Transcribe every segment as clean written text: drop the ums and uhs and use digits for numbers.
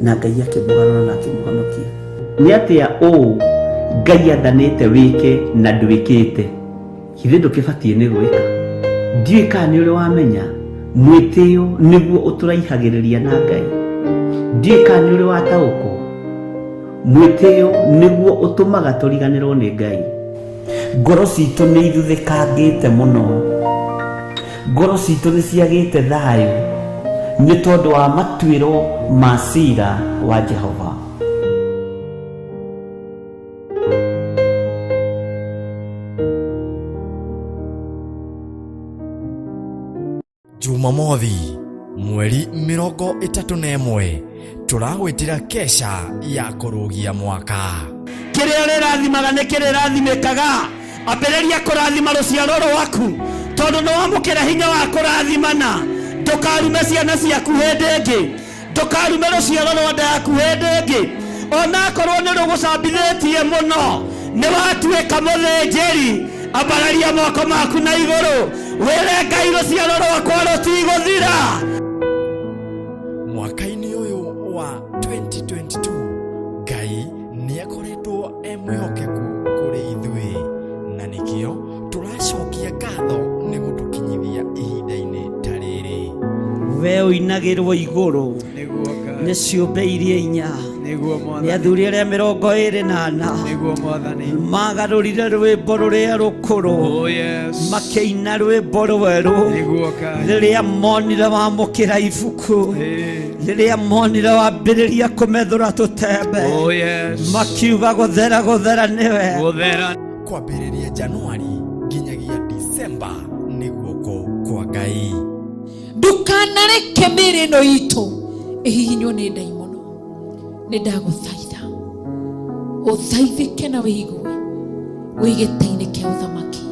Na Ngai akĩmũgarũra na akĩmũhonokia. Nĩ atĩa ũũ Ngai athanĩte wĩke na ndwĩkĩte? Githĩ ndũkĩbatiĩ nĩ gwĩka? Ndiũĩ kana nĩ ũrĩ wamenya mwĩtĩo nĩguo ũtũraihagĩrĩria na Ngai. Ndiũĩ kana nĩ ũrĩ wataũkwo mwĩtĩo nĩguo ũtũmaga tũriganĩrwo nĩ Ngai. Ngoro citũ nĩ ithuthĩkangĩte mũno, ngoro citũ nĩ ciagĩte thayũ nĩ tondũ wa matuĩro ma cira wa Jehova. Jumamothi mweri 31 tũragwĩtĩra kesha ya kũrũgia mwaka. Kĩrĩa ũrĩrathimaga nĩ kĩrĩrathimĩkaga. Ambĩrĩria kũrathima rũciaro rwaku, tondũ nĩ wamũkĩra hinya wa kũrathimana. Ndũkarume ciana ciaku hĩndĩ ĩngĩ, ndũkarume rũciaro rwa nda yaku hĩndĩ ĩngĩ, onakorwo nĩ rũgũcambithĩtie mũno. Nĩ watuĩka mũthĩnjĩri. Ambararia moko maku na igũrũ, wĩre Ngai rũciaro rwakwa rũtigũthira. Mwaka-inĩ ũyũ wa 2022 Ngai nĩ akoretwo e mwĩhokeku kũrĩ ithuĩ, na nĩkĩo tũracokia ngatho nĩ gũtũkinyithia ihinda-inĩ ta rĩrĩ. We ũinagĩrwo igũrũ Nĩguo Ngai. nĩ ciũmbe iria inya, Nĩguo nĩ Mwathani. athuri arĩa 24 Nĩguo Mwathani. magarũrire rwĩmbo rũrĩa rũkũrũ, Oh yes. makĩina rwĩmbo rwerũ Nĩguo Ngai. rĩrĩa monire wamũkĩra ibuku, Hey. rĩrĩa monire wambĩrĩria kũmethũra tũtembe, Oh yes. makiuga gũthera gũthera nĩwe. Gũthera. Kwambĩrĩria Januari nginyagia Disemba nĩ guoko kwa Ngai. Ndukanareke mĩĩrĩ ĩno itũ ĩhihinywo nĩ ndaimono. Nĩ ndagũthaitha ũthaithĩke na wĩigue wĩ gĩtĩ-inĩ kĩa ũthamaki.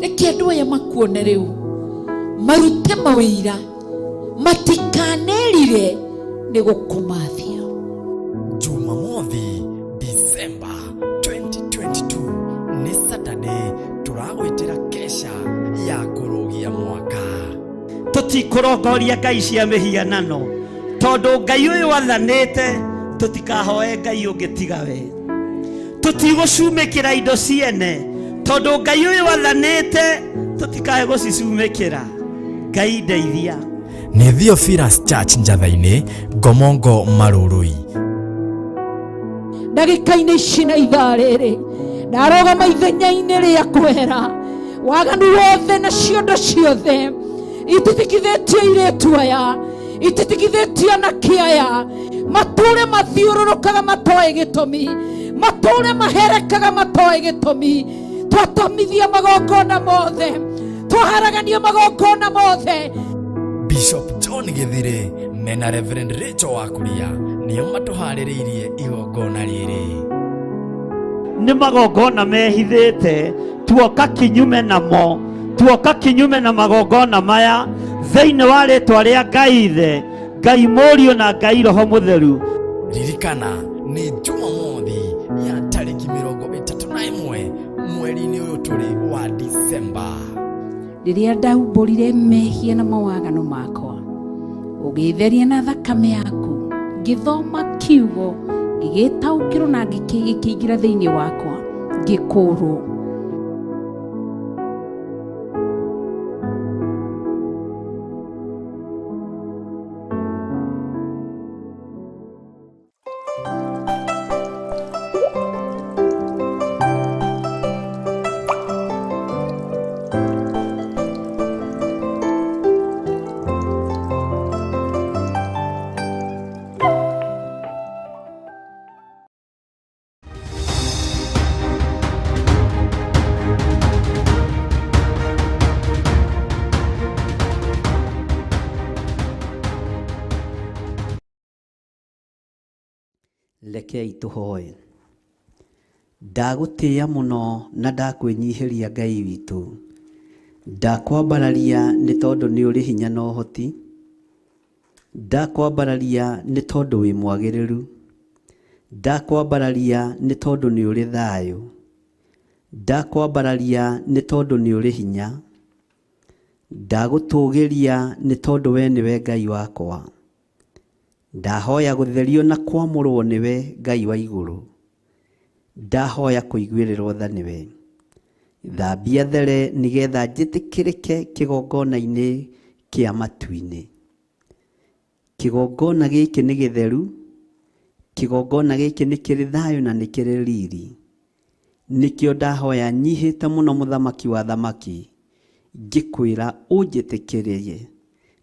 Reke andũ aya makuone rĩu, marute mawĩira, matikanerire nĩ gũkũmathia. Jumamothi Disemba 2022 nĩ Saturday, tũragwĩtĩra kesha ya kũrũgia mwaka. Tũtikũrongoria ngai cia mĩhianano, tondũ Ngai ũyũ athanĩte tũtikahoe ngai ũngĩ tiga we. Tũtigũcumĩkĩra indo ciene, tondũ Ngai ũyũ athanĩte tũtikae gũcicumĩkĩra. Ngai ndeithia. Nĩ Theophilus Church Njatha-inĩ, Ngomongo Marũrũi. Ndagĩka-inĩ ici na ithaa rĩrĩ ndarũgama ithenya-inĩ rĩa kwehera waganu wothe na ciondo ciothe ititikithĩtie airĩtu aya, ititikithĩtie anake aya, matũre mathiũrũrũkaga matoĩ gĩtũmi, matũre maherekaga matoĩ gĩtũmi. Twatomithia magongona mothe, twaharagania magongona mothe. Bishop John Gĩthire mena Reverend Rachel Wakuria nĩo matũharĩrĩirie igongona rĩrĩ. Nĩ magongona mehithĩte, tuoka kinyume namo, tuoka kinyume na magongona maya thĩinĩ wa rĩtwa rĩa Ngai Ithe, Ngai Mũriũ na Ngai Roho Mũtheru. Ririkana nĩ Jumamothi ya tarĩki 31 mweri-inĩ ũyũ tũrĩ wa Disemba. Rĩrĩa ndaumbũrire mehia na mawagano makwa, ũgĩtheria na thakame yaku, ngĩthoma kiugo, ngĩgĩtaũkĩrwo na gĩkĩingĩra thĩinĩ wakwa, ngĩkũũrwo. Rekei tũhoe. Ndagũtĩĩa mũno na ndakwĩnyihĩria Ngai witũ. Ndakwambararia nĩ tondũ nĩ ũrĩ hinya na ũhoti. Ndakwambararia nĩ tondũ wĩ mwagĩrĩru. Ndakwambararia nĩ tondũ nĩ ũrĩ thayũ. Ndakwambararia nĩ tondũ nĩ ũrĩ hinya. Ndagũtũgĩria nĩ tondũ we nĩwe Ngai wakwa. Ndahoya gũtherio na kwamũrwo nĩwe Ngai wa igũrũ. Ndahoya kũiguĩrĩrwo tha nĩwe. Thambia there nĩgetha njĩtĩkĩrĩke kĩgongona-inĩ kĩa matu-inĩ. Kĩgongona gĩkĩ nĩ gĩtheru, kĩgongona gĩkĩ nĩ kĩrĩ thayũ na nĩ kĩrĩ riri. Nĩkĩo ndahoya nyihĩte mũno mũthamaki wa thamaki, ngĩkwĩra ũnjĩtĩkĩrie,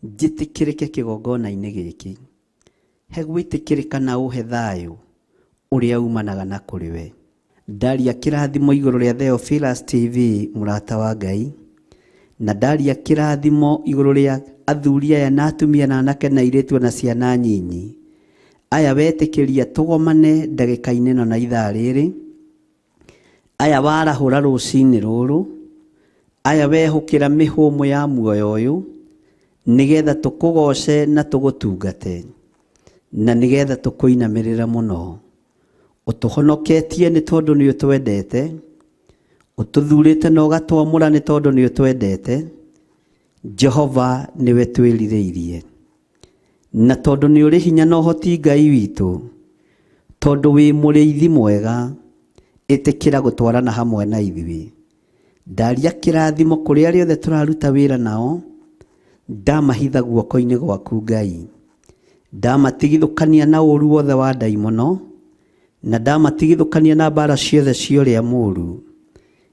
njĩtĩkĩrĩke kĩgongona-inĩ gĩkĩ. He gwĩtĩkĩrĩka na ũhe thayũ ũrĩa umanaga na kũrĩ we. Ndaria kĩrathimo igũrũ rĩa Theophilus TV mũrata wa Ngai, na ndaria kĩrathimo igũrũ rĩa athuri aya na atumia na anake na airĩtu na ciana nyinyi. Aya wetĩkĩria tũgomane ndagĩka-inĩ ĩno na ithaa rĩrĩ, aya warahũra rũcinĩ rũrũ, aya wehũkĩra mĩhũmũ ya muoyo ũyũ, nĩgetha tũkũgoce na tũgũtungate, na nĩgetha tũkũinamĩrĩre mũno. Ũtũhonoketie nĩ tondũ nĩ ũtwendete, ũtũthurĩte na ũgatwamũra nĩ tondũ nĩ ũtwendete. Jehova nĩwe twĩrirĩirie, na tondũ nĩ ũrĩ hinya na ũhoti Ngai witũ, tondũ wĩ mũrĩithi mwega, ĩtĩkĩra gũtwarana hamwe na ithuĩ. Ndaria kĩrathimo kũrĩ arĩa othe tũraruta wĩra nao, ndamahitha guoko-inĩ gwaku Ngai. Ndamatigithũkania na ũru wothe wa ndaimono, na ndamatigithũkania na mbara ciothe cia ũrĩa mũũru.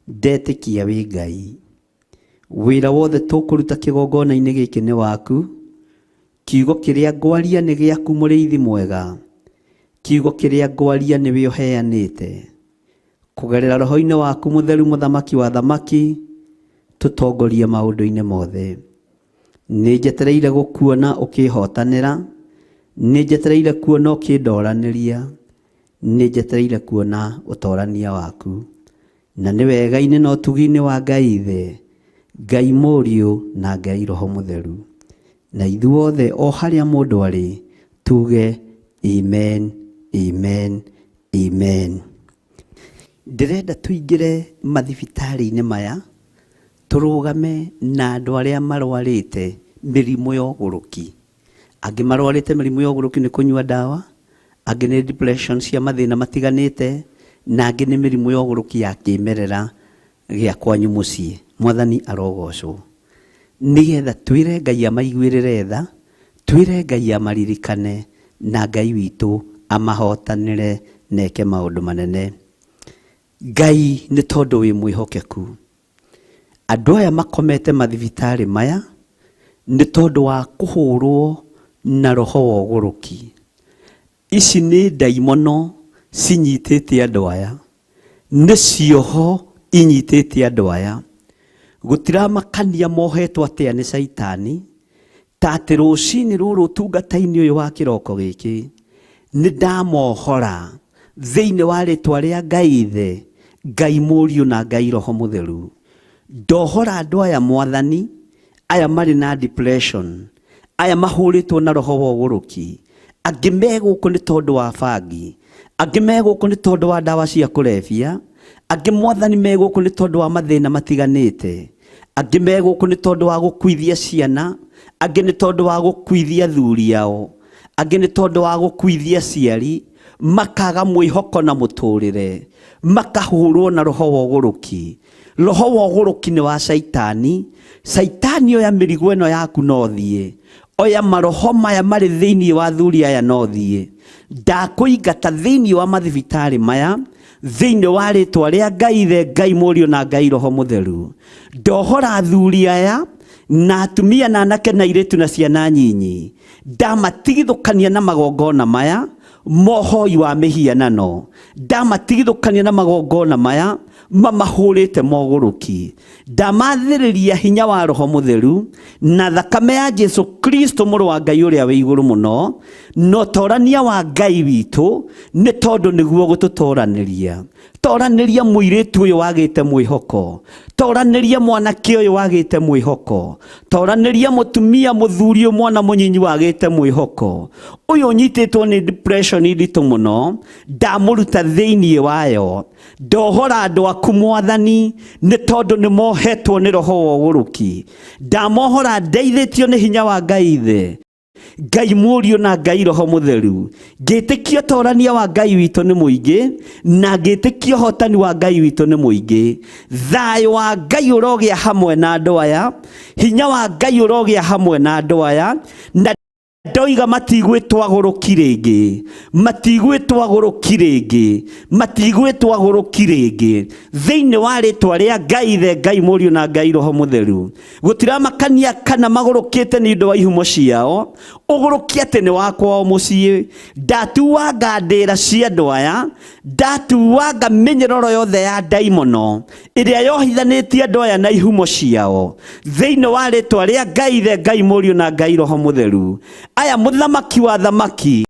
Ndetĩkia wĩ Ngai. Wĩra wothe tũkũruta kĩgongona-inĩ gĩkĩ nĩ waku. Kiugo kĩrĩa ngwaria nĩ gĩaku mũrĩithi mwega. Kiugo kĩrĩa ngwaria nĩwe ũheanĩte. Kũgerera roho-inĩ waku mũtheru mũthamaki wa thamaki, tũtongorie maũndũ-inĩ mothe. Nĩ njetereire gũkuona ũkĩhotanĩra, nĩ njetereire kuona ũkĩndoranĩria, nĩ njetereire kuona ũtorania waku. Na nĩ wega-inĩ na ũtugi-inĩ wa Ngai Ithe, Ngai Mũriũ na Ngai Roho Mũtheru. Na ithuothe o harĩa mũndũ arĩ, tuge amen, amen, amen. Ndĩrenda tũingĩre mathibitarĩ-inĩ maya, tũrũgame na andũ arĩa marwarĩte mĩrimũ ya ũgũrũki. Angĩ marwarĩte mĩrimũ ya ũgũrũki nĩ kũnyua ndawa, angĩ nĩ depression cia mathĩna matiganĩte, na angĩ nĩ mĩrimũ ya ũgũrũki ya kĩmerera gĩa kwanyu mũciĩ. Mwathani arogocwo. Nĩgetha twĩre Ngai amaiguĩrĩre tha, twĩre Ngai amaririkane, na Ngai witũ amahotanĩre na eke maũndũ manene. Ngai nĩ tondũ wĩ mwĩhokeku. Andũ aya makomete mathibitarĩ maya nĩ tondũ wa kũhũrwo na roho wa ũgũrũki. Ici nĩ ndaimono cinyitĩte andũ aya, nĩ cioho inyitĩte andũ aya. Gũtiramakania mohetwo atĩa nĩ caitani, ta atĩ rũcinĩ rũrũ ũtungata-inĩ ũyũ wa kĩroko gĩkĩ, nĩ ndamohora thĩinĩ wa rĩtwa rĩa Ngai Ithe, Ngai Mũriũ na Ngai Roho Mũtheru. Ndohora andũ aya Mwathani, aya marĩ na depression, aya mahũrĩtwo na roho wa ũgũrũki, angĩ me gũkũ nĩ tondũ wa bangi, angĩ me gũkũ nĩ tondũ wa ndawa cia kũrebia, angĩ Mwathani me gũkũ nĩ tondũ wa mathĩna matiganĩte, angĩ me gũkũ nĩ tondũ wa gũkuithia ciana, angĩ nĩ tondũ wa gũkuithia athuri ao, angĩ nĩ tondũ wa gũkuithia aciari, makaga mwĩhoko na mũtũrĩre, makahũrwo na roho wa ũgũrũki. Roho wa ũgũrũki nĩ wa caitani. Caitani oya mĩrigo ĩno yaku na ũthiĩ. Oya maroho maya marĩ thĩinĩ wa athuri aya na ũthiĩ. Ndakũingata thĩinĩ wa mathibitarĩ maya, thĩinĩ wa rĩtwa rĩa Ngai Ithe, Ngai Mũriũ na Ngai Roho Mũtheru. Ndohora athuri aya na atumia na anake na airĩtu na ciana nyinyi. Ndamatigithũkania na magongona maya mohoi wa mĩhianano. Ndamatigithũkania na magongona maya mamahũrĩte mogũrũki. Ndamathĩrĩria hinya wa Roho Mũtheru na thakame ya Jesu Kristo mũrũ wa Ngai ũrĩa wĩ igũrũ mũno, na ũtorania wa Ngai witũ, nĩ tondũ nĩguo gũtũtoranĩria. Toranĩria mũirĩtu ũyũ wagĩte mwĩhoko, toranĩria mwanake ũyũ wagĩte mwĩhoko, toranĩria mũtumia mũthuri ũyũ mwana mũnyinyi wagĩte mwĩhoko, ũyũ ũnyitĩtwo nĩ depression nditũ mũno, ndamũruta thĩinĩ wayo. Ndohora andũ aku Mwathani, nĩ tondũ nĩ mohetwo nĩ roho wa ũgũrũki. Ndamohora ndeithĩtio nĩ hinya wa Ngai Ithe. Ngai Mũriũ na Ngai Roho Mũtheru. Ngĩtĩkia ũtorania wa Ngai witũ nĩ mũingĩ, na ngĩtĩkia ũhotani wa Ngai witũ nĩ mũingĩ. Thayũ wa Ngai ũrogĩa hamwe na andũ aya, hinya wa Ngai ũrogĩa hamwe na andũ aya, na ndoiga matigwĩtwo agũrũki rĩngĩ, matigwĩtwo agũrũki rĩngĩ, matigwĩtwo agũrũki rĩngĩ, thĩinĩ wa rĩtwa rĩa Ngai Ithe, Ngai Mũriũ na Ngai Roho Mũtheru. Gũtiramakania kana magũrũkĩte nĩ ũndũ wa ihumo ciao, ũgũrũki atĩ nĩ wa kwao mũciĩ. Ndatuanga ndĩra cia andũ aya, ndatuanga mĩnyororo yothe ya ndaimono ĩrĩa yohithanĩtie andũ aya na ihumo ciao, thĩinĩ wa rĩtwa rĩa Ngai Ithe, Ngai Mũriũ na Ngai Roho Mũtheru. Aya mũthamaki wa thamaki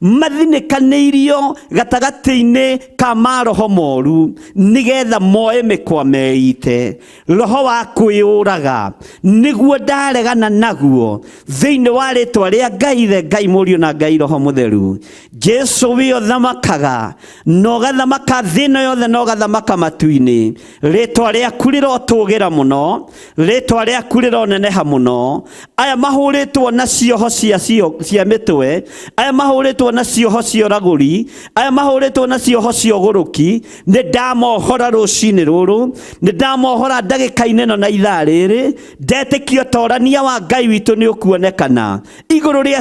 mathinĩkanĩirio gatagatĩ-inĩ ka maroho moru nĩgetha moe mĩkwa meite. Roho wa kwĩyũraga nĩguo ndaregana naguo thĩinĩ wa rĩtwa rĩa Ngai Ithe, Ngai Mũriũ na Ngai Roho Mũtheru. Jesu wĩ ũthamakaga na ũgathamaka thĩ ĩno yothe na ũgathamaka matu-inĩ. Rĩtwa rĩaku rĩrotũgĩra mũno, rĩtwa rĩaku rĩroneneha mũno. Aya mahũrĩtwo na cioho cia mĩtwe, aya mahũrĩtwo na cioho cia ũragũri, aya mahũrĩtwo na cioho cia ũgũrũki, nĩ ndamohora rũcinĩ rũrũ, nĩ ndamohora ndagĩka-inĩ ĩno na ithaa rĩrĩ. Ndetĩkia ũtorania wa Ngai witũ nĩ ũkuonekana igũrũ rĩa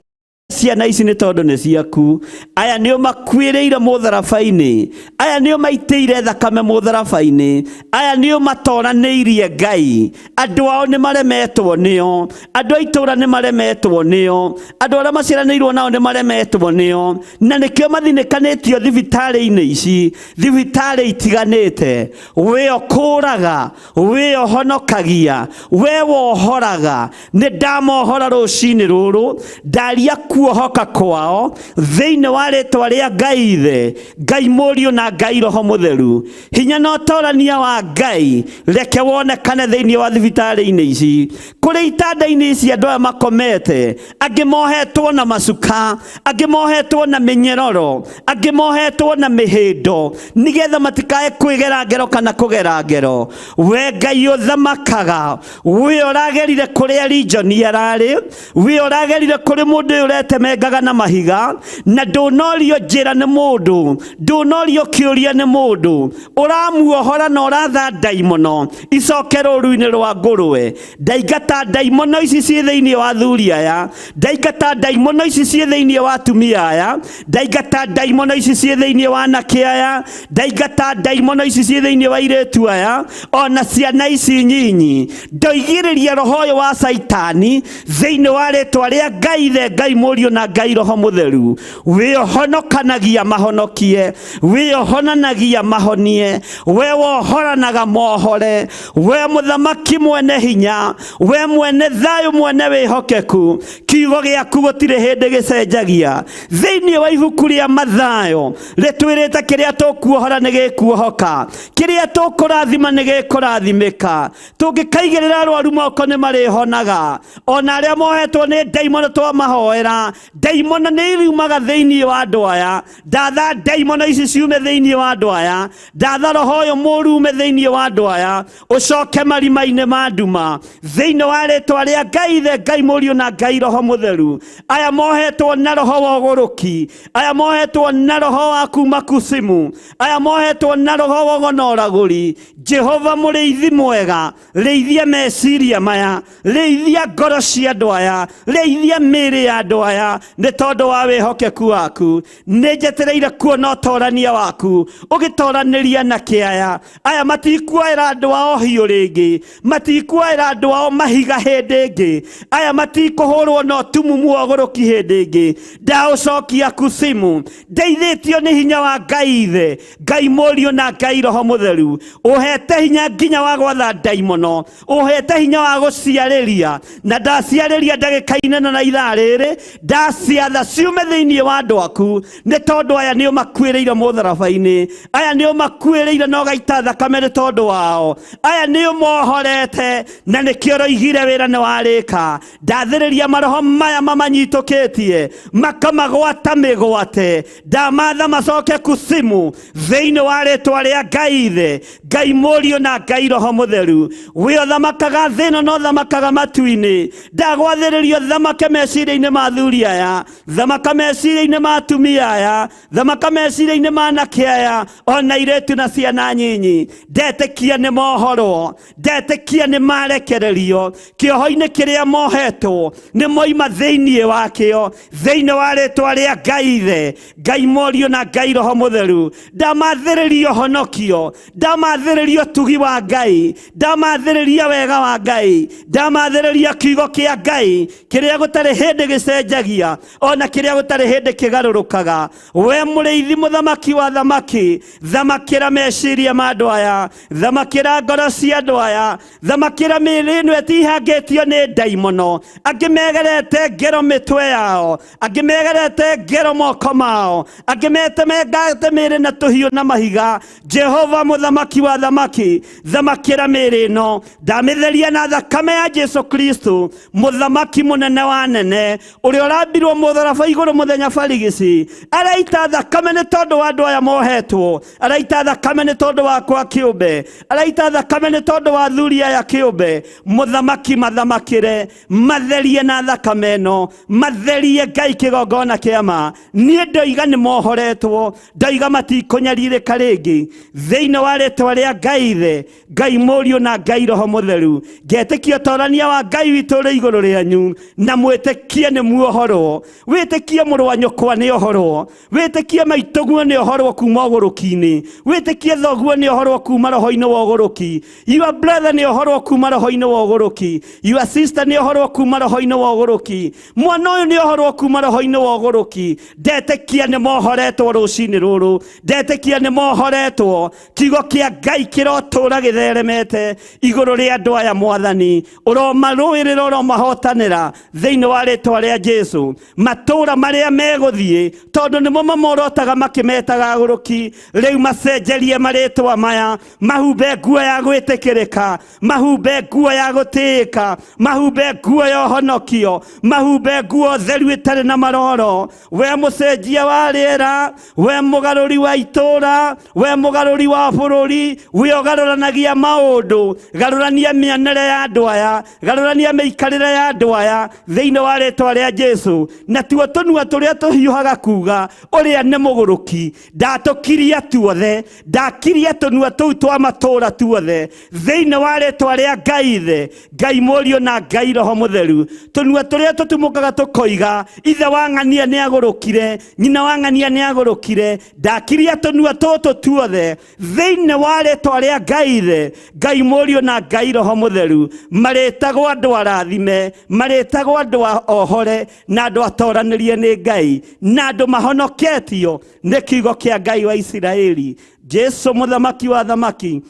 ciana ici nĩ tondũ nĩ ciaku. Aya nĩo makuĩrĩire mũtharaba-inĩ, aya nĩo maitĩire thakame mũtharaba-inĩ, aya nĩo matoranĩirie Ngai. Andũ ao nĩ maremetwo nĩo, andũ a itũũra nĩ maremetwo nĩo, andũ arĩa maciaranĩirwo nao nĩ maremetwo nĩo, na nĩkĩo mathinĩkanĩtio thibitarĩ-inĩ ici, thibitarĩ itiganĩte. We ũkũraga, we ũhonokagia, we wohoraga. Nĩ ndamohora rũcinĩ rũrũ, ndaria kuohoka kwao thĩinĩ wa rĩtwa rĩa Ngai Ithe, Ngai Mũriũ na Ngai Roho Mũtheru. Hinya na ũtorania wa Ngai reke wonekane thĩinĩ wa thibitarĩ-inĩ ici, kũrĩ itanda-inĩ ici andũ aya makomete, angĩ mohetwo na macuka, angĩ mohetwo na mĩnyororo, angĩ mohetwo na mĩhĩndo, nĩgetha matikae kwĩgera ngero kana kũgera ngero. We Ngai ũthamakaga, we ũragerire kũrĩa Lijoni ararĩ, we ũragerire kũrĩ mũndũ ũyũ ũretemengaga na mahiga, na ndũnorio njĩra nĩ mũndũ, ndũnorio kĩũria nĩ mũndũ, ũramuohora na ũratha ndaimono icoke rũru-inĩ rwa ngũrwe. Ndaingata ndaimono ici ciĩ thĩinĩ wa athuri aya, ndaingata ndaimono ici ciĩ thĩinĩ wa atumia aya, ndaingata ndaimono ici ciĩ thĩinĩ wa anake aya, ndaingata ndaimono ici ciĩ thĩinĩ wa airĩtu aya, ona ciana ici nyinyi. Ndoigĩrĩria roho ũyũ wa Caitani thĩinĩ wa rĩtwa rĩa Ngai Ithe, Ngai Mũriũ na Ngai Roho Mũtheru. Wĩ ũhonokanagia mahonokie, wĩ ũhonanagia mahonie, we wohoranaga mohore, we mũthamaki mwene hinya, we mwene thayũ, mwene wĩhokeku. Kiugo gĩaku gũtirĩ hĩndĩ gĩcenjagia. Thĩinĩ wa ibuku rĩa Mathayo rĩtwĩrĩte kĩrĩa tũkuohora nĩ gĩkuohoka, kĩrĩa tũkũrathima nĩ gĩkũrathimĩka. Tũngĩkaigĩrĩra arwaru moko nĩ marĩhonaga, ona arĩa mohetwo nĩ ndaimono twamahoera, ndaimono nĩ iriumaga thĩinĩ wa andũ aya. Ndatha ndaimono ici ciume thĩinĩ wa andũ aya, ndatha roho ũyũ mũũru ume thĩinĩ wa andũ aya, ũcoke marima-inĩ ma nduma thĩinĩ wa rĩtwa rĩa Ngai Ithe, Ngai Mũriũ na Ngai Roho Mũtheru. Aya mohetwo na roho wa ũgũrũki, aya mohetwo na roho wa kuma kusimu, aya mohetwo na roho wa ũgonoragũri, Jehova mũrĩithi mwega, rĩithia meciria maya, rĩithia ngoro cia andũ aya, rĩithia mĩĩrĩ ya andũ aya, nĩ tondũ wa wĩhokeku waku. Nĩ njetereire kuona ũtorania waku ũgĩtoranĩria na kĩaya. Aya matikuoera andũ ao hiũ rĩngĩ, matikuoera andũ ao mahiga hĩndĩ ĩngĩ, aya matikũhũrwo na ũtumumu wa ũgũrũki hĩndĩ ĩngĩ. Ndaũcokia kusimu, ndeithĩtio nĩ hinya wa Ngai Ithe, Ngai Mũriũ na Ngai Roho Mũtheru. Ũhete hinya nginya wa gwatha ndaimono, ũhete hinya wa gũciarĩria, na ndaciarĩria ndagĩka-inĩ ĩno na ithaa rĩrĩ. Ndaciatha ciume thĩinĩ wa andũ aku, nĩ tondũ aya nĩo makuĩrĩire mũtharaba-inĩ, aya nĩo makuĩrĩire na ũgaita thakame nĩ tondũ wao, aya nĩo mohorete na nĩkĩo ũroigire wĩra nĩ warĩka. Ndathĩrĩria maroho maya mamanyitũkĩtie makamagwata mĩgwate, ndamatha macoke kusimu thĩinĩ wa rĩtwa rĩa Ngai Ithe, Ngai Mũriũ na Ngai Roho Mũtheru. We ũthamakaga thĩ ĩno na ũthamakaga matu-inĩ, ndagwathĩrĩria ũthamake meciria-inĩ ma athuri aya, thamaka meciria-inĩ ma atumia aya, thamaka meciria-inĩ ma anake aya, ona airĩtu na ciana nyinyi. Ndetĩkia nĩ mohorwo, ndetĩkia nĩ marekererio kĩoho-inĩ kĩrĩa mohetwo, nĩ moima thĩinĩ wakĩo, thĩinĩ wa rĩtwa rĩa Ngai Ithe, Ngai Mũriũ na Ngai Roho Mũtheru. Ndamathĩrĩria ũhonokio, ndamathĩrĩria ũtugi wa Ngai, ndamathĩrĩria wega wa Ngai, ndamathĩrĩria kiugo kĩa Ngai kĩrĩa gũtarĩ hĩndĩ gĩcenjagia, ona kĩrĩa gũtarĩ hĩndĩ kĩgarũrũkaga. We mũrĩithi mũthamaki wa thamaki, thamakĩra meciria ma andũ aya, thamakĩra ngoro cia andũ aya, thamakĩra mĩĩrĩ ĩno ĩtihangĩtio nĩ ndaimono. Angĩ megerete ngero mĩtwe yao, angĩ megerete ngero moko mao, angĩ metemengate mĩĩrĩ na tũhiũ na mahiga. Jehova mũthamaki wa thamaki, thamakĩra mĩĩrĩ ĩno, ndamĩtheria na thakame ya Jesu Kristo, mũthamaki mũnene wa nene, ũrĩa ũrambirwo mũtharaba igũrũ mũthenya barigici. Araita thakame nĩ tondũ wa andũ aya mohetwo, araita thakame nĩ tondũ wakwa kĩũmbe, araita thakame nĩ tondũ wa athuri aya kĩũmbe. Mũthamaki mathamakĩre, matherie na thakame ĩno, matherie Ngai kĩgongona kĩa ma. Niĩ ndoiga nĩ mohoretwo, ndoiga matikũnyarirĩka rĩngĩ, thĩinĩ wa rĩtwa rĩa Ngai Ithe, Ngai Mũriũ na Ngai Roho Mũtheru. Ngetĩkia ũtorania wa Ngai witũ ũrĩ igũrũ rĩanyu, na mwĩtĩkie nĩ muohorwo. Wĩtĩkie mũrũ wa nyũkwa nĩ ohorwo, wĩtĩkie maitũguo nĩ ohorwo kuma ũgũrũki-inĩ, wĩtĩkie thoguo nĩ ohorwo kuma roho-inĩ wa ũgũrũki, your brother nĩ ohorwo kuma roho-inĩ wa ũgũrũki, your sister nĩ ohorwo kuma roho-inĩ wa ũgũrũki, mwana ũyũ nĩ ohorwo kuma roho-inĩ wa ũgũrũki. Ndetĩkia nĩ mohoretwo rũcinĩ rũrũ, ndetĩkia nĩ mohoretwo. Kiugo kĩa Ngai kĩrotũra gĩtheremete igũrũ rĩa andũ aya. Mwathani, ũromarũĩrĩra, ũromahotanĩra thĩinĩ wa rĩtwa rĩa Jesu. Matũra marĩa megũthiĩ, tondũ nĩmo mamorotaga makĩmetaga agũrũki, rĩu macenjerie marĩtwa maya, mahumbe nguo ya gwĩtĩkĩrĩka, mahumbe nguo ya gũtĩĩka, mahumbe nguo ya ũhonokio, mahumbe nguo theru ĩtarĩ na maroro. We mũcenjia wa rĩera, we mũgarũri wa itũra, we mũgarũri wa bũrũri, we ũgarũranagia maũndũ, garũrania mĩonere ya andũ aya, garũrania mĩikarĩre ya andũ aya thĩinĩ wa rĩtwa rĩa Jesu. Na tuo tũnua tũrĩa tũhiũhaga kuga ũrĩa nĩ mũgũrũki, ndatũkiria tuothe, ndakiria tũnua tũu twa matũra tuothe thĩinĩ wa rĩtwa rĩa Ngai Ithe, Ngai Mũriũ na Ngai Roho Mũtheru. Tũnua tũrĩa tũtumũkaga tũkoiga ithe wa ng'ania nĩ agũrũkire, nyina wa ng'ania nĩ agũrũkire, ndakiria tũnua tũtũ tuothe thĩinĩ wa rĩtwa rĩa Ngai Ithe, Ngai Mũriũ na Ngai Roho Mũtheru. Marĩtagwo andũ arathime, marĩtagwo andũ ohore, na andũ atoranĩrie nĩ Ngai, na andũ mahonoketio nĩ kiugo kĩa Ngai wa Isiraeli. Jesu mũthamaki wa thamaki,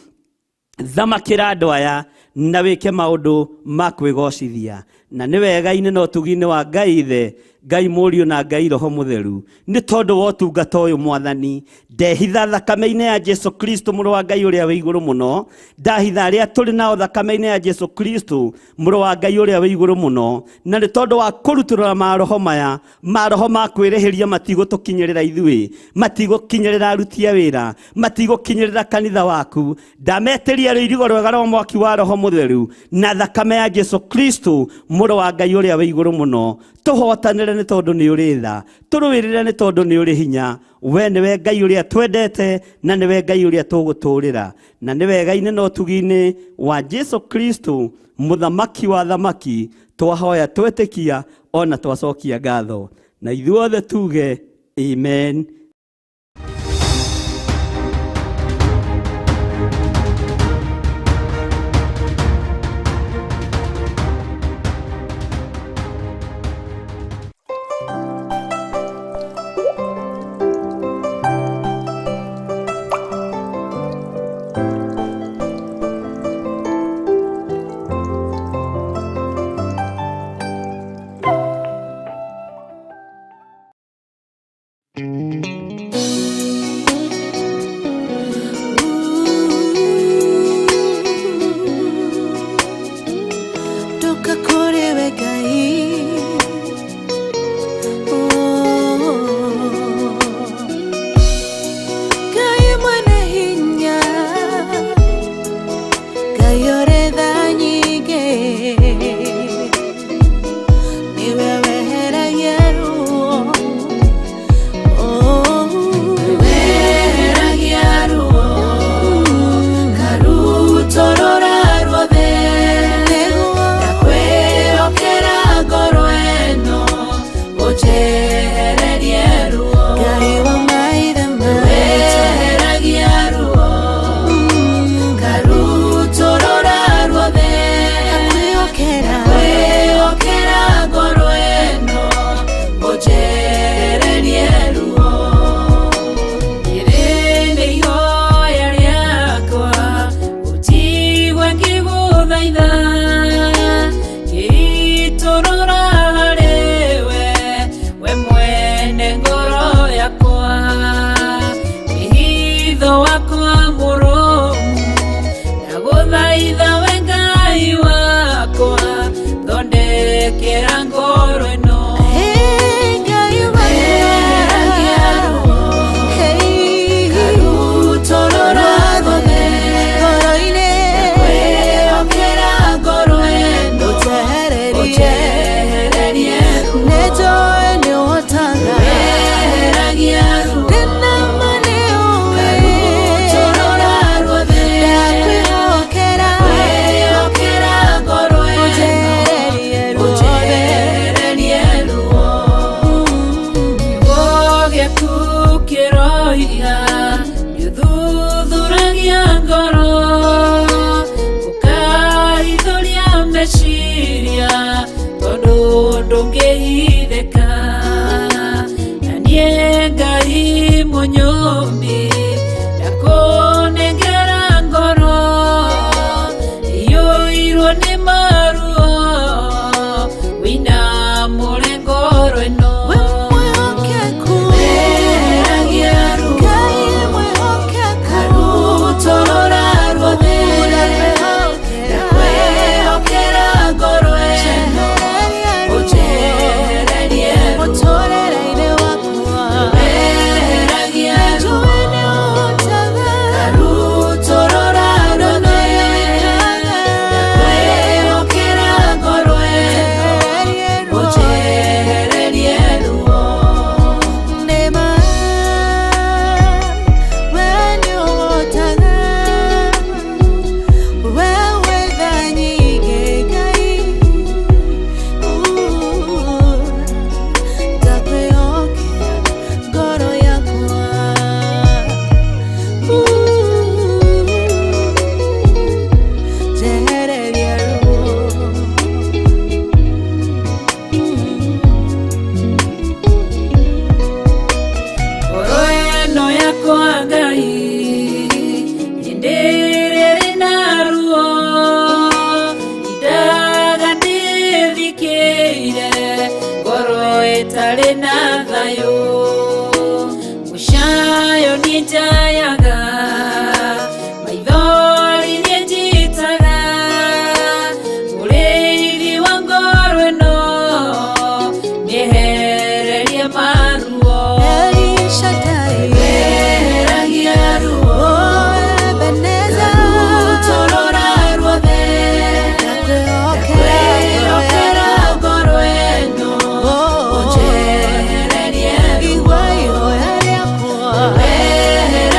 thamakĩra andũ aya na wĩke maũndũ ma kwĩgocithia. Na nĩ wega-inĩ na ũtugi-inĩ wa Ngai Ithe, Ngai Mũriũ na Ngai Roho Mũtheru. Nĩ tondũ wa ũtungata ũyũ Mwathani, ndehitha thakame-inĩ ya Jesu Kristo mũrũ wa Ngai ũrĩa wĩ igũrũ mũno, ndahitha arĩa tũrĩ nao thakame-inĩ ya Jesu Kristo mũrũ wa Ngai ũrĩa wĩ igũrũ mũno. Na nĩ tondũ wa kũrutũrũra maroho maya, maroho ma kwĩrĩhĩria matigũtũkinyĩrĩra ithuĩ, matigũkinyĩrĩra aruti a wĩra, matigũkinyĩrĩra kanitha waku. Ndametĩria rũirigo rwega rwa mwaki wa Roho Mũtheru na thakame ya Jesu Kristo mũrũ wa Ngai ũrĩa wĩ igũrũ mũno. Tũhotanĩre nĩ tondũ nĩ ũrĩ tha, tũrũĩrĩre nĩ tondũ nĩ ũrĩ hinya. We nĩwe Ngai ũrĩa twendete na nĩwe Ngai ũrĩa tũgũtũũrĩra. Na nĩ wega-inĩ na ũtugi-inĩ wa Jesu Kristo mũthamaki wa thamaki, twahoya twetĩkia ona twacokia ngatho. Na ithuothe tuge amen. wakwa mũrũmu, ndagũthaitha we Ngai wakwa, thondekera ngoro ĩno. Weheragia ruo, karutũrũra ruothe, ndakwĩhokera ngoro ĩno, ũnjehererie ruo. Weheragia ruo, karutũrũra ruothe, ndakwĩhokera ngoro ĩno, ũnjehererie ruo. Kiugo gĩaku kĩroiga nĩũthuthuragia ngoro, ũkaithũria meciria, tondũ ndũngĩhithĩka. Na niĩ Ngai mũnyũmbi, ndakũnengera ngoro iyũirwo nĩ maruo, wĩinamũre ngoro ĩno. Weheragia ruo, karutũrũra ruothe, ndakwĩhokera ngoro ĩno, ũnjehererie ruo. Weheragia ruo, karutũrũra ruothe, ndakwĩhokera ngoro ĩno, ũnjehererie ruo. Ngoro ĩno yakwa Ngai, hĩndĩ ĩrĩa ĩrĩ na ruo, indaga ndĩthikĩire, ngoro ĩtarĩ na thayũ. Mũcayo niĩ njayaga, maithori niĩ njitaga, mũrĩithi wa ngoro ĩno, nĩehererie maruo. Weheragia ruo, karutũrũra ruothe, ndakwĩhokera ngoro ĩno, ũnjehererie ruo. Weheragia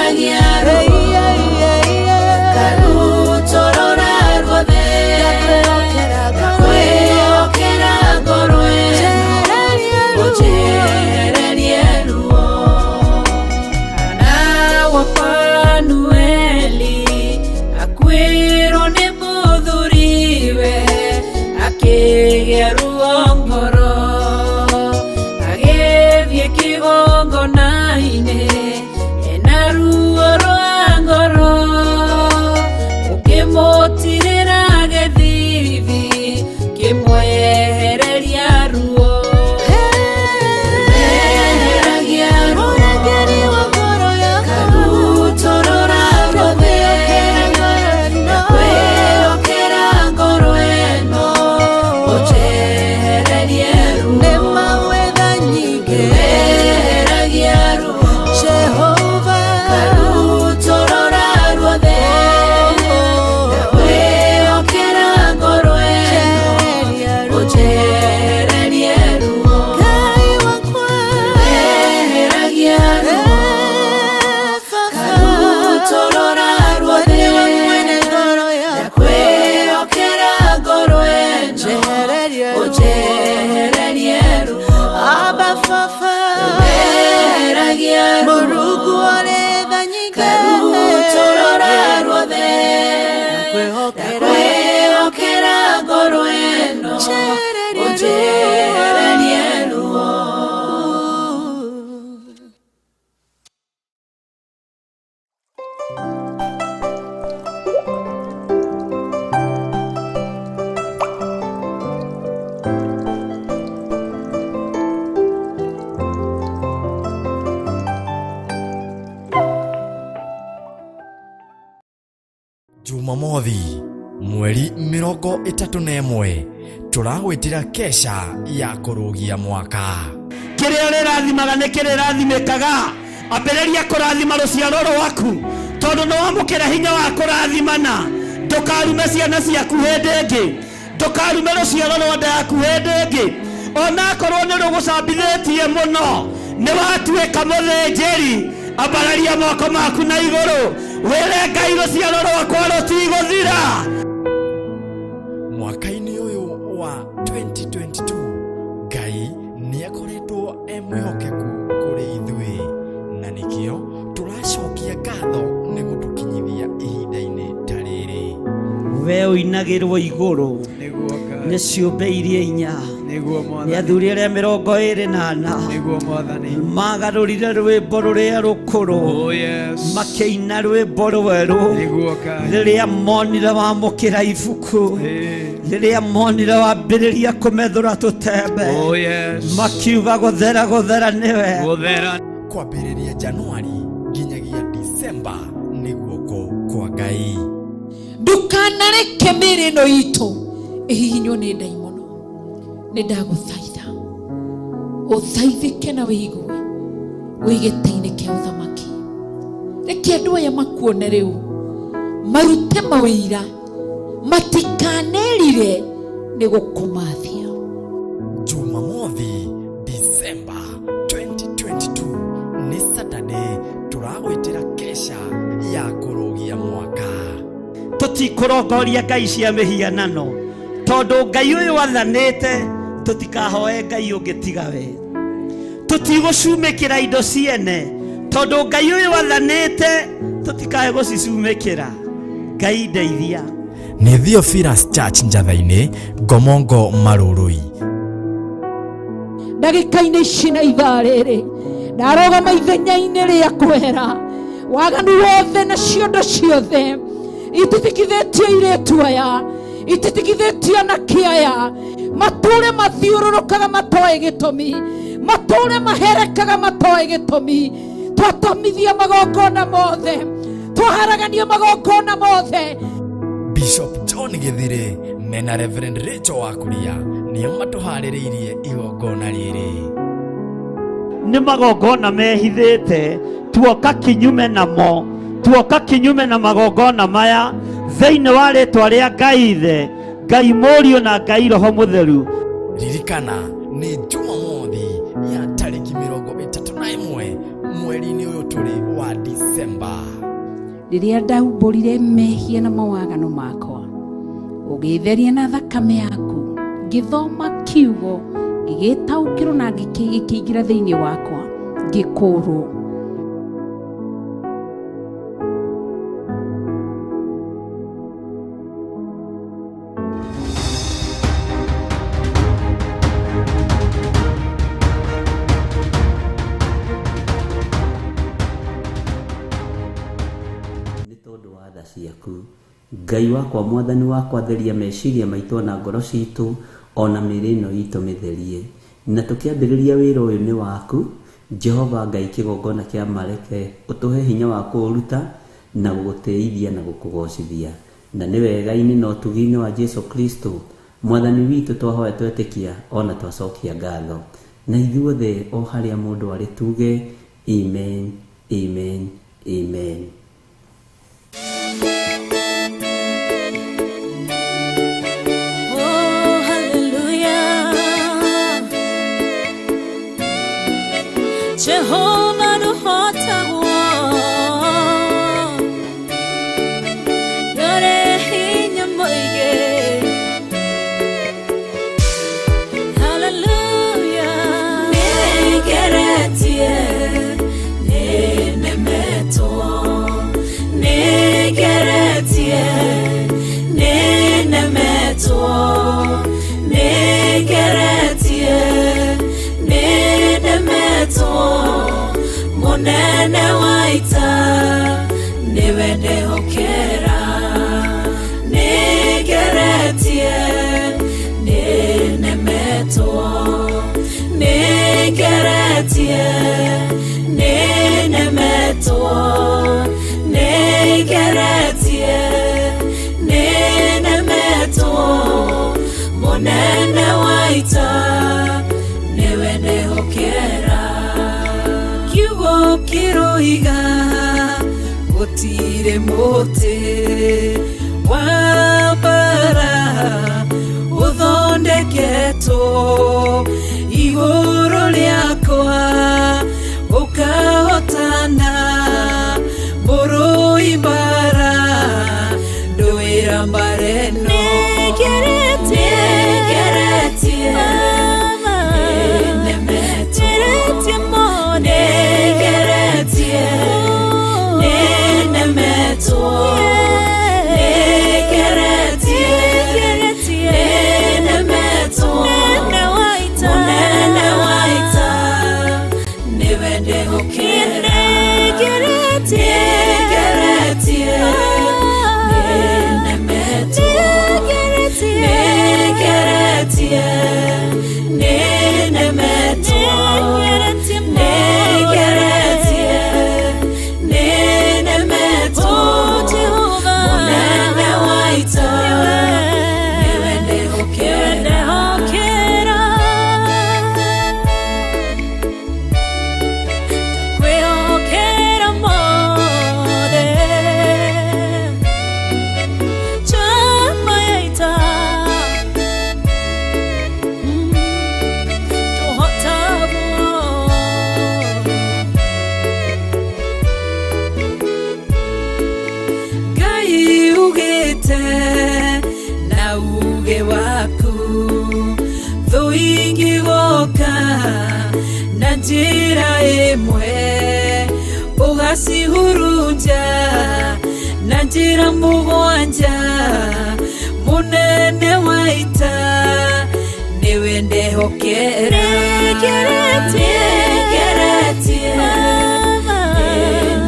Jumamothi mweri 31 tũragwĩtĩra kesha ya kũrũgia mwaka. Kĩrĩa ũrĩrathimaga nĩ kĩrĩrathimĩkaga. Ambĩrĩria kũrathima rũciaro rwaku, tondũ nĩ wamũkĩra hinya wa kũrathimana. Ndũkarume ciana ciaku hĩndĩ ĩngĩ, ndũkarume rũciaro rwa nda yaku hĩndĩ ĩngĩ, onakorwo nĩ rũgũcambithĩtie mũno. Nĩ watuĩka mũthĩnjĩri. Ambararia moko maku na igũrũ, wĩre Ngai rũciaro rwakwa rũtigũthira. Mwaka-inĩ ũyũ wa 2022 Ngai nĩ akoretwo e mwĩhokeku kũrĩ ithuĩ, na nĩkĩo tũracokia ngatho nĩ gũtũkinyithia ihinda-inĩ ta rĩrĩ. We ũinagĩrwo igũrũ Nĩguo Ngai. nĩ ciũmbe iria inya, Nĩguo nĩ Mwathani. athuri arĩa 24 Nĩguo Mwathani. magarũrire rwĩmbo rũrĩa rũkũrũ, Oh yes. makĩina rwĩmbo rwerũ Nĩguo Ngai. rĩrĩa monire wamũkĩra ibuku, Ĩĩ. rĩrĩa monire wambĩrĩria kũmethũra tũtembe, Oh yes. makiuga gũthera gũthera nĩwe. Gũthera. Kwambĩrĩria Januari nginyagia Disemba nĩ guoko kwa Ngai. Ndukanareke mĩĩrĩ ĩno itũ ĩhihinywo nĩ ndaimono. Nĩ ndagũthaitha ũthaithĩke na wĩigue wĩ gĩtĩ-inĩ kĩa ũthamaki. Reke andũ aya makuone rĩu, marute mawĩira, matikanerire nĩ gũkũmathia. Jumamothi Disemba 2022 nĩ Saturday tũragwĩtĩra kesha ya kũrũgia mwaka. Tũtikũrongoria ngai cia mĩhianano, tondũ Ngai ũyũ athanĩte tũtikahoe ngai ũngĩ tiga we. Tũtigũcumĩkĩra indo ciene, tondũ Ngai ũyũ athanĩte tũtikae gũcicumĩkĩra. Ngai ndeithia. Nĩ Theophilus Church Njatha-inĩ, Ngomongo Marũrũi. Ndagĩka-inĩ ici na ithaa rĩrĩ ndarũgama ithenya-inĩ rĩa kwehera waganu wothe na ciondo ciothe ititikithĩtio airĩtu aya, ititikithĩtio anake aya, matũre mathiũrũrũkaga matoĩ gĩtũmi, matũre maherekaga matoĩ gĩtũmi. Twatomithia magongona mothe, twaharagania magongona mothe. Bishop John Gĩthire mena Reverend Rachel Wakuria nĩo matũharĩrĩirie igongona rĩrĩ. Nĩ magongona mehithĩte, tuoka kinyume namo, tuoka kinyume na magongona maya thĩinĩ wa rĩtwa rĩa Ngai Ithe, Ngai Mũriũ na Ngai Roho Mũtheru. Ririkana nĩ Jumamothi ya tarĩki 31 mweri-inĩ ũyũ tũrĩ wa Disemba. Rĩrĩa ndaumbũrire mehia na mawagano makwa, ũgĩtheria na thakame yaku, ngĩthoma kiugo, ngĩgĩtaũkĩrwo na gĩkĩingĩra thĩinĩ wakwa, ngĩkũũrwo. Nĩ tondũ wa tha ciaku Ngai wakwa, Mwathani wakwa, theria meciria maitũ na ngoro citũ ona mĩĩrĩ ĩno itũ mĩtherie. Na tũkĩambĩrĩria wĩra ũyũ nĩ waku Jehova Ngai, kĩgongona kĩa mareke ũtũhe hinya wa kũũruta na gũgũtĩithia na gũkũgocithia. Na nĩ wega-inĩ na ũtugi-inĩ wa Jesu Kristo Mwathani witũ twahoya twetĩkia ona twacokia ngatho. Na ithuothe o harĩa mũndũ arĩ tuge amen, amen, amen. Oh, hallelujah. Jehovah nũhotagwo, ndũrĩ hinya mũingĩ. Hallelujah. Nĩngeretie, nĩnemetwo, nĩngeretie, nĩnemetwo, nĩngeretie, nĩnemetwo. Mũnene wa ita nĩwe ndehokera. Nĩngeretie, nĩnemetwo, nĩngeretie, nĩnemetwo, nĩngeretie, Munene wa ita nĩwe ndehokera. Kiugo kĩroiga gũtirĩ mũtĩ wa mbara ũthondeketwo igũrũ rĩakwa ũkahotana mũrũi mbara ndũĩra mbara ĩno. Nĩngeretie, nĩnemetwo, nĩngeretie, nĩnemetwo, nĩngeretie, nĩnemetwo. Mũnene wa ita nĩwe ndehokera. Nĩngeretie, nĩnemetwo, nĩngeretie, nĩnemetwo, nĩngeretie, nĩnemetwo. Mũnene wa ita nĩwe ndehokera. Kwĩhokera mothe chama ya ita tũhotagwo. Ngai ugĩte na uge waku thũ ingĩgoka na njĩra ĩmwe ũgacihurunja na njĩra mũgwanja. Mũnene wa ita nĩwe ndehokera. Nĩngeretie,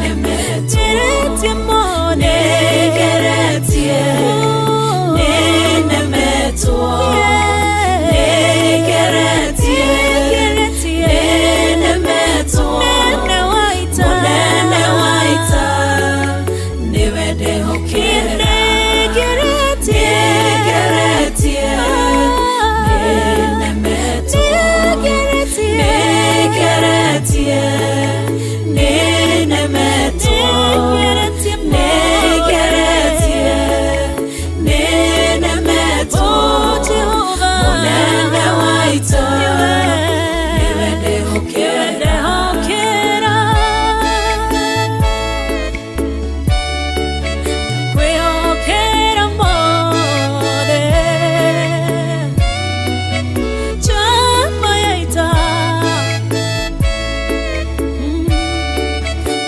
nĩnemetwo, nĩngeretie, nĩnemetwo, nĩngeretie, nĩnemetwo. Mũnene wa ita nĩwe ndehokera. Nĩngeretie, nĩnemetwo, nĩngeretie, nĩnemetwo, nĩngeretie, nĩnemetwo. Mũnene wa ita nĩwe ndehokera. Kwĩhokera mothe chama ya ita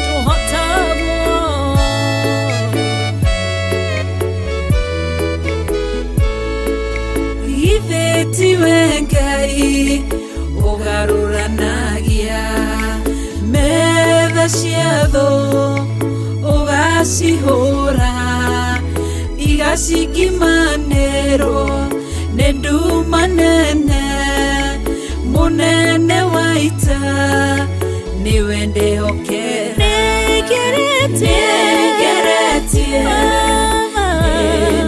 tũhotagwo. Githĩ tiwe Ngai ũgarũranagia metha cia thũ ũgacihũra igacingimanĩrwo nĩ nduma nene. Mũnene wa ita nĩwe ndehokera. Nĩngeretie,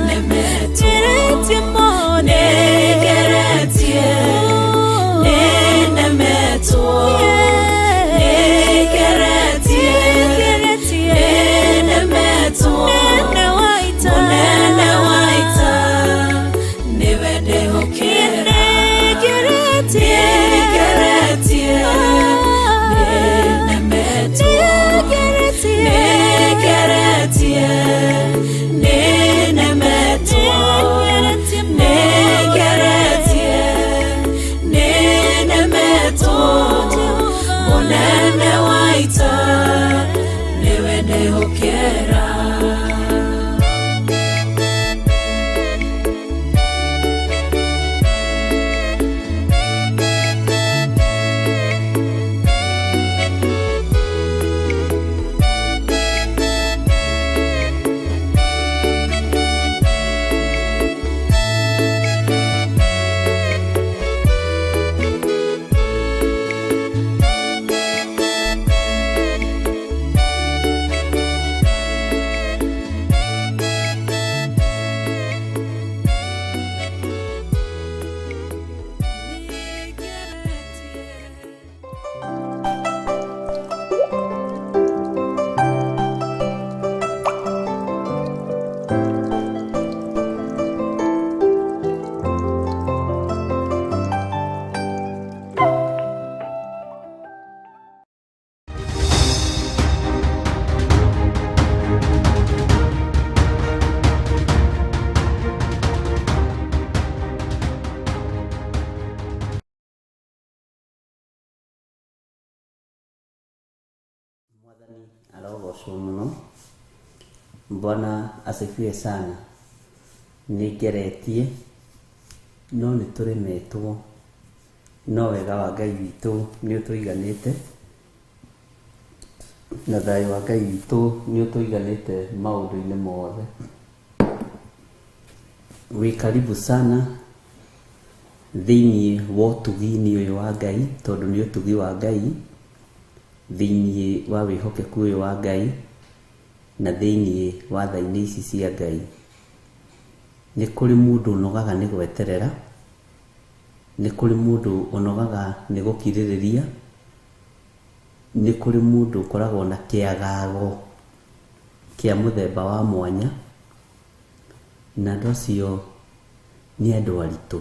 nĩnemetwo, nĩngeretie, nĩnemetwo, nĩngeretie, nĩnemetwo. Mũnene wa ita nĩwe ndehokera. Nĩngeretie, nĩnemetwo, nĩngeretie, nĩnemetwo, nĩngeretie, nĩnemetwo. Mũnene wa ita nĩwe ndehokera. Arogocwo mũno. Bwana asifiwe sana. Nĩ ngeretie no nĩ tũremetwo, no wega wa Ngai witũ nĩ ũtũiganĩte, na thayũ wa Ngai witũ nĩ ũtũiganĩte maũndũ-inĩ mothe. Wĩ karibu sana thĩiniĩ wa ũtugi-inĩ ũyũ wa Ngai, tondũ nĩ ũtugi wa Ngai, thĩiniĩ wa wĩhokeku ũyũ wa Ngai, na thĩiniĩ wa tha-inĩ ici cia Ngai. Nĩ kũrĩ mũndũ ũnogaga nĩ gweterera, nĩ kũrĩ mũndũ ũnogaga nĩ gũkirĩrĩria, nĩ kũrĩ mũndũ ũkoragwo na kĩagago kĩa mũthemba wa mwanya, na andũ acio nĩ andũ aritũ.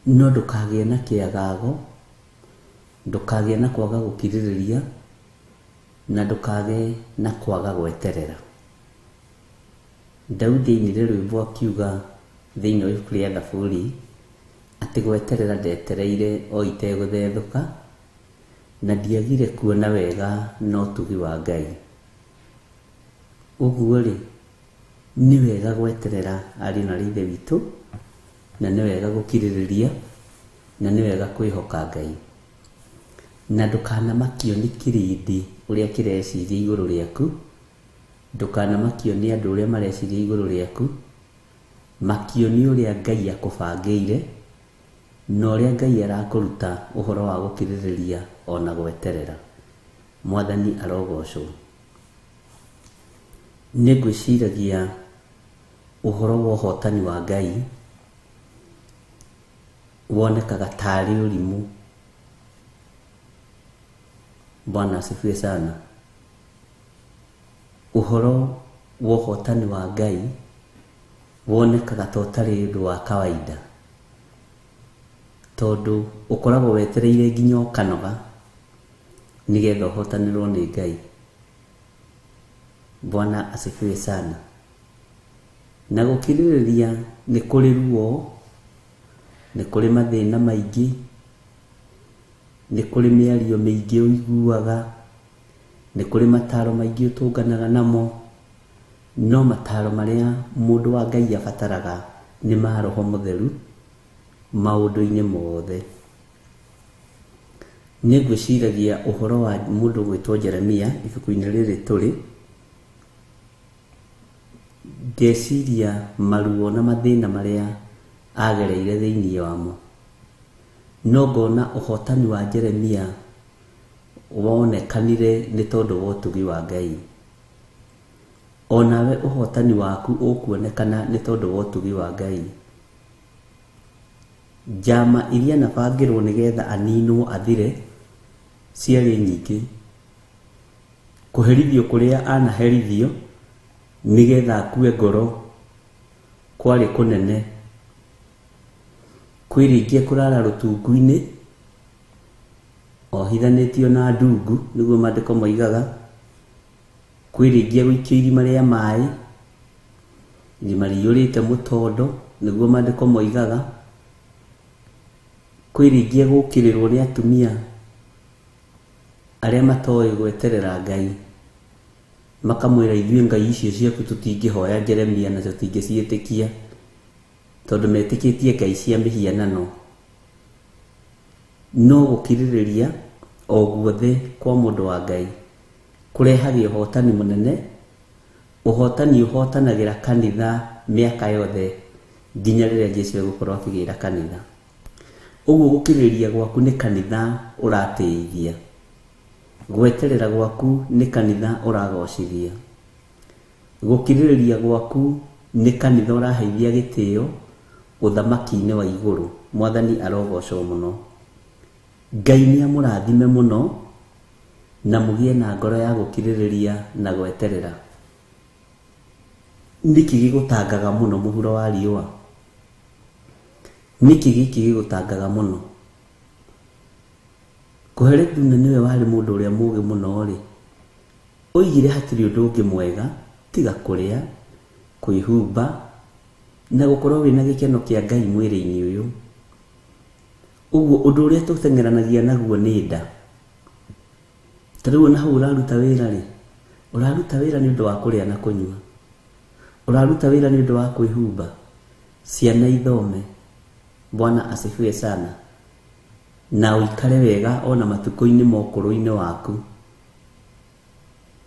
No ndũkagĩe na kĩagago, ndũkagĩe na kwaga gũkirĩrĩria, na ndũkagĩe na kwaga gweterera. Daudi ainire rwĩmbo akiuga thĩinĩ wa ibuku rĩa Thaburi atĩ gweterera ndetereire o itegũthethũka, na ndiagire kuona wega na ũtugi wa Ngai. Ũguo rĩ, nĩ wega gweterera ariũ na aarĩ a Ithe witũ, na nĩ wega gũkirĩrĩria, na nĩ wega kwĩhoka Ngai. Na ndũkanamakio nĩ kĩrĩndĩ ũrĩa kĩreciria igũrũ rĩaku, ndũkanamakio nĩ andũ ũrĩa mareciria igũrũ rĩaku, makio nĩ ũrĩa Ngai akũbangĩire, na ũrĩa Ngai arakũruta ũhoro wa gũkirĩrĩria ona gweterera. Mwathani arogocwo. Nĩ ngwĩciragia ũhoro wa ũhotani wa Ngai wonekaga tarĩ ũrimũ. Bwana asifiwe sana. Ũhoro wa ũhotani wa Ngai wonekaga ta ũtarĩ ũndũ wa kawaida, tondũ ũkoragwo wetereire nginya ũkanoga nĩgetha ũhotanĩrwo nĩ Ngai. Bwana asifiwe sana. Na gũkirĩrĩria nĩ kũrĩ ruo, nĩ kũrĩ mathĩna maingĩ, nĩ kũrĩ mĩario mĩingĩ ũiguaga, nĩ kũrĩ mataro maingĩ ũtũnganaga namo, no mataro marĩa mũndũ wa Ngai abataraga nĩ ma Roho Mũtheru maũndũ-inĩ mothe. Nĩ ngwĩciragia ũhoro wa mũndũ gwĩtwo Jeremia ibuku-inĩ rĩrĩ tũrĩ, ngeciria maruo na mathĩna marĩa agereire thĩiniĩ wamo, no ngona ũhotani wa Jeremia wonekanire nĩ tondũ wa ũtugi wa Ngai. Onawe ũhotani waku ũkuonekana nĩ tondũ wa ũtugi wa Ngai. Njama iria anabangĩrwo nĩgetha aninwo athire ciarĩ nyingĩ. Kũherithio kũrĩa anaherithio nĩgetha akue ngoro kwarĩ kũnene. Kwĩ rĩngĩ ekũrara rũtungu-inĩ ohithanĩtio na ndungu, nĩguo maandĩko moigaga. Kwĩ rĩngĩ egũikio irima rĩa maĩ, irima rĩiyũrĩte mũtondo, nĩguo maandĩko moigaga. Kwĩ rĩngĩ egũkĩrĩrwo nĩ atumia arĩa matoĩ gweterera Ngai, makamwĩra ithuĩ ngai icio ciaku tũtingĩhoya Jeremia na tũtingĩciĩtĩkia, tondũ metĩkĩtie ngai cia mĩhianano. No gũkirĩrĩria o guothe kwa mũndũ wa Ngai kũrehage ũhotani mũnene, ũhotani ũhotanagĩra kanitha mĩaka yothe nginya rĩrĩa Jesũ egũkorwo akĩgĩra kanitha. Ũguo gũkirĩrĩria gwaku nĩ kanitha ũratĩithia, gweterera gwaku nĩ kanitha ũragocithia, gũkirĩrĩria gwaku nĩ kanitha ũraheithia gĩtĩo ũthamaki-inĩ wa igũrũ. Mwathani arogocwo mũno. Ngai nĩ amũrathime mũno na mũgĩe na ngoro ya gũkirĩrĩria na gweterera. Nĩkĩ gĩgũtangaga mũno mũhuro wa riũa? Nĩkĩ gĩkĩ gĩgũtangaga mũno? Kohelethu na nĩwe warĩ mũndũ ũrĩa mũũgĩ mũno rĩ, oigire hatirĩ ũndũ ũngĩ mwega tiga kũrĩa, kwĩhumba na gũkorwo wĩna gĩkeno kĩa Ngai mwĩrĩ-inĩ ũyũ. Ũguo ũndũ ũrĩa tũteng'eranagia naguo nĩ nda. Ta rĩu ona hau ũraruta wĩra rĩ, ũraruta wĩra nĩ ũndũ wa kũrĩa na kũnyua, ũraruta wĩra nĩ ũndũ wa kwĩhumba, ciana ithome. Bwana asifiwe sana. Na ũikare wega ona matukũ-inĩ ma ũkũrũ-inĩ waku.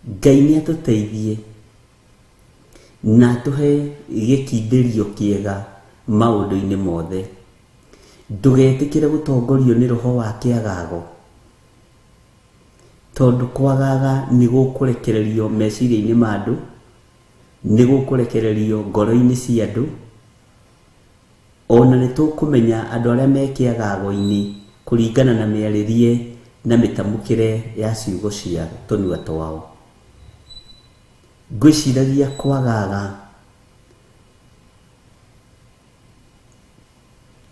Ngai nĩ atũteithie na atũhe gĩkindĩrio kĩega maũndũ-inĩ mothe. Ndũgetĩkĩre gũtongorio nĩ roho wa kĩagago, tondũ kwagaga nĩ gũkũrekererio meciria-inĩ ma andũ, nĩ gũkũrekererio ngoro-inĩ cia andũ. Ona nĩ tũkũmenya andũ arĩa me kĩagago-inĩ kũringana na mĩarĩrie na mĩtamũkĩre ya ciugo cia tũnua twao. Ngwĩciragia kwagaga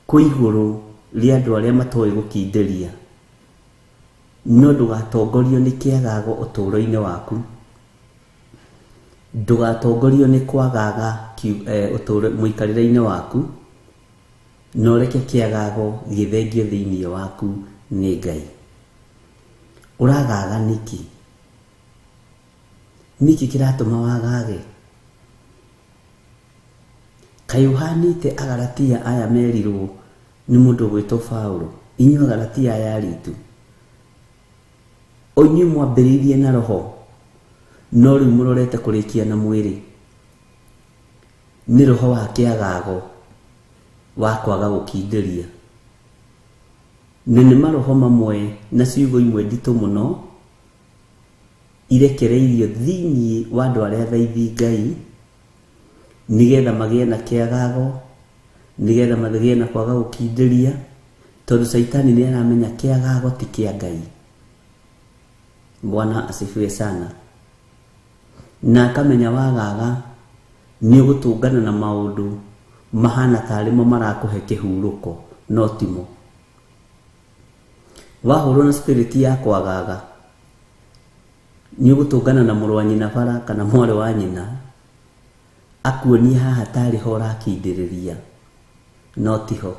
kwĩ igũrũ rĩa andũ arĩa matoĩ gũkindĩria, no ndũgatongorio nĩ kĩagago ũtũũro-inĩ waku, ndũgatongorio nĩ kwagaga mũikarĩre-inĩ waku, na ũreke kĩagago gĩthengio thĩinĩ waku nĩ Ngai. Ũragaga nĩkĩ? Nĩkĩ kĩratũma wagage? Kaĩ ũhanĩte Agalatia aya merirwo nĩ mũndũ ũgwĩtwo Paulo, inyuĩ Agalatia aya aritũ, o inyuĩ mwambĩrĩirie na roho, no rĩu mũrorete kũrĩkia na mwĩrĩ. Nĩ roho wa kĩagago wa kwaga gũkindĩria. Na nĩ maroho mamwe na ciugo imwe nditũ mũno irekereirio thĩinĩ wa andũ arĩa athaithi Ngai, nĩgetha magĩe na kĩagago, nĩgetha magĩe na kwaga gũkindĩria, tondũ Caitani nĩ aramenya kĩagago ti kĩa Ngai. Bwana asifiwe sana. Na akamenya wagaga nĩ ũgũtũngana na maũndũ mahana tarĩ mo marakũhe kĩhurũko, no timo. Wahũrwo na spirit ya kwagaga, nĩ ũgũtũngana na mũrũ wa nyina bara kana mwarĩ wa nyina, akuonie haha tarĩ ho ũrakindĩrĩria, no tiho.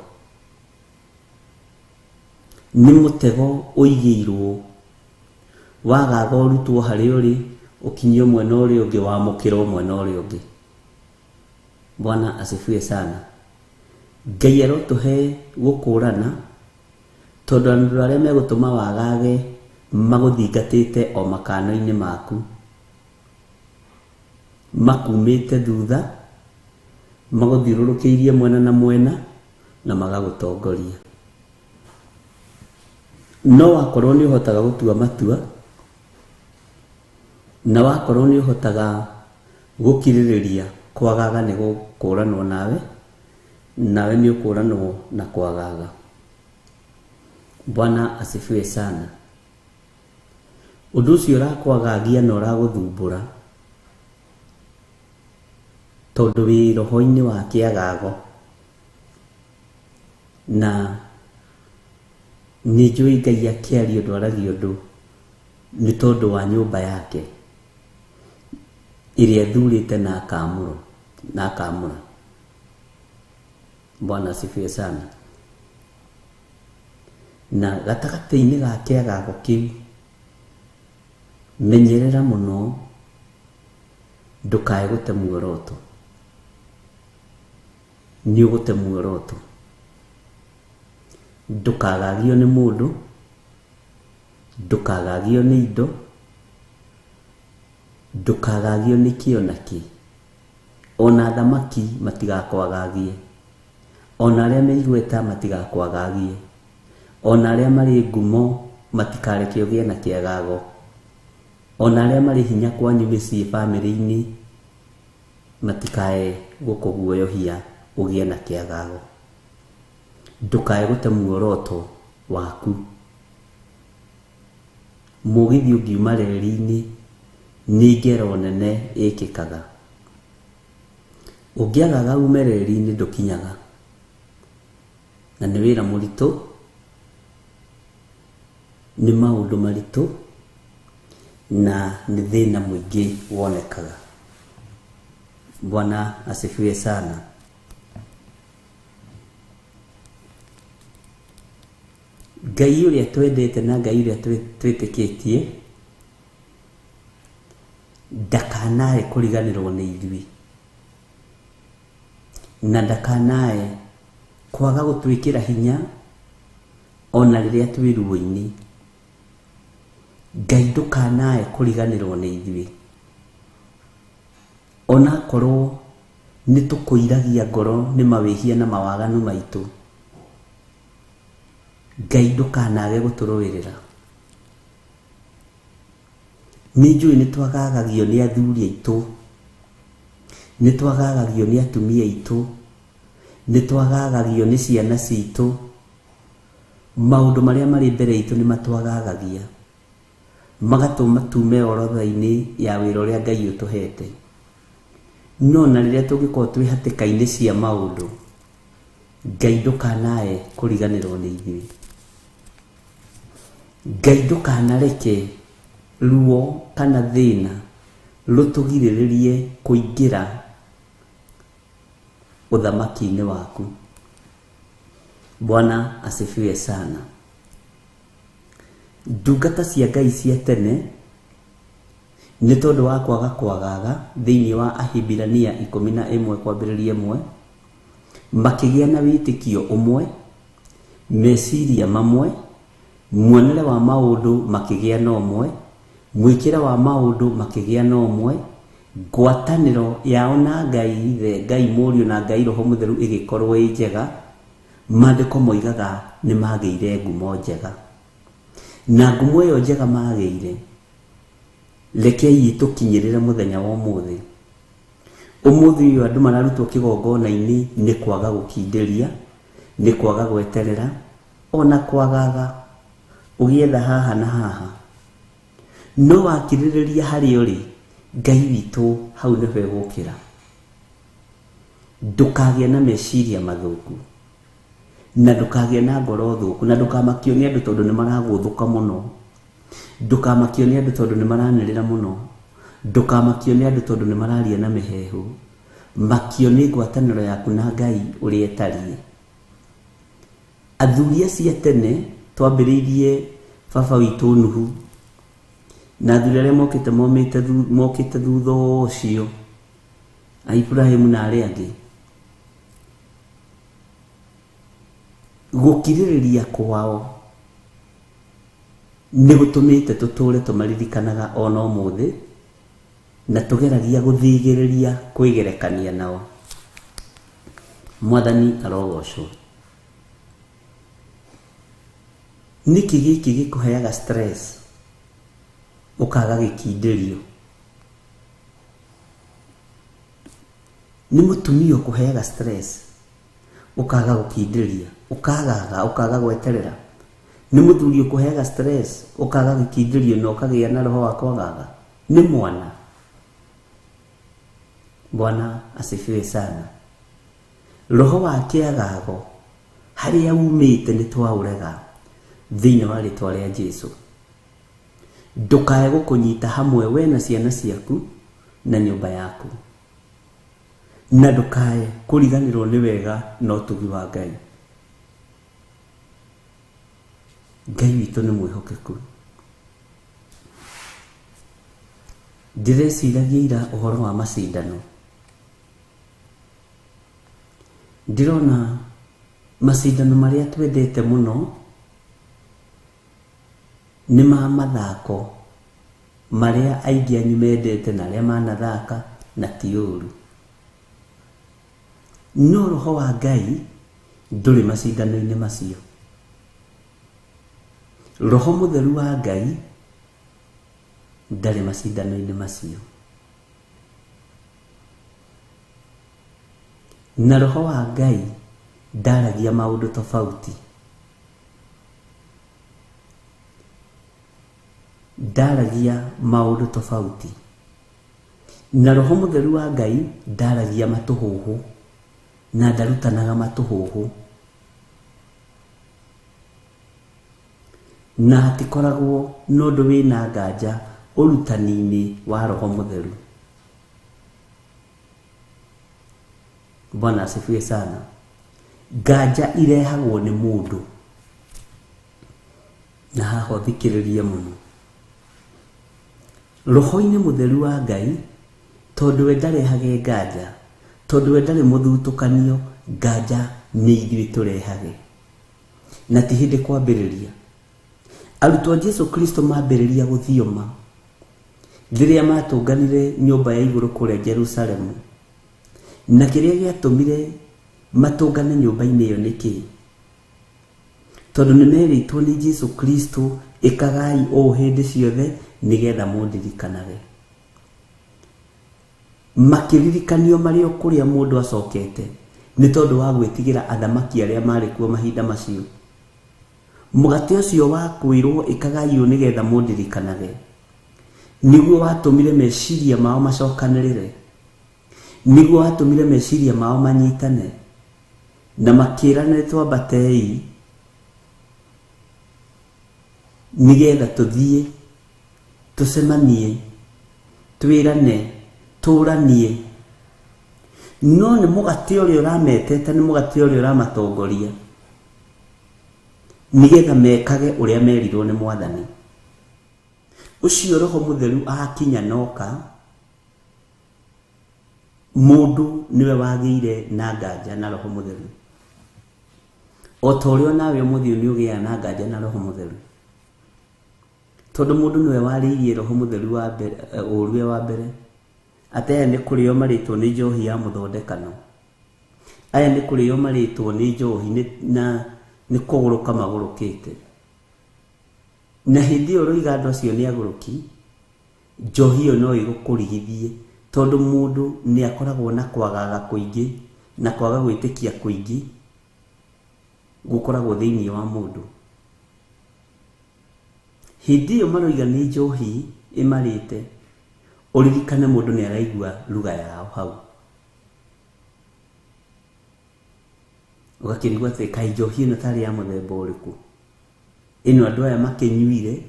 Nĩ mũtego ũigĩirwo, wagaga ũrutwo harĩa ũrĩ, ũkinyio mwena ũrĩa ũngĩ, wamũkĩrwo mwena ũrĩa ũngĩ. Bwana asifiwe sana. Ngai arotũhe gũkũrana, tondũ andũ arĩa megũtũma wagage magũthingatĩte o makano-inĩ maku, makumĩte thutha, magũthiũrũrũkĩirie mwena na mwena, na magagũtongoria. No wakorwo nĩ ũhotaga gũtua matua, na wakorwo nĩ ũhotaga gũkirĩrĩria kwagaga nĩ gũkũranwo nawe, nawe nĩ ũkũranwo na kwagaga. Bwana asifiwe sana. Ũndũ ũcio ũrakwagagia na ũragũthumbũra, tondũ wĩ roho-inĩ wa kĩagago, na nĩ njũĩ Ngai akĩaria ũndũ aragia ũndũ nĩ tondũ wa nyũmba yake ĩrĩa ethurĩte na akamũra, na akamũra. Bwana asifiwe sana. Na gatagatĩ-inĩ ga kĩagago kĩu, menyerera mũno ndũkae gũte muoroto. Nĩ ũgũte muoroto. Ndũkagagio nĩ mũndũ, ndũkagagio nĩ indo, ndũkagagio nĩ kĩ ona kĩ. Ona athamaki matigakwagagie, ona arĩa me igweta matigakwagagie, ona arĩa marĩ ngumo matikareke ũgĩe na kĩagago, ona arĩa marĩ hinya kwanyu mĩciĩ bamĩrĩ-inĩ matikae gũkũguoyohia ũgĩe na kĩagago. Ndũkae gũte muoroto waku. Mũgithi ũngiuma reri-inĩ nĩ ngero nene ĩkĩkaga. Ũngĩagaga ume reri-inĩ ndũkinyaga, na nĩ wĩra mũritũ, nĩ maũndũ maritũ, na nĩ thĩna mũingĩ wonekaga. Bwana asifiwe sana. Ngai ũrĩa twendete na Ngai ũrĩa twĩtĩkĩtie Ndakanae kũriganĩrwo nĩ ithuĩ, na ndakanae kwaga gũtwĩkĩra hinya ona rĩrĩa twĩ ruo-inĩ. Ngai ndũkanae kũriganĩrwo nĩ ithuĩ, onakorwo nĩ tũkũiragia ngoro nĩ mawĩhia na mawaganu maitũ. Ngai ndũkanage gũtũrũĩrĩra. Nĩ njũĩ nĩ twagagagio nĩ athuri aitũ, nĩ twagagagio nĩ atumia aitũ, nĩ twagagagio nĩ ciana citũ. Maũndũ marĩa marĩ mbere itũ nĩ matwagagagia, magatũma tume orodha-inĩ ya wĩra ũrĩa Ngai ũtũhete. No na rĩrĩa tũngĩkorwo twĩ hatĩka-inĩ cia maũndũ, Ngai ndũkanae kũriganĩrwo nĩ ithuĩ. Ngai ndũkanareke ruo kana thĩna rũtũgirĩrĩrie kũingĩra ũthamaki-inĩ waku. Bwana asifiwe sana. Ndungata cia Ngai cia tene nĩ tondũ wa kwaga kwagaga thĩinĩ wa Ahibirania 11 kwambĩrĩria 1, makĩgĩa na wĩtĩkio ũmwe, meciria mamwe, muonere wa maũndũ makĩgĩa na ũmwe, mwĩkĩre wa maũndũ makĩgĩa na ũmwe, ngwatanĩro yao na Ngai Ithe, Ngai Mũriũ na Ngai Roho Mũtheru ĩgĩkorwo ĩ njega. Maandĩko moigaga nĩ magĩire ngumo njega, na ngumo ĩyo njega magĩire, rekei ĩtũkinyĩrĩre mũthenya wa ũmũthĩ. Ũmũthĩ ũyũ andũ mararutwo kĩgongona-inĩ nĩ kwaga gũkindĩria, nĩ kwaga gweterera, ona kwagaga ũgĩetha haha na haha. No wakirĩrĩria harĩa ũrĩ, Ngai witũ hau nĩho egũkĩra. Ndũkagĩe na meciria mathũku, na ndũkagĩe na ngoro thũku, na ndũkamakio nĩ andũ tondũ nĩ maragũthũka mũno, ndũkamakio nĩ andũ tondũ nĩ maranĩrĩra mũno, ndũkamakio nĩ andũ tondũ nĩ mararia na mĩheehũ. Makio nĩ ngwatanĩro yaku na Ngai ũrĩa ĩtariĩ. Athuri acio a tene twambĩrĩirie baba witũ Nuhu, na athuri arĩa mokĩte mokĩte thutha ũcio, a Ibrahimu na arĩa angĩ, gũkirĩrĩria kwao nĩ gũtũmĩte tũtũre tũmaririkanaga ona ũmũthĩ, na tũgeragia gũthigĩrĩria kwĩgerekania nao. Mwathani arogocwo. Nĩkĩ gĩkĩ gĩkũheaga stress ũkaga gĩkindĩrio? Nĩ mũtumia ũkũheaga stress ũkaga gũkindĩria, ũkagaga, ũkaga gweterera. Nĩ mũthuri ũkũheaga stress ũkaga gĩkindĩrio na ũkagĩa na roho wa kwagaga. Nĩ mwana. Bwana asifiwe sana. Roho wa kĩagago harĩa umĩte nĩ twaũrega thĩinĩ wa rĩtwa rĩa Jesu. Ndũkae gũkũnyita hamwe we na ciana ciaku na nyũmba yaku, na ndũkae kũriganĩrwo nĩ wega na ũtugi wa Ngai. Ngai witũ nĩ mwĩhokeku. Ndĩreciragia ira ũhoro wa macindano. Ndĩrona macindano marĩa twendete mũno nĩ ma mathako marĩa aingĩ anyu mendete na arĩa manathaka, na ti ũru. No roho wa Ngai ndũrĩ macindano-inĩ macio. Roho mũtheru wa Ngai ndarĩ macindano-inĩ macio. Na roho wa Ngai ndaragia maũndũ tofauti. Ndaragia maũndũ tofauti. Na roho mũtheru wa Ngai ndaragia matũhũhũ, na ndarutanaga matũhũhũ. Na hatikoragwo na ũndũ wĩna nganja ũrutani-inĩ wa roho mũtheru. Bwana asifiwe sana. Nganja irehagwo nĩ mũndũ, na haha ũthikĩrĩrie mũno. Roho-inĩ mũtheru wa Ngai, tondũ we ndarehage nganja, tondũ we ndarĩ mũthutũkanio, nganja nĩ ithuĩ tũrehage. Na ti hĩndĩ kwambĩrĩria. Arutwo a Jesu Kristo mambĩrĩria gũthioma rĩrĩa matũnganire nyũmba ya igũrũ kũrĩa Jerusalemu. Na kĩrĩa gĩatũmire matũngane nyũmba-inĩ ĩyo nĩ kĩĩ? Tondũ nĩ merĩtwo nĩ Jesu Kristo, ĩkagai ũũ hĩndĩ ciothe nĩgetha mũndirikanage. Makĩririkanio marĩ o kũrĩa mũndũ acokete nĩ tondũ wa gwĩtigĩra athamaki arĩa marĩ kuo mahinda macio. Mũgate ũcio wa kwĩrwo ĩkagai ũũ nĩgetha mũndirikanage nĩguo watũmire meciria mao macokanĩrĩre, nĩguo watũmire meciria mao manyitane, na makĩrana twambatei nĩgetha tũthiĩ tũcemanie, twĩrane, tũranie. No nĩ mũgate ũrĩa ũrametete, nĩ mũgate ũrĩa ũramatongoria nĩgetha mekage ũrĩa merirwo nĩ Mwathani. Ũcio Roho Mũtheru akinya noka, mũndũ nĩwe wagĩire na nganja na Roho Mũtheru. O ta ũrĩa nawe ũmũthĩ nĩ ũgĩaga na nganja na Roho Mũtheru, tondũ mũndũ nĩwe warĩirie Roho Mũtheru wa mbere, ũũru wa mbere, atĩ aya nĩ kũrĩo marĩtwo nĩ njohi ya mũthondekano, aya nĩ kũrĩo marĩtwo nĩ njohi na nĩ kũgũrũka magũrũkĩte. Na hĩndĩ ĩyo ũroiga andũ acio nĩ agũrũki, njohi ĩyo no ĩgũkũrigithie, tondũ mũndũ nĩ akoragwo na kwagaga kũingĩ na kwaga gwĩtĩkia kũingĩ gũkoragwo thĩinĩ wa mũndũ. Hĩndĩ ĩyo maroiga nĩ njohi ĩmarĩte, ũririkane mũndũ nĩ araigua lugha yao hau, ũgakĩrigwo atĩ kaĩ njohi ĩno tarĩ ya mũthemba ũrĩkũ, ĩno andũ aya makĩnyuire.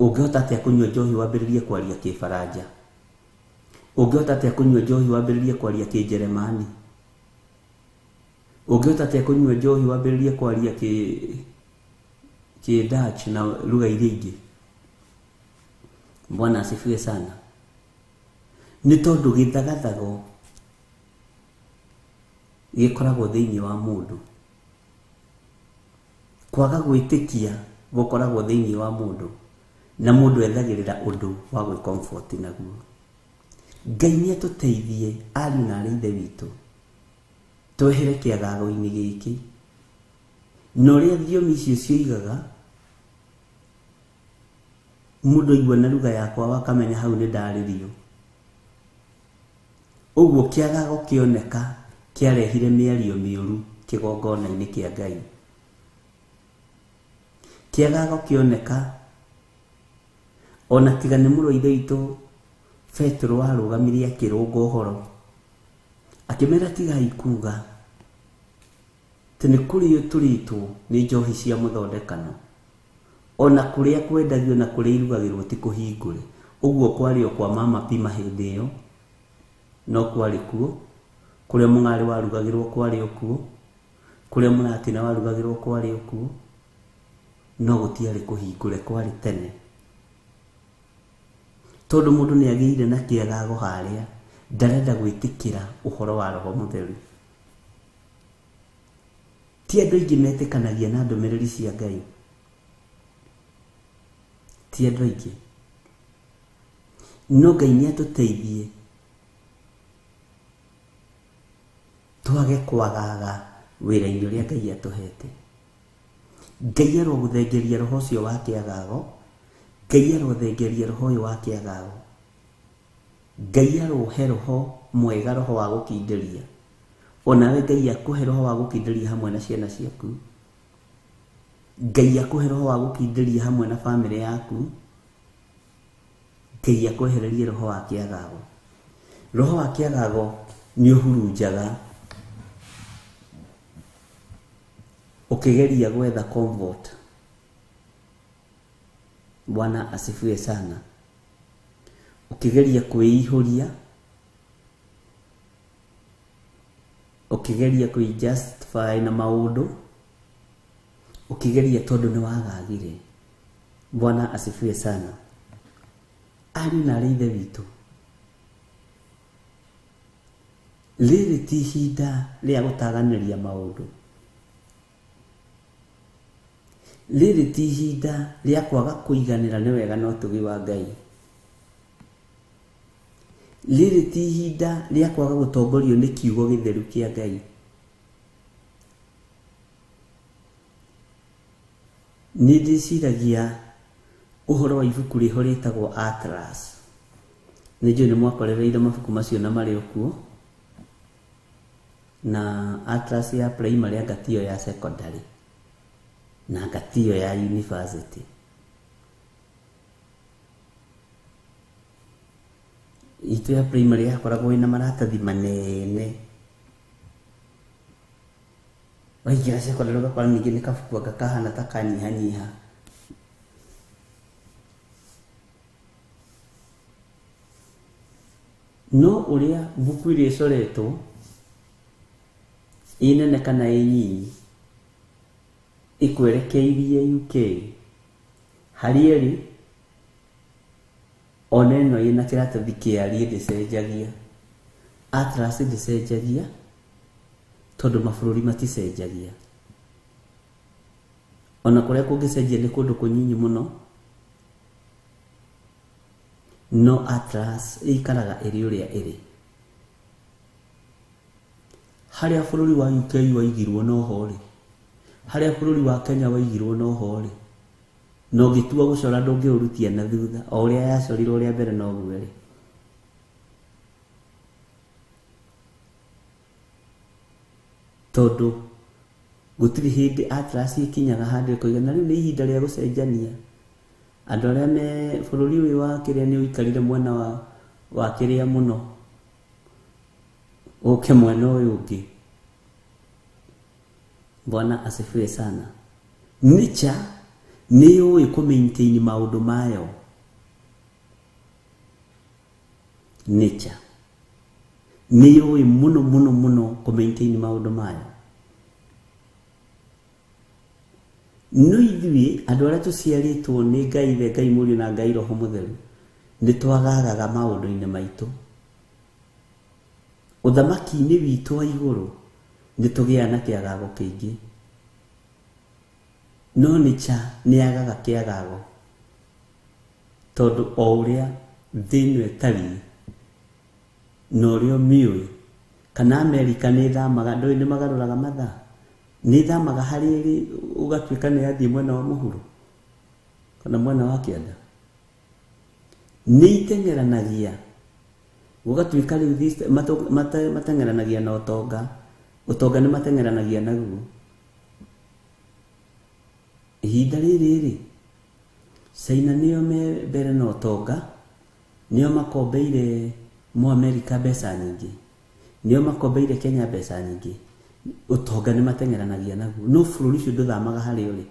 Ũngĩhota atĩa kũnyua njohi wambĩrĩrie kwaria Kĩbaranja? Ũngĩhota atĩa kũnyua njohi wambĩrĩrie kwaria Kĩnjeremani? Ũngĩhota atĩa kũnyua njohi wambĩrĩrie kwaria Kĩ Dutch na lugha iria ingĩ? Bwana asifiwe sana. Nĩ tondũ gĩthagathago gĩkoragwo thĩinĩ wa mũndũ, kwaga gwĩtĩkia gũkoragwo thĩinĩ wa mũndũ, na mũndũ ethagĩrĩra ũndũ wa gwĩcomfort naguo. Ngai nĩ atũteithie ariũ na aarĩ a Ithe witũ, twehere kĩagago-inĩ gĩkĩ. Na ũrĩa thiomi icio cioigaga, mũndũ aigua na lugha yakwa wakamenya hau nĩ ndarĩrio. Ũguo kĩagago kĩoneka kĩarehire mĩario mĩũru kĩgongona-inĩ kĩa Ngai. Kĩagago kĩoneka ona tiga nĩ mũrũ wa Ithe witũ Petero warũgamirie akĩrũnga ũhoro, akĩmera tigai kuga atĩ nĩ kũrĩo tũrĩtwo nĩ njohi cia mũthondekano, ona kũrĩa kwendagio na kũrĩa irugagĩrwo ti kũhingũre. Ũguo kwarĩ o kwa mama pima hĩndĩ ĩyo, no kwarĩ kuo, kũrĩa mũng'arĩ warugagĩrwo kwarĩ o kuo, kũrĩa mũratina warugagĩrwo kwarĩ o kuo, no gũtiarĩ kũhingũre, kwarĩ tene. Tondũ mũndũ nĩ agĩire na kĩagago harĩa, ndarenda gwĩtĩkĩra ũhoro wa Roho Mũtheru. Ti andũ aingĩ metĩkanagia na ndũmĩrĩri cia Ngai, ti andũ aingĩ. No Ngai nĩ atũteithie twage kwagaga wĩra-inĩ ũrĩa Ngai atũhete. Ngai arogũthengeria roho ũcio wa kĩagago, Ngai arothengeria roho ũyũ wa kĩagago, Ngai arohe roho mwega, roho wa gũkindĩria. Onawe Ngai akũhe roho wa gũkindĩria hamwe na ciana ciaku. Ngai akũhe roho wa gũkindĩria hamwe na bamĩrĩ yaku. Ngai akwehererie roho wa kĩagago. Roho wa kĩagago nĩ ũhurunjaga ũkĩgeria gwetha comfort. Bwana asifiwe sana. Ũkĩgeria kwĩihũria, ũkĩgeria kwĩ-justify na maũndũ, ũkĩgeria tondũ nĩ wagagire. Bwana asifiwe sana. Ariũ na arĩ ithe witũ, rĩrĩ ti ihinda rĩa gũtaganĩria maũndũ, rĩrĩ ti ihinda rĩa kwaga kũiganĩra nĩ wega na ũtugi wa Ngai, rĩrĩ ti ihinda rĩa kwaga gũtongorio nĩ kiugo gĩtheru kĩa Ngai. Nĩ ndĩciragia ũhoro wa ibuku rĩho rĩtagwo Atlas. Nĩ njũĩ nĩ mwakorereire mabuku macio na marĩ o kuo, na Atlas ya primary anga tiyo ya secondary na anga tiyo ya university. Itũ ya primary yakoragwo ĩna maratathi manene, waingĩra secondary ũgakora ningĩ nĩ kabuku anga kahana ta kanyihanyiha. No ũrĩa mbuku ĩrĩa ĩcoretwo ĩ nene kana ĩ nyinyi ĩkwerekeirie UK harĩa ĩrĩ, ona ĩno ĩna kĩratathi kĩariĩ ndĩcenjagia. Atlas ndĩcenjagia tondũ mabũrũri maticenjagia. Ona kũrĩa kũngĩcenjia nĩ kũndũ kũnyinyi mũno, no Atlas ĩikaraga ĩrĩ ũrĩa ĩrĩ. Harĩa bũrũri wa UK waigirwo noho rĩ, harĩa bũrũri wa Kenya waigirwo noho rĩ, na ũngĩtua gũcora ndũngĩũrutia na thutha, o ũrĩa yacorirwo rĩa mbere noguo ĩrĩ. Tondũ gũtirĩ hĩndĩ Atlas ĩkinyaga handũ ĩkoiga na rĩu nĩ ihinda rĩa gũcenjania. Andũ arĩa me bũrũri ũyũ wa kĩrĩa nĩ ũikarire mwena wa kĩrĩa mũno, ũke mwena ũyũ ũngĩ. Bwana asifiwe sana. Nature nĩ yũĩ kũ maintain maũndũ mayo. Nature nĩ yũĩ mũno mũno mũno kũ maintain maũndũ mayo. No ithuĩ andũ arĩa tũciarĩtwo nĩ Ngai Ithe, Ngai Mũriũ na Ngai Roho Mũtheru, nĩ twagagaga maũndũ-inĩ maitũ. Ũthamaki-inĩ witũ wa igũrũ nĩ tũgĩaga na kĩagago kĩingĩ, no nature nĩ yagaga kĩagago tondũ o ũrĩa thĩ ĩno ĩtariĩ na ũrĩa ũmĩũĩ, kana Amerika nĩ ĩthamaga, ndũĩ nĩ magarũraga mathaa, nĩ ĩthamaga harĩa ĩrĩ ũgatuĩka nĩ yathiĩ mwena wa mũhuro kana mwena wa kĩanda, nĩ iteng'eranagia gũgatuĩka rĩu mateng'eranagia na ũtonga, ũtonga nĩ mateng'eranagia naguo. Ihinda rĩrĩ rĩ, China nĩo me mbere na ũtonga, nĩo makombeire mo Amerika mbeca nyingĩ, nĩo makombeire Kenya mbeca nyingĩ. Ũtonga nĩ mateng'eranagia naguo, no bũrũri ũcio ndũthamaga harĩa ũrĩ.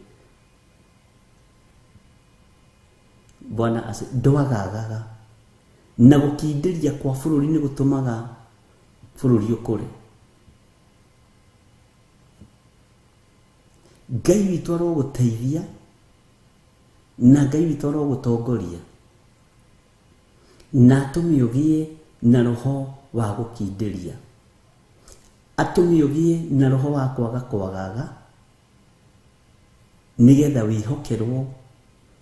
Bwana ndwagagaga, na gũkindĩria kwa bũrũri nĩ gũtũmaga bũrũri ũkũre. Ngai witũ arogũteithia na Ngai witũ arogũtongoria na atũme ũgĩe na roho wa gũkindĩria, atũme ũgĩe na roho wa kwaga kwagaga, nĩgetha wĩhokerwo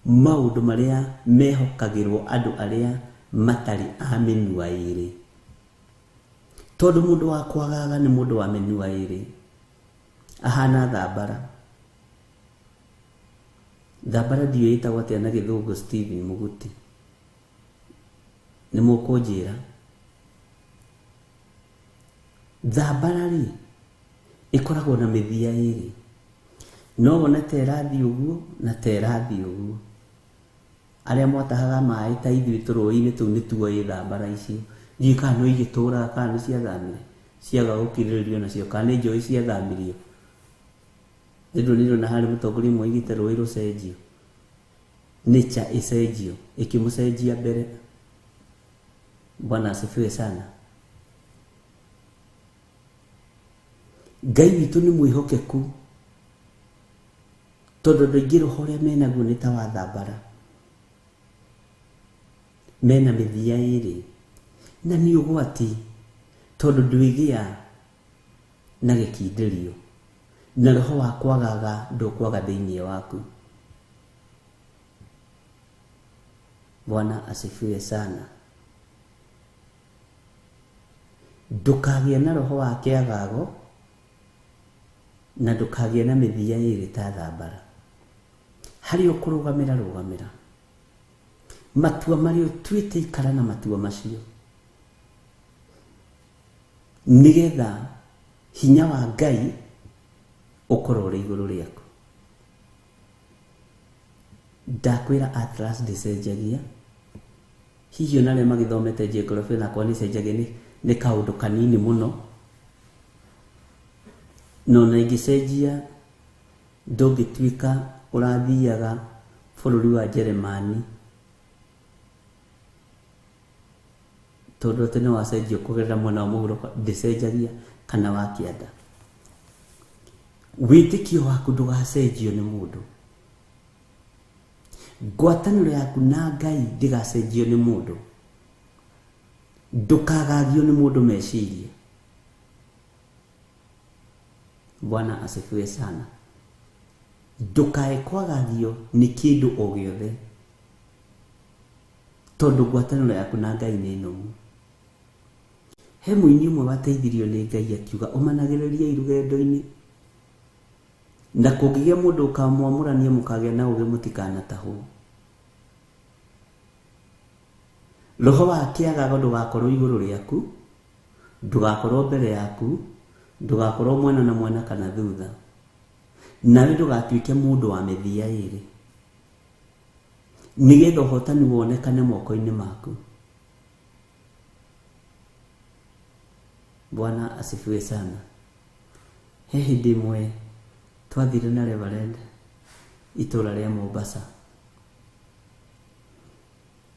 maũndũ marĩa mehokagĩrwo andũ arĩa matarĩ a mĩnua ĩrĩ. Tondũ mũndũ wa kwagaga nĩ mũndũ wa mĩnua ĩrĩ, ahana thambara. Thambara ndiũĩ ĩtagwo atĩa na gĩthũngũ, Stephen Mũguti, nĩ mũkũnjĩra. Thambara rĩ ĩkoragwo na mĩthia ĩrĩ, no wone ta ĩrathiĩ ũguo na ta ĩrathiĩ ũguo. Arĩa mwatahaga maĩ ta ithuĩ tũrũĩ-inĩ tũu nĩ tuoĩ thambara icio, ndiũĩ kana no igĩtũraga kana nĩ ciathamire, ciaga gũkirĩrĩrio nacio, kana nĩ njũĩ ciathamirio. Nĩ na harĩ mũtongoria ũmwe oigĩte rũĩ rũcenjio, nature ĩcenjio, ĩkĩmũcenjia mbere. Bwana asifiwe sana. Ngai witũ nĩ mwĩhokeku, tondũ andũ aingĩ roho ũrĩa menaguo nĩ ta wa thambara. Mena mĩthia ĩrĩ na nĩ ũgwati tondũ ndwĩgĩa na gĩkindĩrio na roho wa kwagaga ndũkwaga thĩinĩ waku. Bwana asifiwe sana. Ndũkagĩe na roho wa kĩagago na ndũkagĩe na mĩthia ĩrĩ ta thambara. Harĩa ũkũrũgamĩra rũgamĩra. Matua marĩa ũtuĩte ikara na matua macio nĩgetha hinya wa Ngai ũkorwo ũrĩ igũrũ rĩaku. Ndakwĩra atlas ndĩcenjagia, hihi ona arĩa magĩthomete geography nakwa nĩcenjagia nĩ kaũndũ kanini mũno, na ona ĩngĩcenjia ndũngĩtuĩka ũrathiaga bũrũri wa Jeremani tondũ atĩ nĩ wacenjio kũgerera mwena wa mũhuro, ndĩcenjagia kana wa kĩanda. Wĩtĩkio waku ndũgacenjio nĩ mũndũ. Ngwatanĩro yaku na Ngai ndĩgacenjio nĩ mũndũ. Ndũkagagio nĩ mũndũ meciria. Bwana asifiwe sana. Ndũkae kwagagio nĩ kĩndũ o gĩothe tondũ ngwatanĩro yaku na Ngai nĩ nũmu. He mũini ũmwe wateithirio nĩ Ngai akiuga ũmanagĩrĩriai rũgendo-inĩ na kũngĩgĩa mũndũ ũkamwamũrania mũkagĩa na ũũgĩ mũtikanatahwo. Roho wa kĩagago ndũgakorwo igũrũ rĩaku, ndũgakorwo mbere yaku, ndũgakorwo mwena na mwena kana thutha, nawe ndũgatuĩke mũndũ wa mĩthia ĩrĩ nĩgetha ũhotani wonekane moko-inĩ maku. Bwana asifiwe sana. He hĩndĩ ĩmwe twathire na Reverend itũra rĩa Mombasa,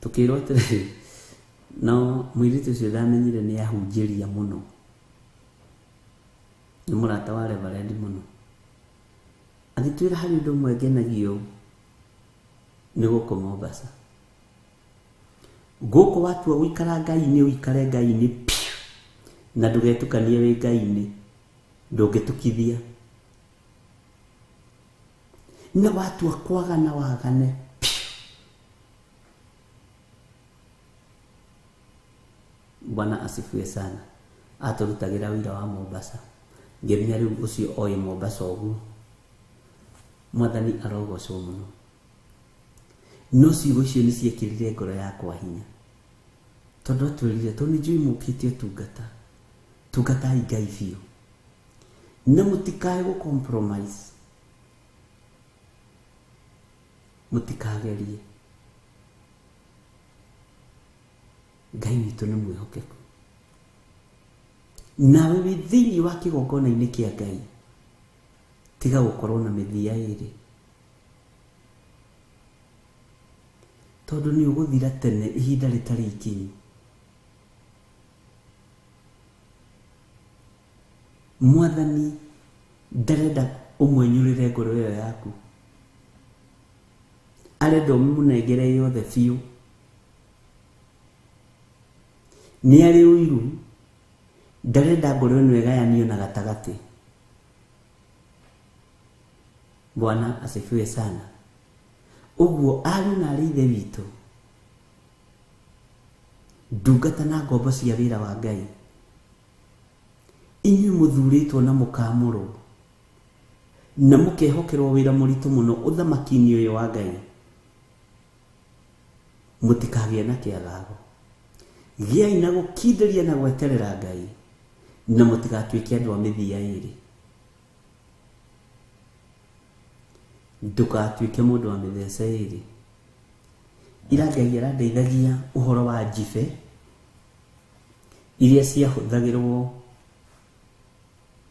tukĩrwo atĩrĩrĩ, no mũirĩtu ũcio ndamenyire nĩ ahunjĩria mũno, nĩ mũrata wa Reverend mũno. Agĩtwĩra harĩ ũndũ ũmwe ngenagio nĩ gũkũ Mombasa. Gũkũ watua gũikara Ngai-inĩ ũikare Ngai-inĩ piũ, na ndũgetukanie wĩ Ngai-inĩ, ndũngĩtukithia. Na watua kwagana wagane piũ. Bwana asifiwe sana. Atũrutagĩra wĩra wa Mombasa ngĩmenya rĩu ũcio oĩ Mombasa ũguo. Mwathani arogocwo mũno. No ciugo icio nĩ ciekĩrire ngoro yakwa hinya tondũ atwĩrire tondũ nĩ njũĩ mũkĩte ũtungata, tungatai Ngai biũ na mũtikae gũ compromise, mũtikagerie. Ngai witũ nĩ mwĩhokeku. Nawe wĩ thĩinĩ wa kĩgongona-inĩ kĩa Ngai, tiga gũkorwo na mĩthia ĩrĩ tondũ nĩ ũgũthira tene ihinda rĩtarĩ ikinyu. Mwathani ndarenda ũmwenyũrĩre ngoro ĩyo yaku, arenda ũmũnengere yothe biũ. Nĩ arĩ ũiru, ndarenda ngoro ĩno ĩgayanio na gatagatĩ. Bwana asifiwe sana. Ũguo ariũ na arĩ ithe witũ, ndungata na ngombo cia wĩra wa Ngai, inyuĩ mũthurĩtwo na mũkamũrwo na mũkehokerwo wĩra mũritũ mũno ũthamaki-inĩ ũyũ wa Ngai, mũtikagĩe na kĩagago. Gĩai na gũkindĩria na gweterera Ngai, na mũtigatuĩke andũ a mĩthia ĩrĩ. Ndũgatuĩke mũndũ wa mĩthece ĩrĩ. Ira Ngai arandeithagia ũhoro wa njibe iria ciahũthagĩrwo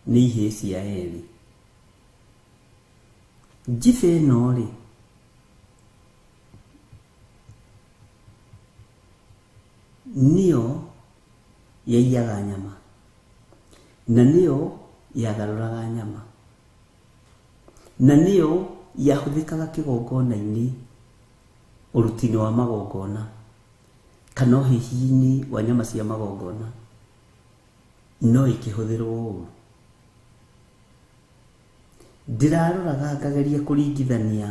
nĩ ihĩĩ cia Eli. Njibe ĩno rĩ, nĩyo yaiyaga nyama na nĩyo yagarũraga nyama na nĩyo yahũthĩkaga kĩgongona-inĩ ũruti-inĩ wa magongona. Kana ũhĩhi-inĩ wa nyama cia magongona no ikĩhũthĩrwo ũru. Ndĩraroraga ngageria kũringithania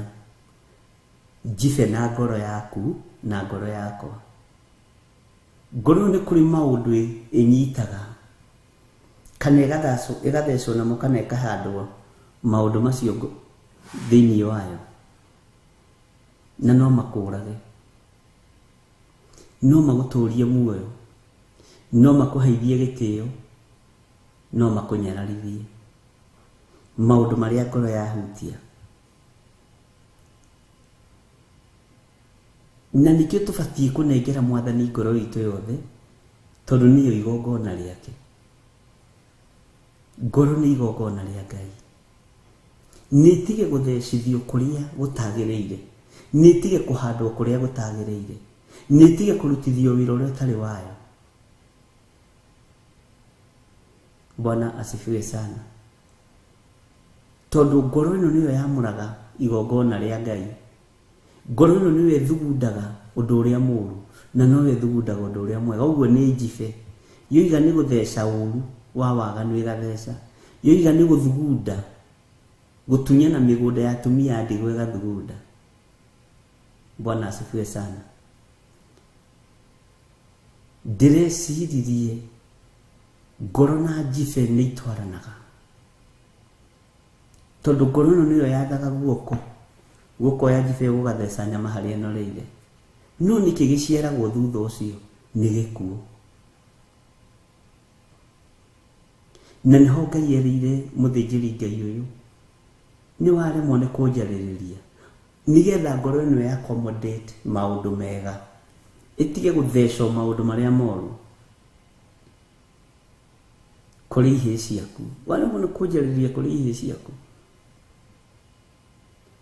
njibe na ngoro yaku na ngoro yakwa. Ngoro nĩ kũrĩ maũndũ ĩnyitaga kana ĩgathecwo namo kana ĩkahandwo maũndũ macio thĩinĩ wayo, na no makũrage, no magũtũrie muoyo, no makũheithie gĩtĩo, no makũnyararithie. Maũndũ marĩa ngoro yahutia. Na nĩkĩo tũbatiĩ kũnengera mwathani ngoro itũ yothe, tondũ nĩyo igongona rĩake. Ngoro nĩ igongona rĩa Ngai. Nĩ ĩtige gũthecithio kũrĩa gũtagĩrĩire, nĩ ĩtige kũhandwo kũrĩa gũtagĩrĩire, nĩ ĩtige kũrutithio wĩra ũrĩa ũtarĩ wayo. Bwana asifiwe sana. Tondũ ngoro ĩno nĩyo yamũraga igongona rĩa Ngai. Ngoro ĩno nĩyo ĩthugundaga ũndũ ũrĩa mũũru na noyo ĩthugundaga ũndũ ũrĩa mwega. Ũguo nĩ njibe. Yoiga nĩ gũtheca ũru wa waganu ĩgatheca. Yoiga nĩ gũthugunda, gũtunyana mĩgũnda ya atumia a ndigwa ĩgathugunda. Bwana asifiwe sana. Ndĩreciririe ngoro na njibe nĩ itwaranaga, tondũ ngoro ĩno nĩyo yathaga guoko, guoko ya njibe gũgatheca nyama harĩa ĩnoreire. No nĩkĩ gĩciaragwo thutha ũcio? Nĩ gĩkuũ. Na nĩho Ngai erĩire mũthĩnjĩri Ngai ũyũ, nĩ waremwo nĩ kũnjarĩrĩria nĩgetha ngoro ĩno ya accommodate maũndũ mega, ĩtige gũthecwo maũndũ marĩa moru kũrĩ ihĩĩ ciaku. Waremwo nĩ kũnjarĩrĩria kũrĩ ihĩĩ ciaku.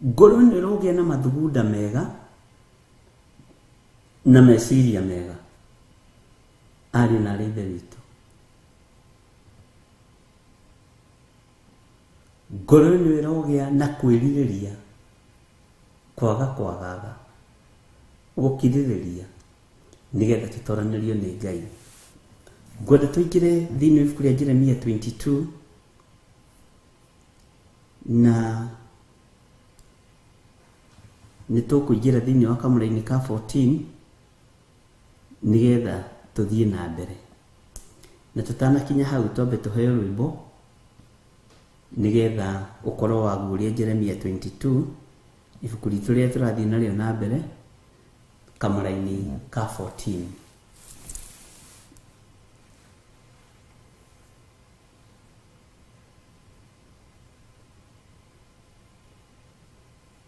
Ngoro ĩno ĩrogĩa na mathugunda mega na meciria mega. Ariũ na aarĩ a Ithe witũ, ngoro ĩno ĩrogĩa na kwĩrirĩria, kwaga kwagaga, gũkirĩrĩria, nĩgetha tũtoranĩrio nĩ Ngai. Ngwenda tũingĩre thĩinĩ wa ibuku rĩa Jeremia 22 na nĩ tũkũingĩra thĩinĩ wa kamũra-inĩ ka 14 nĩgetha tũthiĩ na mbere. Na tũtanakinya hau twambe tũheo rwĩmbo nĩgetha ũkorwo waguũria Jeremia 22, ibuku ritũ rĩrĩa tũrathiĩ narĩo na mbere kamũra-inĩ ka 14.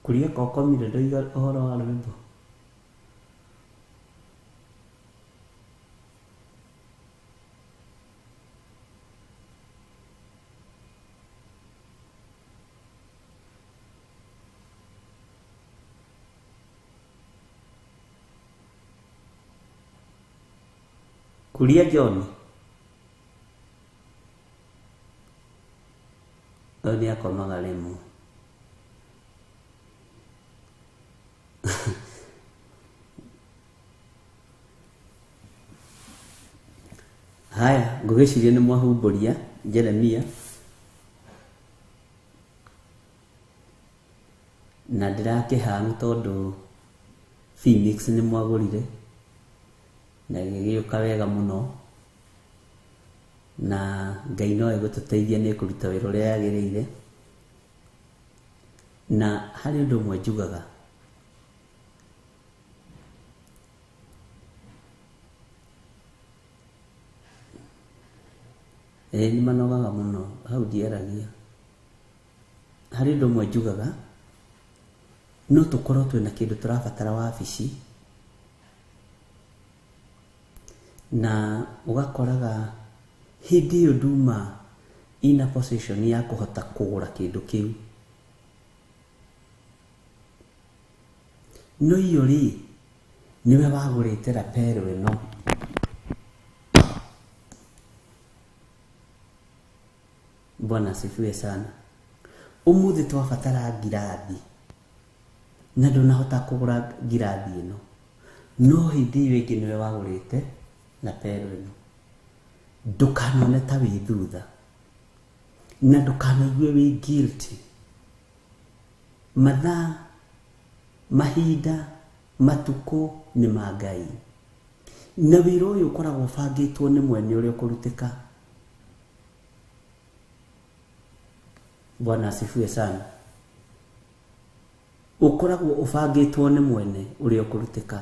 Kuria kokomire ndoiga ũhoro wa rwĩmbo. Kuria John ũyũ nĩ akomaga rĩmwe. Haya, ngũgĩciria nĩ mwahumbũria Jeremia na ndĩrakĩhang tondũ Phoenix nĩ mwagũrire na gĩgĩũka wega mũno, na Ngai no egũtũteithia nĩ kũruta wĩra ũrĩa yagĩrĩire. Na harĩ ũndũ ũmwe njugaga, nĩ manogaga mũno, hau ndiaragia. Harĩ ũndũ ũmwe njugaga, no tũkorwo twĩna kĩndũ tũrabatara wabici, na ũgakoraga hĩndĩ ĩyo nduma ina position ya kũhota kũgũra kĩndũ kĩu. No iyo rĩ, nĩwe wagũrĩte lapel ĩno. Bwana asifiwe sana. Ũmũthĩ twabatara ngirathi na ndũnahota kũgũra ngirathi ĩno, No hĩndĩ ĩyo ĩngĩ nĩwe wagũrĩte lapel ĩno. Ndũkanone ta wĩ thutha na ndũkanaigue wĩ guilty. Mathaa, mahinda, matukũ nĩ ma Ngai, na wĩra ũyũ ũkoragwo ũbangĩtwo nĩ mwene ũrĩa ũkũrutĩka. Bwana asifiwe sana. Ũkoragwo ũbangĩtwo nĩ mwene ũrĩa ũkũrutĩka.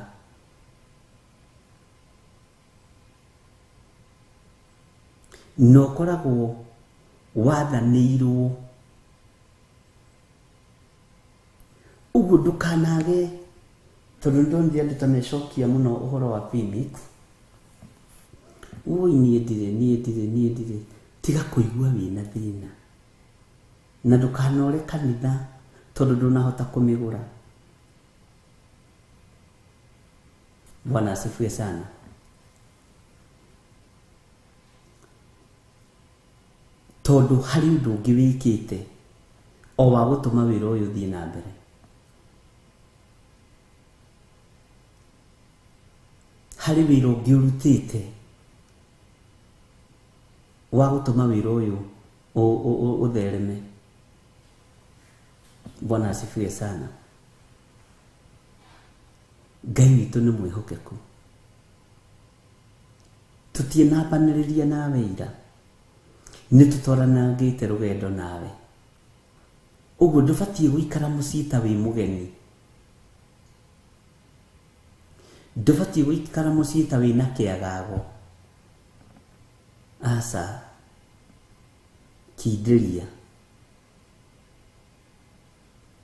Na ũkoragwo wathanĩirwo. Ũguo ndũkanage, tondũ nĩndonire andũ ta mecokia mũno ũhoro wa Phoenix. Oi niĩ ndirĩ, niĩ ndirĩ, niĩ ndirĩ. Tiga kũigua wĩna thĩna. Na ndũkanore kanitha tondũ ndũnahota kũmĩgũra. Bwana asifiwe sana. Tondũ harĩ ũndũ ũngĩ wĩkĩte o wa gũtũma wĩra ũyũ ũthiĩ na mbere. Harĩ wĩra ũngĩ ũrutĩte wa gũtũma wĩra ũyũ ũthereme. Bwana asifiwe sana. Ngai witũ nĩ mwĩhokeku. Tũtiĩnambanĩrĩria nawe ira, nĩ tũtwaranangĩte rũgendo nawe. Ũguo ndũbatiĩ gũikara mũciĩ ta wĩ mũgeni. Ndũbatiĩ gũikara mũciĩ ta wĩna kĩagago. Aca, kindĩria.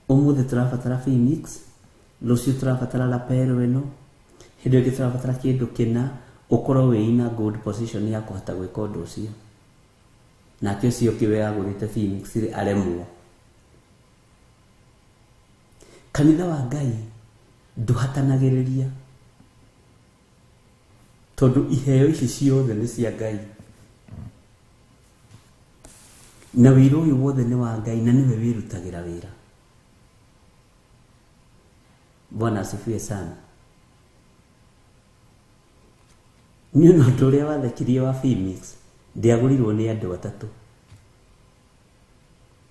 Ũmũthĩ tũrabatara Phoenix, rũciũ tũrabatara lapel ĩno, hĩndĩ ĩngĩ tũrabatara kĩndũ kĩna, ũkorwo wĩ in a good position ya kũhota gwĩka ũndũ ũcio. Nake ũcio ũngĩ we agũrĩte Phoenix rĩ aremwo. Kanitha wa Ngai ndũhatanagĩrĩria, tondũ iheo ici ciothe nĩ cia Ngai, na wĩra ũyũ wothe nĩ wa Ngai, na nĩwe wĩrutagĩra wĩra. Bwana asifiwe sana. Niĩ ona ũndũ ũrĩa wathekirie wa Phoenix, ndĩagũrirwo nĩ andũ atatũ,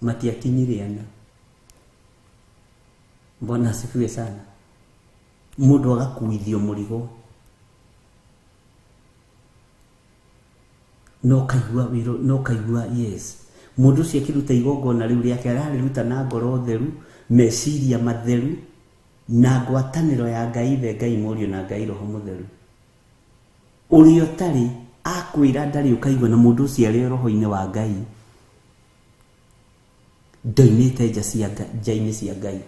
matiakinyire ana. Bwana asifiwe sana. Mũndũ agakuithio mũrigo no kaigua wĩra, no kaigua yes. Mũndũ ũcio akĩruta igongona rĩu rĩake ararĩruta na ngoro theru, meciria matheru, na ngwatanĩro ya Ngai Ithe, Ngai Mũriũ na Ngai Roho Mũtheru. Ũrĩa ũtarĩ akwĩra ndarĩ, ũkaigua na mũndũ ũcio arĩ roho-inĩ wa Ngai, ndoimĩte nja cia nja-inĩ cia Ngai,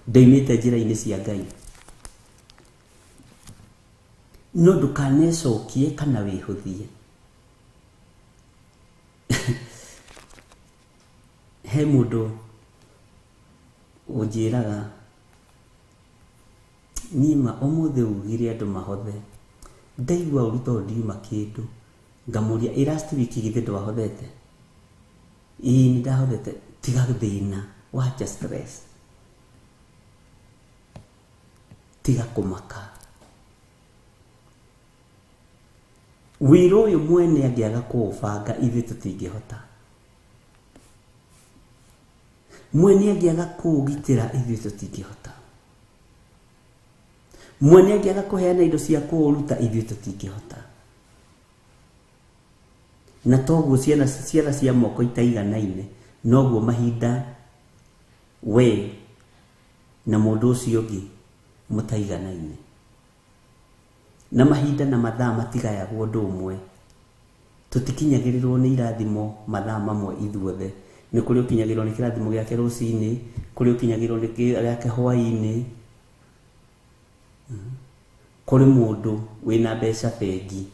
ndoimĩte njĩra-inĩ cia Ngai. No ndũkanecokie kana wĩhũthie. He mũndũ ũnjĩraga nima ũmũthĩ ugire andũ mahothe, ndaigua ũru tondũ ndiuma kĩndũ. Ngamũria ĩ last week githĩ ndwahothete? Ĩĩ nĩ ndahothete. Tiga thĩna, wacha stress, tiga kũmaka. Wĩra ũyũ mwene angĩaga kũũbanga ithuĩ tũtingĩhota. Mwene angĩaga kũũgitĩra ithuĩ tũtingĩhota. Mwene angĩaga kũheana indo cia kũũruta ithuĩ tũtingĩhota. Na toguo ciana cia moko itaiganaine, noguo mahinda we na mũndũ ũcio ũngĩ mũtaiganaine. Na mahinda na mathaa matigayagwo ũndũ ũmwe. Tũtikinyagĩrĩrwo nĩ irathimo mathaa mamwe ithuothe. Nĩ kũrĩ ũkinyagĩrĩrwo nĩ kĩrathimo gĩake rũcinĩ, kũrĩ ũkinyagĩrĩrwo nĩ gĩake hwaĩ-inĩ. Kũrĩ mũndũ wĩna mbeca bengi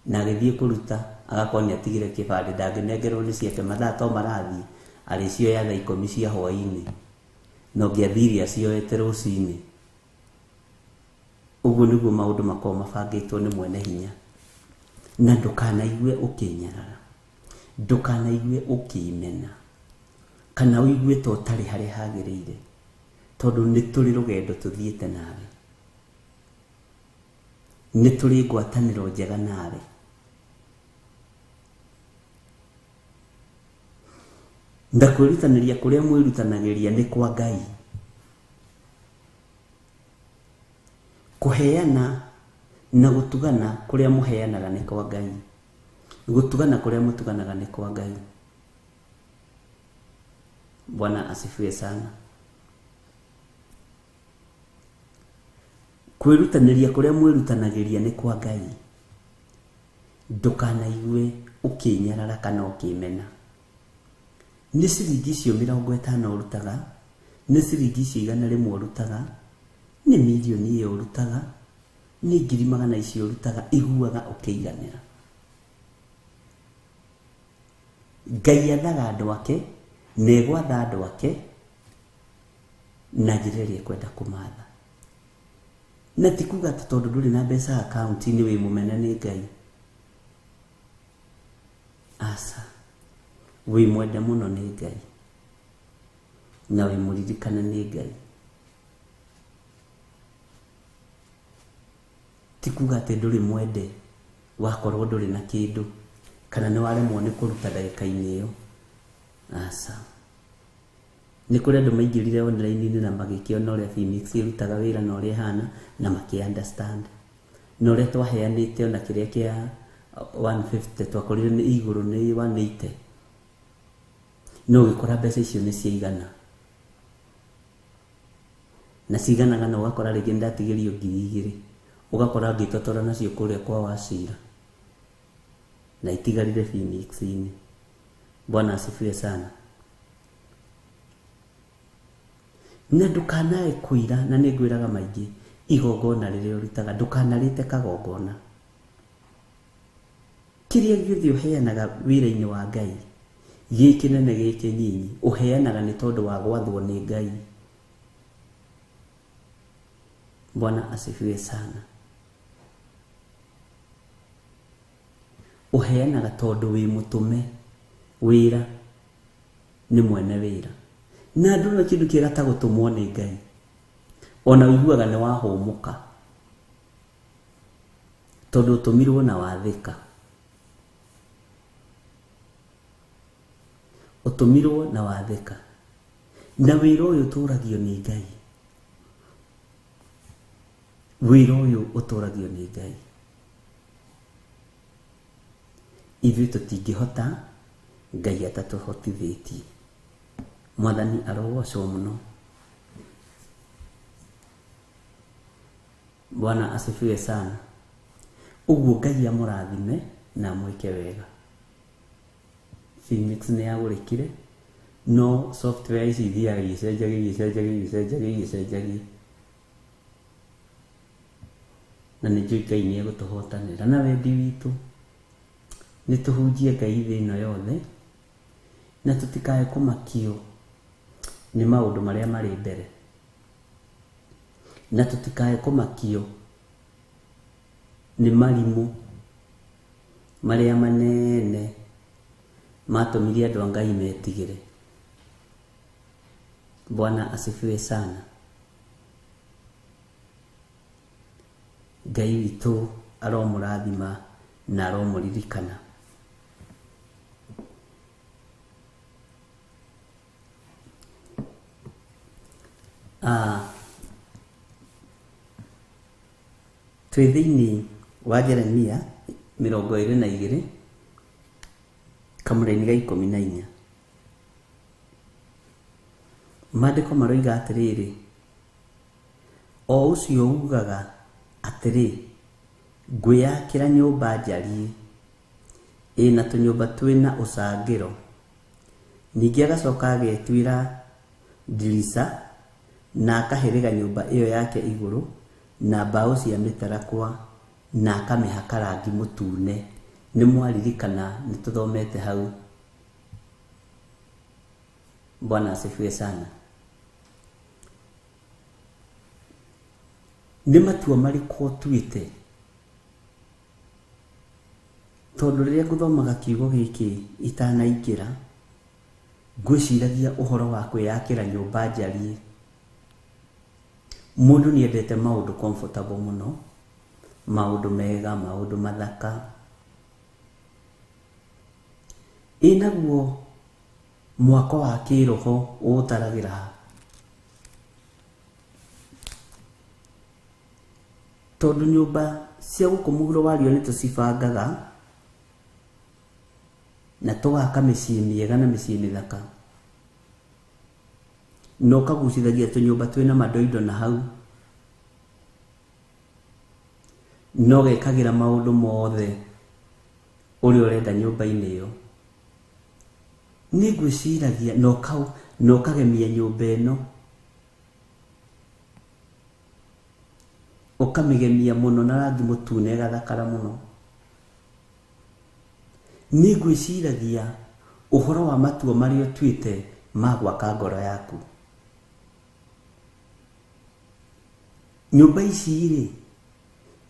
na agĩthiĩ kũruta agakorwo nĩ atigire kĩbandĩ, ndangĩnengerwo nĩ ciake, mathaa to marathiĩ arĩcioya thaa 10 cia hwaĩ-inĩ, na ũngĩathire acioete rũcinĩ. Ũguo nĩguo maũndũ makoragwo mabangĩtwo nĩ mwene hinya. Na ndũkanaigue ũkĩnyarara, ndũkanaigue ũkĩmena, kana ũigue ta ũtarĩ harĩa hagĩrĩire, tondũ nĩ tũrĩ rũgendo tũthiĩte nawe. Nĩ tũrĩ ngwatanĩro njega nawe. Ndakwĩrutanĩria kũrĩa mwĩrutanagĩria nĩ kwa Ngai. Kũheana na gũtugana kũrĩa mũheanaga nĩ kwa Ngai. Gũtugana kũrĩa mũtuganaga nĩ kwa Ngai. Bwana asifiwe sana. Kwĩrutanĩria kũrĩa mwĩrutanagĩria nĩ kwa Ngai. Ndũkanaigue ũkĩnyarara kana ũkĩmena. Nĩ ciringi icio 50 ũrutaga, nĩ ciringi icio 100 ũrutaga, nĩ mirioni ĩyo ũrutaga, nĩ 100,000 icio ũrutaga, iguaga ũkĩiganĩra. Ngai athaga andũ ake, na egwatha andũ ake na njĩra ĩrĩa ekwenda kũmatha. Na ti kuga atĩ tondũ ndũrĩ na mbeca akaunti-inĩ wĩ mũmene nĩ Ngai. Aca, wĩ mwende mũno nĩ Ngai na wĩ mũririkane nĩ Ngai. Ti kuga atĩ ndũrĩ mwende wakorwo ndũrĩ na kĩndũ kana nĩ waremwo nĩ kũruta ndagĩka-inĩ ĩyo. Aca, nĩ kũrĩ andũ maingĩrire online-inĩ na magĩkĩona ũrĩa Phoenix ĩrutaga wĩra na ũrĩa ĩhana na makĩ understand. Na ũrĩa twaheanĩte ona kĩrĩa kĩa 150 twakorire nĩ igũrũ nĩ 180. No ũgĩkora mbeca icio nĩ ciaigana. Na ciganaga na ũgakora rĩngĩ nĩndatigĩrio 2,000. Ũgakora ngĩtotora nacio kũrĩa kwa Wacira. Na itigarire Phoenix-inĩ. Bwana asifiwe sana. Na ndũkanae kũira, na nĩ ngwĩraga maingĩ, igongona rĩrĩa ũrutaga ndũkanarĩte kagongona. Kĩrĩa gĩothe ũheanaga wĩra-inĩ wa Ngai, gĩ kĩnene gĩ kĩnyinyi, ũheanaga nĩ tondũ wa gwathwo nĩ Ngai. Bwana asifiwe sana. Ũheanaga tondũ wĩ mũtũme wĩra nĩ mwene wĩra. Na ndũrĩ kĩndũ kĩega ta gũtũmwo nĩ Ngai. Ona ũiguaga nĩ wahũmũka tondũ ũtũmirwo na wathĩka. Ũtũmirwo na wathĩka. Na wĩra ũyũ ũtũragio nĩ Ngai. Wĩra ũyũ ũtũragio nĩ Ngai. Ithuĩ tũtingĩhota Ngai atatũhotithĩtie. Mwathani arogocwo mũno. Bwana asifiwe sana. Ũguo Ngai amũrathime na amwĩke wega. Phoenix nĩ yagũrĩkire, no software ici ithiaga igĩcenjagia igĩcenjagia igĩcenjagia igĩcenjagia. Na nĩ njũĩ Ngai nĩ egũtũhotanĩra. Na wendi witũ nĩ tũhunjie Ngai thĩ ĩno yothe, na tũtikae kũmakio nĩ maũndũ marĩa marĩ mbere, na tũtikae kũmakio nĩ marimũ marĩa manene matũmire andũ a Ngai metigĩre. Bwana asifiwe sana. Ngai witũ aromũrathima na aromũririkana. Twĩ thĩinĩ wa Jeremia 22 kamũraini ga 14. Maandĩko maroiga atĩrĩrĩ, o ũcio ugaga atĩrĩ, ngwĩyakĩra nyũmba njariĩ ĩna tũnyũmba twĩna ũcangĩro. Ningĩ agacoka agetuĩra ndirica na akahĩrĩga nyũmba ĩyo yake igũrũ na mbaũ cia mĩtarakwa na akamĩhaka rangi mũtune. Nĩ mwaririkana nĩ tũthomete hau. Bwana asifiwe sana. Nĩ matua marĩkũ ũtuĩte? Tondũ rĩrĩa ngũthomaga kiugo gĩkĩ itanaingĩra, ngwĩciragia ũhoro wa kwĩyakĩra nyũmba njariĩ. Mũndũ nĩ endete maũndũ comfortable mũno, Maũndũ mega, maũndũ mathaka. Ĩ naguo mwako wa kĩroho ũũtaragĩra ha? Tondũ nyũmba cia gũkũ mũhuro wa riũa nĩ tũcibangaga na tũgaka mĩciĩ mĩega na mĩciĩ mĩthaka, na ũkagucithagia tũnyũmba twĩna mandoindo na hau, na ũgekagĩra maũndũ mothe ũrĩa ũrenda nyũmba-inĩ ĩyo. Nĩ ngwĩciragia na ũkagemia nyũmba ĩno, ũkamĩgemia mũno na rangi mũtune ĩgathakara mũno. Nĩ ngwĩciragia ũhoro wa matua marĩa ũtuĩte ma gwaka ngoro yaku. Nyũmba ici rĩ,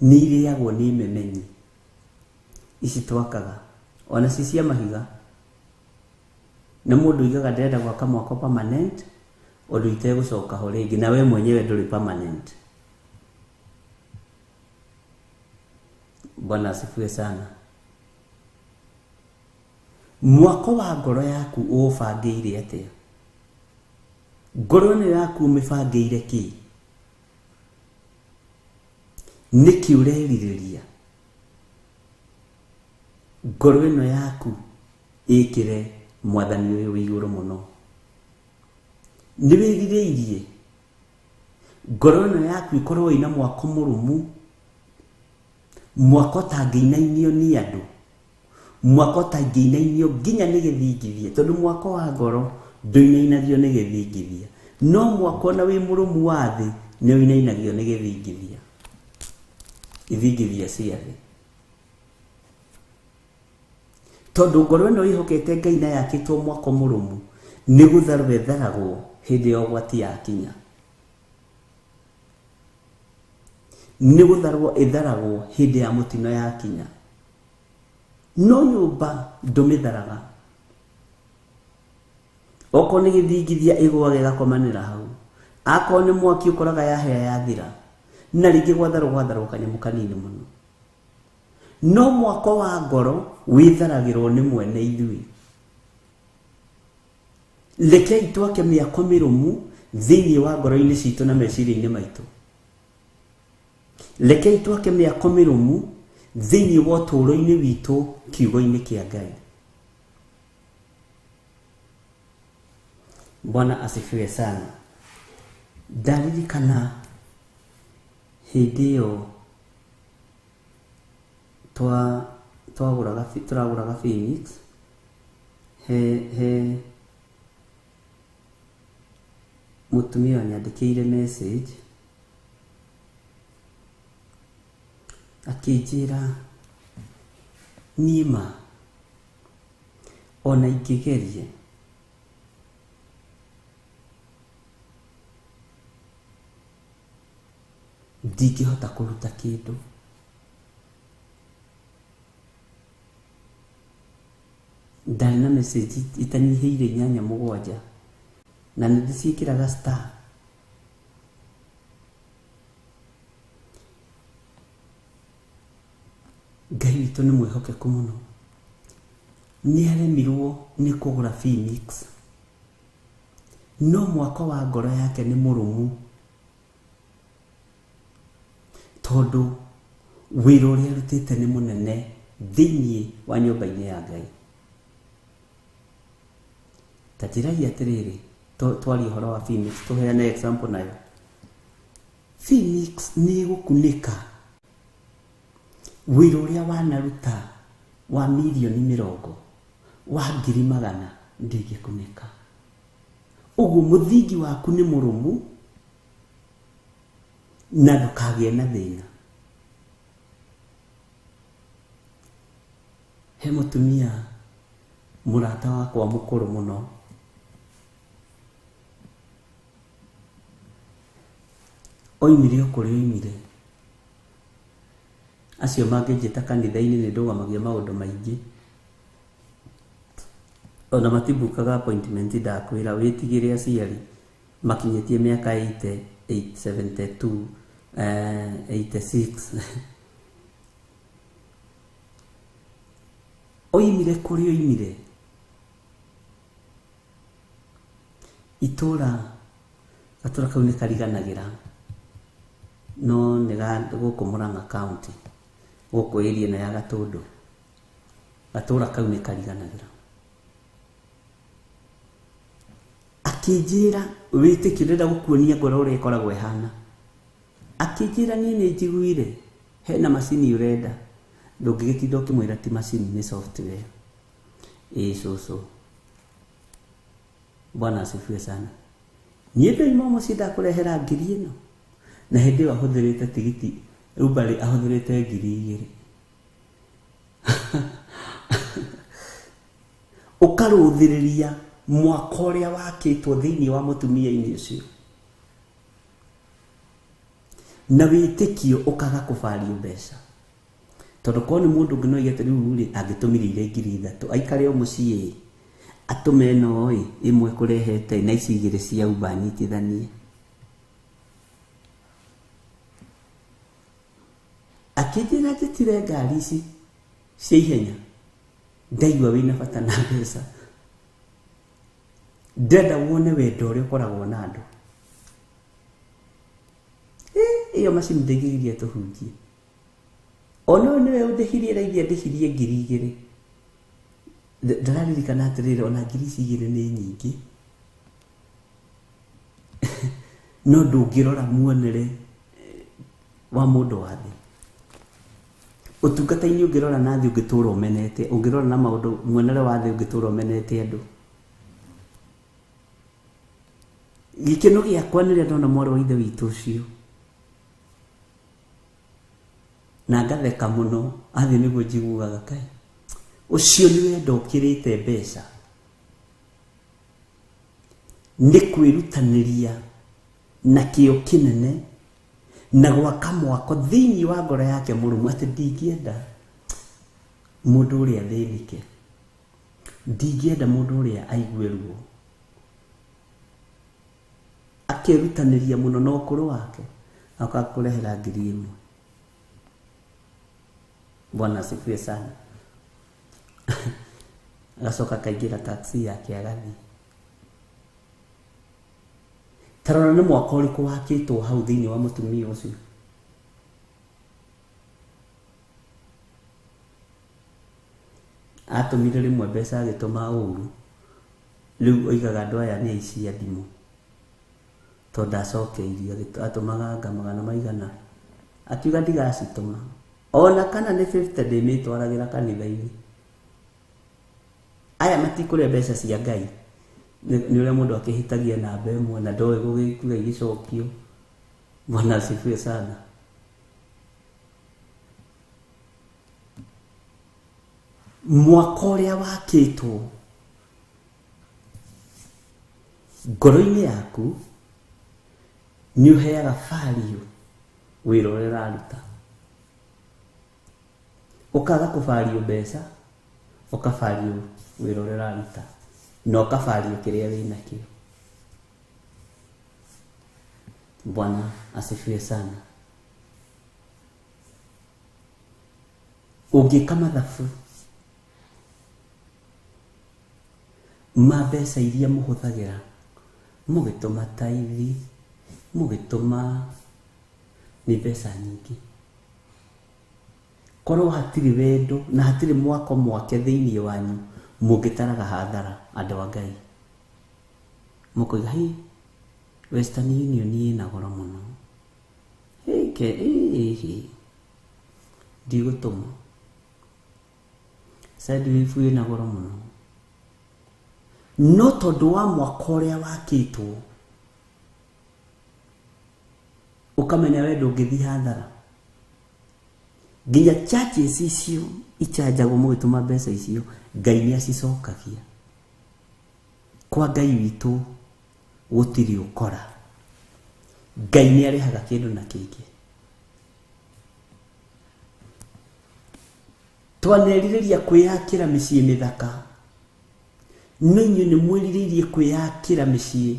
nĩ irĩagwo nĩ memenyi ici twakaga, ona ci cia mahiga. Na mũndũ oigaga ndĩrenda gwaka mwako permanent, ũndũ itegũcoka ho rĩngĩ, na we mwenyewe ndũrĩ permanent. Bwana asifiwe sana. Mwako wa ngoro yaku ũũbangĩire atĩa? Ngoro ĩno yaku ũmĩbangĩire kĩ? Nĩkĩ ũrerirĩria ngoro ĩno yaku ĩkĩre mwathani ũyũ wĩ igũrũ mũno? Nĩ wĩrirĩirie ngoro ĩno yaku ĩkorwo ĩna mwako mũrũmu, mwako ũtangĩinainio nĩ andũ, mwako ũtangĩinainio nginya nĩ gĩthingithia, tondũ mwako wa ngoro ndũinainagio nĩ gĩthingithia, no mwako ona wĩ mũrũmu wa thĩ nĩ ũinainagio nĩ gĩthingithia, ithingithia cia thĩ. Tondũ ngoro ĩno ĩhokete Ngai na yakĩtwo mwako mũrũmu, nĩ gũtharwo ĩtharagwo hĩndĩ ya ũgwati yakinya. Nĩ gũtharwo ĩtharagwo hĩndĩ ya mũtino yakinya. No nyũmba ndũmĩtharaga. Okorwo nĩ gĩthingithia ĩgũaga ĩgakomanĩra hau, akorwo nĩ mwaki ũkoraga yahĩa yathira, na rĩngĩ gwatharwo gwatharwo kanyamũ kanini mũno. No mwako wa ngoro wĩtharagĩrwo nĩ mwene ithuĩ. Rekei twake mĩako mĩrũmu thĩinĩ wa ngoro-inĩ citũ na meciria-inĩ maitũ. Rekei twake mĩako mĩrũmu thĩinĩ wa ũtũũro-inĩ witũ kiugo-inĩ kĩa Ngai. Bwana asifiwe sana. Ndaririkana hĩndĩ ĩyo twagũraga tũragũraga Phoenix, he mũtumia wanyandĩkĩire message akĩnjĩra niĩ ma ona ingĩgeria ndingĩhota kũruta kĩndũ. Ndarĩ na message itanyihĩire 8 7 na nĩ ndĩciĩkĩraga star. Ngai witũ nĩ mwĩhokeku mũno. Nĩ aremirwo nĩ kũgũra Phoenix, no mwako wa ngoro yake nĩ mũrũmu, tondũ wĩra ũrĩa arutĩte nĩ mũnene thĩinĩ wa nyũmba-inĩ ya Ngai. Ta njĩrai atĩrĩrĩ, twarie ũhoro wa Phoenix, tũheane example nayo. Phoenix nĩ ĩgũkunĩka wĩra ũrĩa wanaruta wa mirioni 20 wa 100,000 ndĩngĩkunĩka. Ũguo mũthingi waku nĩ mũrũmu na ndũkagĩe na thĩna. He mũtumia mũrata wakwa mũkũrũ mũno, oimire o kũrĩa oimire. Acio mangĩnjĩta kanitha-inĩ nĩ ndũgamagia maũndũ maingĩ, ona matibukaga appointment ndakwĩra wĩtigĩre aciari makinyĩtie mĩaka 80, 72, 86. Oimire kũrĩa oimire. Itũra gatũra kau nĩ kariganagĩra no nĩ gũkũ Murang'a County, gũkũ area ĩno ya Gatũndũ, gatũra kau nĩ kariganagĩra. Akĩnjĩra wĩtĩkio, ndĩrenda gũkuonia ngoro ũrĩa ĩkoragwo ĩhana. Akĩnjĩra niĩ nĩ njiguire hena macini ũrenda, ndũngĩgĩtinda ũkĩmwĩra ti macini nĩ software. Ĩĩ cũcũ, Bwana asifiwe sana. Niĩ ndoima mũciĩ ndakũrehera ngiri ĩno, na hĩndĩ ĩyo ahũthĩrĩte tigiti Uber ahũthĩrĩte 2,000. Ũkarũthĩrĩria mwaka ũrĩa wakĩtwo thĩinĩ wa mũtumia-inĩ ũcio, na wĩtĩkio ũkaga kũbario mbeca, tondũ korwo nĩ mũndũ ũngĩ no oige atĩ rĩu rĩ angĩtũmĩrĩire 3,000 aikare o mũciĩ atũme ĩno ĩ ĩmwe kũrehete na ici igĩrĩ cia Uber anyitithanie. Akĩnjĩra njĩtire ngari ici cia ihenya, ndaigua wĩna bata na mbeca, ndĩrenda wone wendo ũrĩa ũkoragwo na andũ. Ĩyo macini ndĩngĩgiria tũhunjie. Ona ũyũ nĩwe ũndĩhirie raithi andĩhirie 2,000. Ndĩraririkana atĩrĩrĩ, ona ngiri ici igĩrĩ nĩ nyingĩ, no ndũngĩrora muonere wa mũndũ wa thĩ. Ũtungata-inĩ ũngĩrora na thĩ ũngĩtũra ũmenete, ũngĩrora na maũndũ muonere wa thĩ ũngĩtũra ũmenete andũ. Gĩkeno gĩakwa nĩ rĩrĩa ndona mwarĩ wa ithe witũ ũcio na ngatheka mũno, athiĩ nĩguo njiguaga kaĩ ũcio nĩ wendo ũkĩrĩte mbeca, nĩ kwĩrutanĩria na kĩo kĩnene na gwaka mwako thĩinĩ wa ngoro yake mũrũmu atĩ ndingĩenda mũndũ ũrĩa athĩnĩke, ndingĩenda mũndũ ũrĩa aigue ruo. Akerutanĩria mũno na ũkũrũ wake akakũrehera 1,000. Bwana asifiwe sana. Agacoka akaingĩra taxi yake agathiĩ. Ta rora nĩ mwaka ũrĩkũ wakĩtwo hau thĩinĩ wa mũtumia ũcio. Atũmire rĩmwe mbeca agĩtũma ũru, rĩu oigaga andũ aya nĩ aici a ndimũ, tondũ ndacokeirio, atũmaga anga magana maigana, akiuga ndigacitũma ona kana nĩ 50 ndĩmĩtwaragĩra kanitha-inĩ. Aya matikũrĩa mbeca cia Ngai, nĩ ũrĩa mũndũ akĩhĩtagia namba ĩmwe na ndoĩ gũgĩkuga igĩcokio. Bwana asifiwe sana. Mwaka ũrĩa wakĩtwo ngoro-inĩ yaku nĩ ũheaga value wĩra ũrĩa ũraruta, ũkaga kũbario mbeca, ũkabario wĩra ũrĩa ũraruta, na ũkabario kĩrĩa wĩnakĩo. Bwana asifiwe sana. Ũngĩka mathabu ma mbeca iria mũhũthagĩra mũgĩtũma taithi, mũgĩtũma, nĩ mbeca nyingĩ. Korwo hatirĩ wendo na hatirĩ mwako mwake thĩinĩ wanyu, mũngĩtaraga hathara andũ a Ngai. Mũkoiga, hĩ, Western Union ĩna goro mũno, hĩ, ke, hĩ, ndigũtũma. Sendwave ĩna goro mũno. No tondũ wa mwaka ũrĩa wakĩtwo, ũkamenya we ndũngĩthiĩ hathara. Nginya charges icio ichanjagwo mũgĩtũma mbeca icio, Ngai nĩ acicokagia. Kwa Ngai witũ gũtirĩ ũkora. Ngai nĩ arĩhaga kĩndũ na kĩngĩ. Twanerirĩria kwĩyakĩra mĩciĩ mĩthaka, no inyuĩ nĩ mwĩrirĩirie kwĩyakĩra mĩciĩ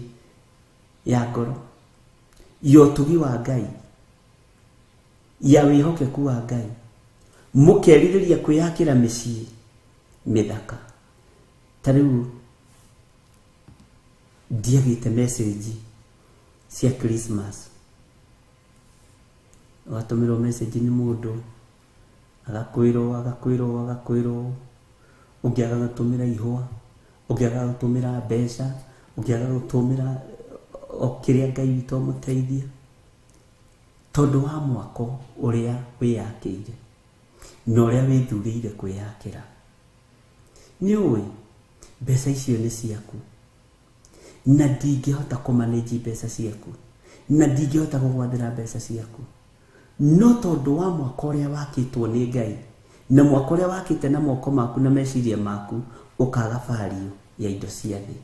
ya ngoro, ya ũtugi wa Ngai, ya wĩhokeku wa Ngai. Mũkerirĩria kwĩyakĩra mĩciĩ Mĩthaka ta rĩu ndiagĩte message cia Christmas, ũgatũmĩrwo message nĩ mũndũ agakwĩrwo agakwĩrwo agakwĩrwo, ũngĩ agagũtũmĩra ihũa, ũngĩ agagũtũmĩra mbeca, ũngĩ agagũtũmĩra o kĩrĩa Ngai witũ amũteithia, tondũ wa mwako ũrĩa wĩyakĩire na ũrĩa wĩthurĩire kwĩyakĩra. Nĩ ũĩ mbeca icio nĩ ciaku, na ndingĩhota kũmanĩnji mbeca ciaku, na ndingĩhota gũgwathĩra mbeca ciaku, no tondũ wa mwako ũrĩa wakĩtwo nĩ Ngai na mwako ũrĩa wakĩte na moko maku na meciria maku, ũkaga value ya indo cia thĩ.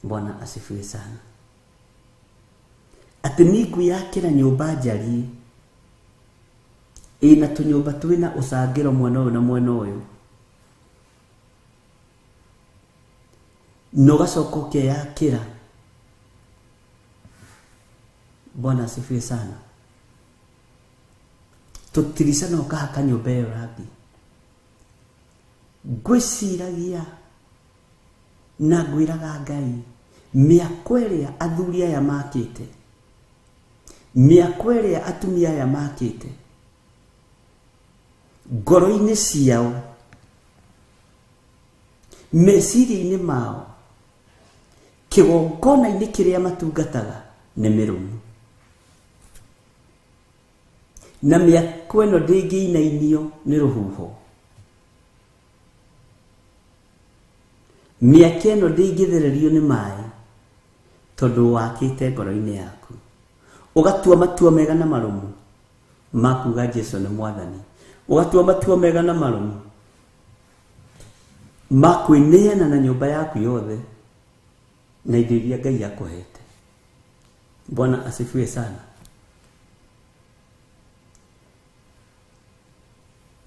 Bwana asifiwe sana. Atĩ nĩ ngwĩyakĩra nyũmba njariĩ ĩna tũnyũmba twĩna ũcangĩro mwena ũyũ na mwena ũyũ, na ũgacoka ũkeyakĩra. Bwana asifiwe sana. Tũtirica na ũkahaka nyũmba ĩyo rangi. Ngwĩciragia na ngwĩraga Ngai, mĩako ĩrĩa athuri aya makĩte, mĩako ĩrĩa atumia aya makĩte, ngoro-inĩ ciao, meciria-inĩ mao, kĩgongona-inĩ kĩrĩa matungataga nĩ mĩrũmu, na mĩako ĩno ndĩngĩinainio nĩ rũhuho, mĩako ĩno ndĩngĩthererio nĩ maĩ, tondũ wakĩte ngoro-inĩ yaku, ũgatua matua mega na marũmu ma kuga Jesu nĩ Mwathani, ũgatua matua mega na marũmu ma kwĩneana na nyũmba yaku yothe na indo iria Ngai akũhete. Bwana asifiwe sana.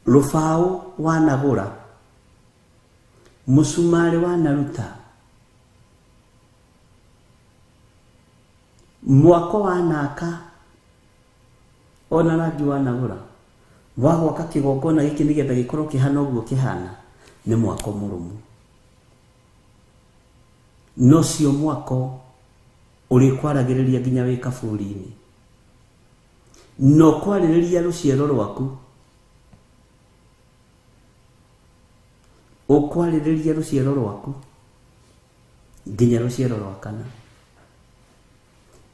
Rũbaũ wanagũra, mũcumarĩ wanaruta, mwako wanaka, ona rangi wanagũra, wa gwaka kĩgongona gĩkĩ nĩgetha gĩkorwo kĩhana ũguo kĩhana, nĩ mwako mũrũmu. No cio mwako ũrĩkwaragĩrĩria nginya wĩ kaburi-inĩ, na ũkwarĩrĩria rũciaro rwaku, ũkwarĩrĩria rũciaro rwaku nginya rũciaro rwa kana,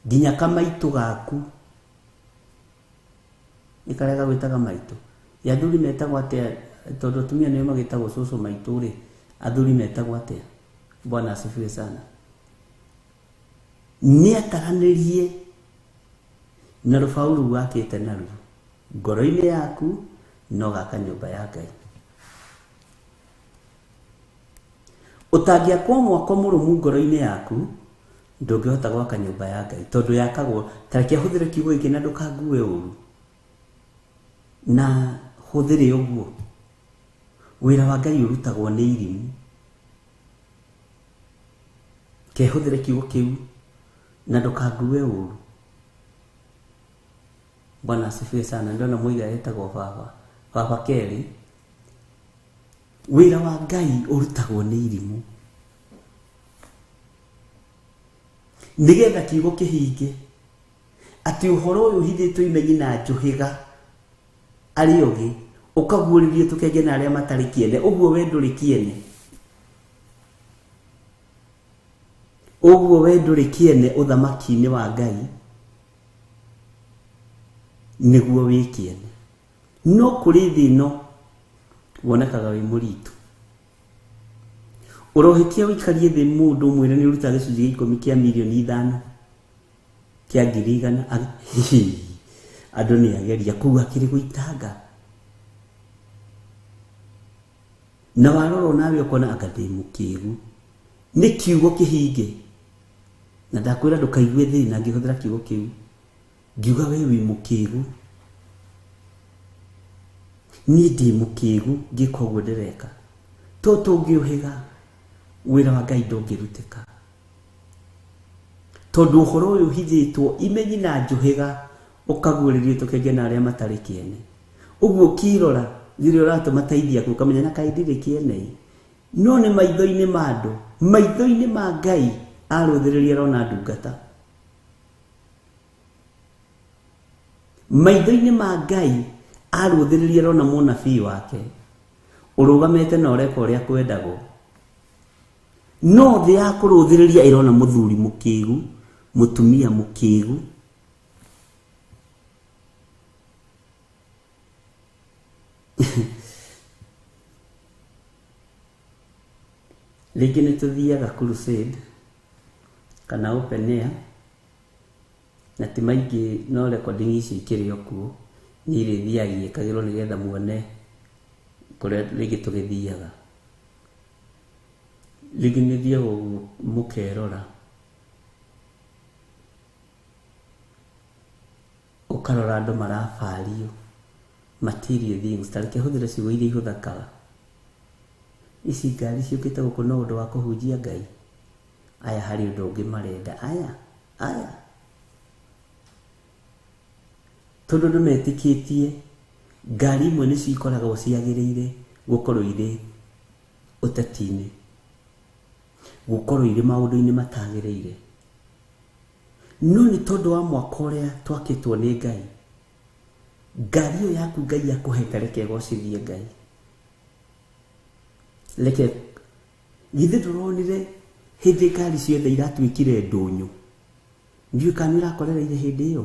nginya kamaitũ gaku nĩ karĩa gagwĩtaga maitũ. Ya athuri metagwo atĩa? Tondũ atumia nĩo magĩtagwo cũcũ maitũ rĩ, athuri metagwo atĩa? Bwana asifiwe sana. Nĩ ataranĩrie na rũbaũ rũu wakĩte naruo ngoro-inĩ yaku, na ũgaka nyũmba ya Ngai. Ũtangĩakwo mwako mũrũmu ngoro-inĩ yaku, ndũngĩhota gwaka nyũmba ya Ngai, tondũ yakagwo. Ta reke hũthĩre kiugo gĩkĩ na ndũkangue ũru, na hũthĩre ũguo. Wĩra wa Ngai ũrutagwo nĩ irimũ. Ke hũthĩre kiugo kĩu na ndũkangue ũru. Bwana asifiwe sana. Ndona mũiga etagwo baba, baba Kerĩ. Wĩra wa Ngai ũrutagwo nĩ irimũ, nĩgetha kiugo kĩhinge atĩ ũhoro ũyũ ũhithĩtwo imenyi na njũhĩga arĩa ũgĩ, ũkaguũrĩrio tũkenge na arĩa matarĩ kĩene. Ũguo we ndũrĩ kĩene, ũguo we ndũrĩ kĩene ũthamaki-inĩ wa Ngai, nĩguo wĩ kĩene. No kũrĩ thĩ ĩno wonekaga wĩ mũritũ. Ũrohĩtia ũikarie thĩ mũndũ ũmwĩre nĩ ũrutaga gĩcunjĩ gĩa ikũmi kĩa mirioni 5 kĩa 100,000. Andũ nĩ ageria kũu akĩrĩ gũitanga, na warora nawe ũkona anga ndĩ mũkĩgu. Nĩ kiugo kĩhinge, na ndakwĩra ndũkaigue thĩna ngĩhũthĩra kiugo kĩu, ngiuga we wĩ mũkĩgu, niĩ ndĩ mũkĩgu ngĩka ũguo ndĩreka. To tũngĩũhĩga, wĩra wa Ngai ndũngĩrutĩka, tondũ ũhoro ũyũ ũhithĩtwo imenyi na njũhĩga, ũkaguũrĩrio tũkenge na arĩa matarĩ kĩene. Ũguo ũkĩrora rĩrĩa ũratũma taithi yaku ũkamenya na kaĩ ndirĩ kĩene. No nĩ maitho-inĩ ma andũ, maitho-inĩ ma Ngai arũthĩrĩria arona ndungata. Maitho-inĩ ma Ngai arũthĩrĩria arona mũnabii wake ũrũgamĩte na ũreka ũrĩa kwendagwo. No thĩ ya kũrũthĩrĩria ĩrona mũthuri mũkĩgu, mũtumia mũkĩgu. Rĩngĩ nĩ tũthiaga crusade kana open air, na ti maingĩ no recording ici ikĩrĩ o kuo, nĩ irĩthiaga igĩkagĩrwo nĩgetha muone kũrĩa rĩngĩ tũgĩthiaga. Rĩngĩ nĩ thiaga ũguo mũkerora, ũkarora andũ marabario material things, ta reke hũthĩre ciugo iria ihũthĩkaga. Ici ngari ciũkĩte gũkũ no ũndũ wa kũhunjia Ngai. Aya harĩ ũndũ ũngĩ marenda. Aya, aya. Tondũ andũ metĩkĩtie ngari imwe nĩcio ikoragwo ciagĩrĩire gũkorwo irĩ ũteti-inĩ, gũkorwo irĩ maũndũ-inĩ matagĩrĩire. No nĩ tondũ wa mwaka ũrĩa twakĩtwo nĩ Ngai, ngari ĩyo yaku Ngai akũhete reke ĩgocithie Ngai. Reke githĩ ndũronire hĩndĩ ngari ciothe iratuĩkire ndũnyũ? Ndiũĩ kana nĩ ũrakorereire hĩndĩ ĩyo.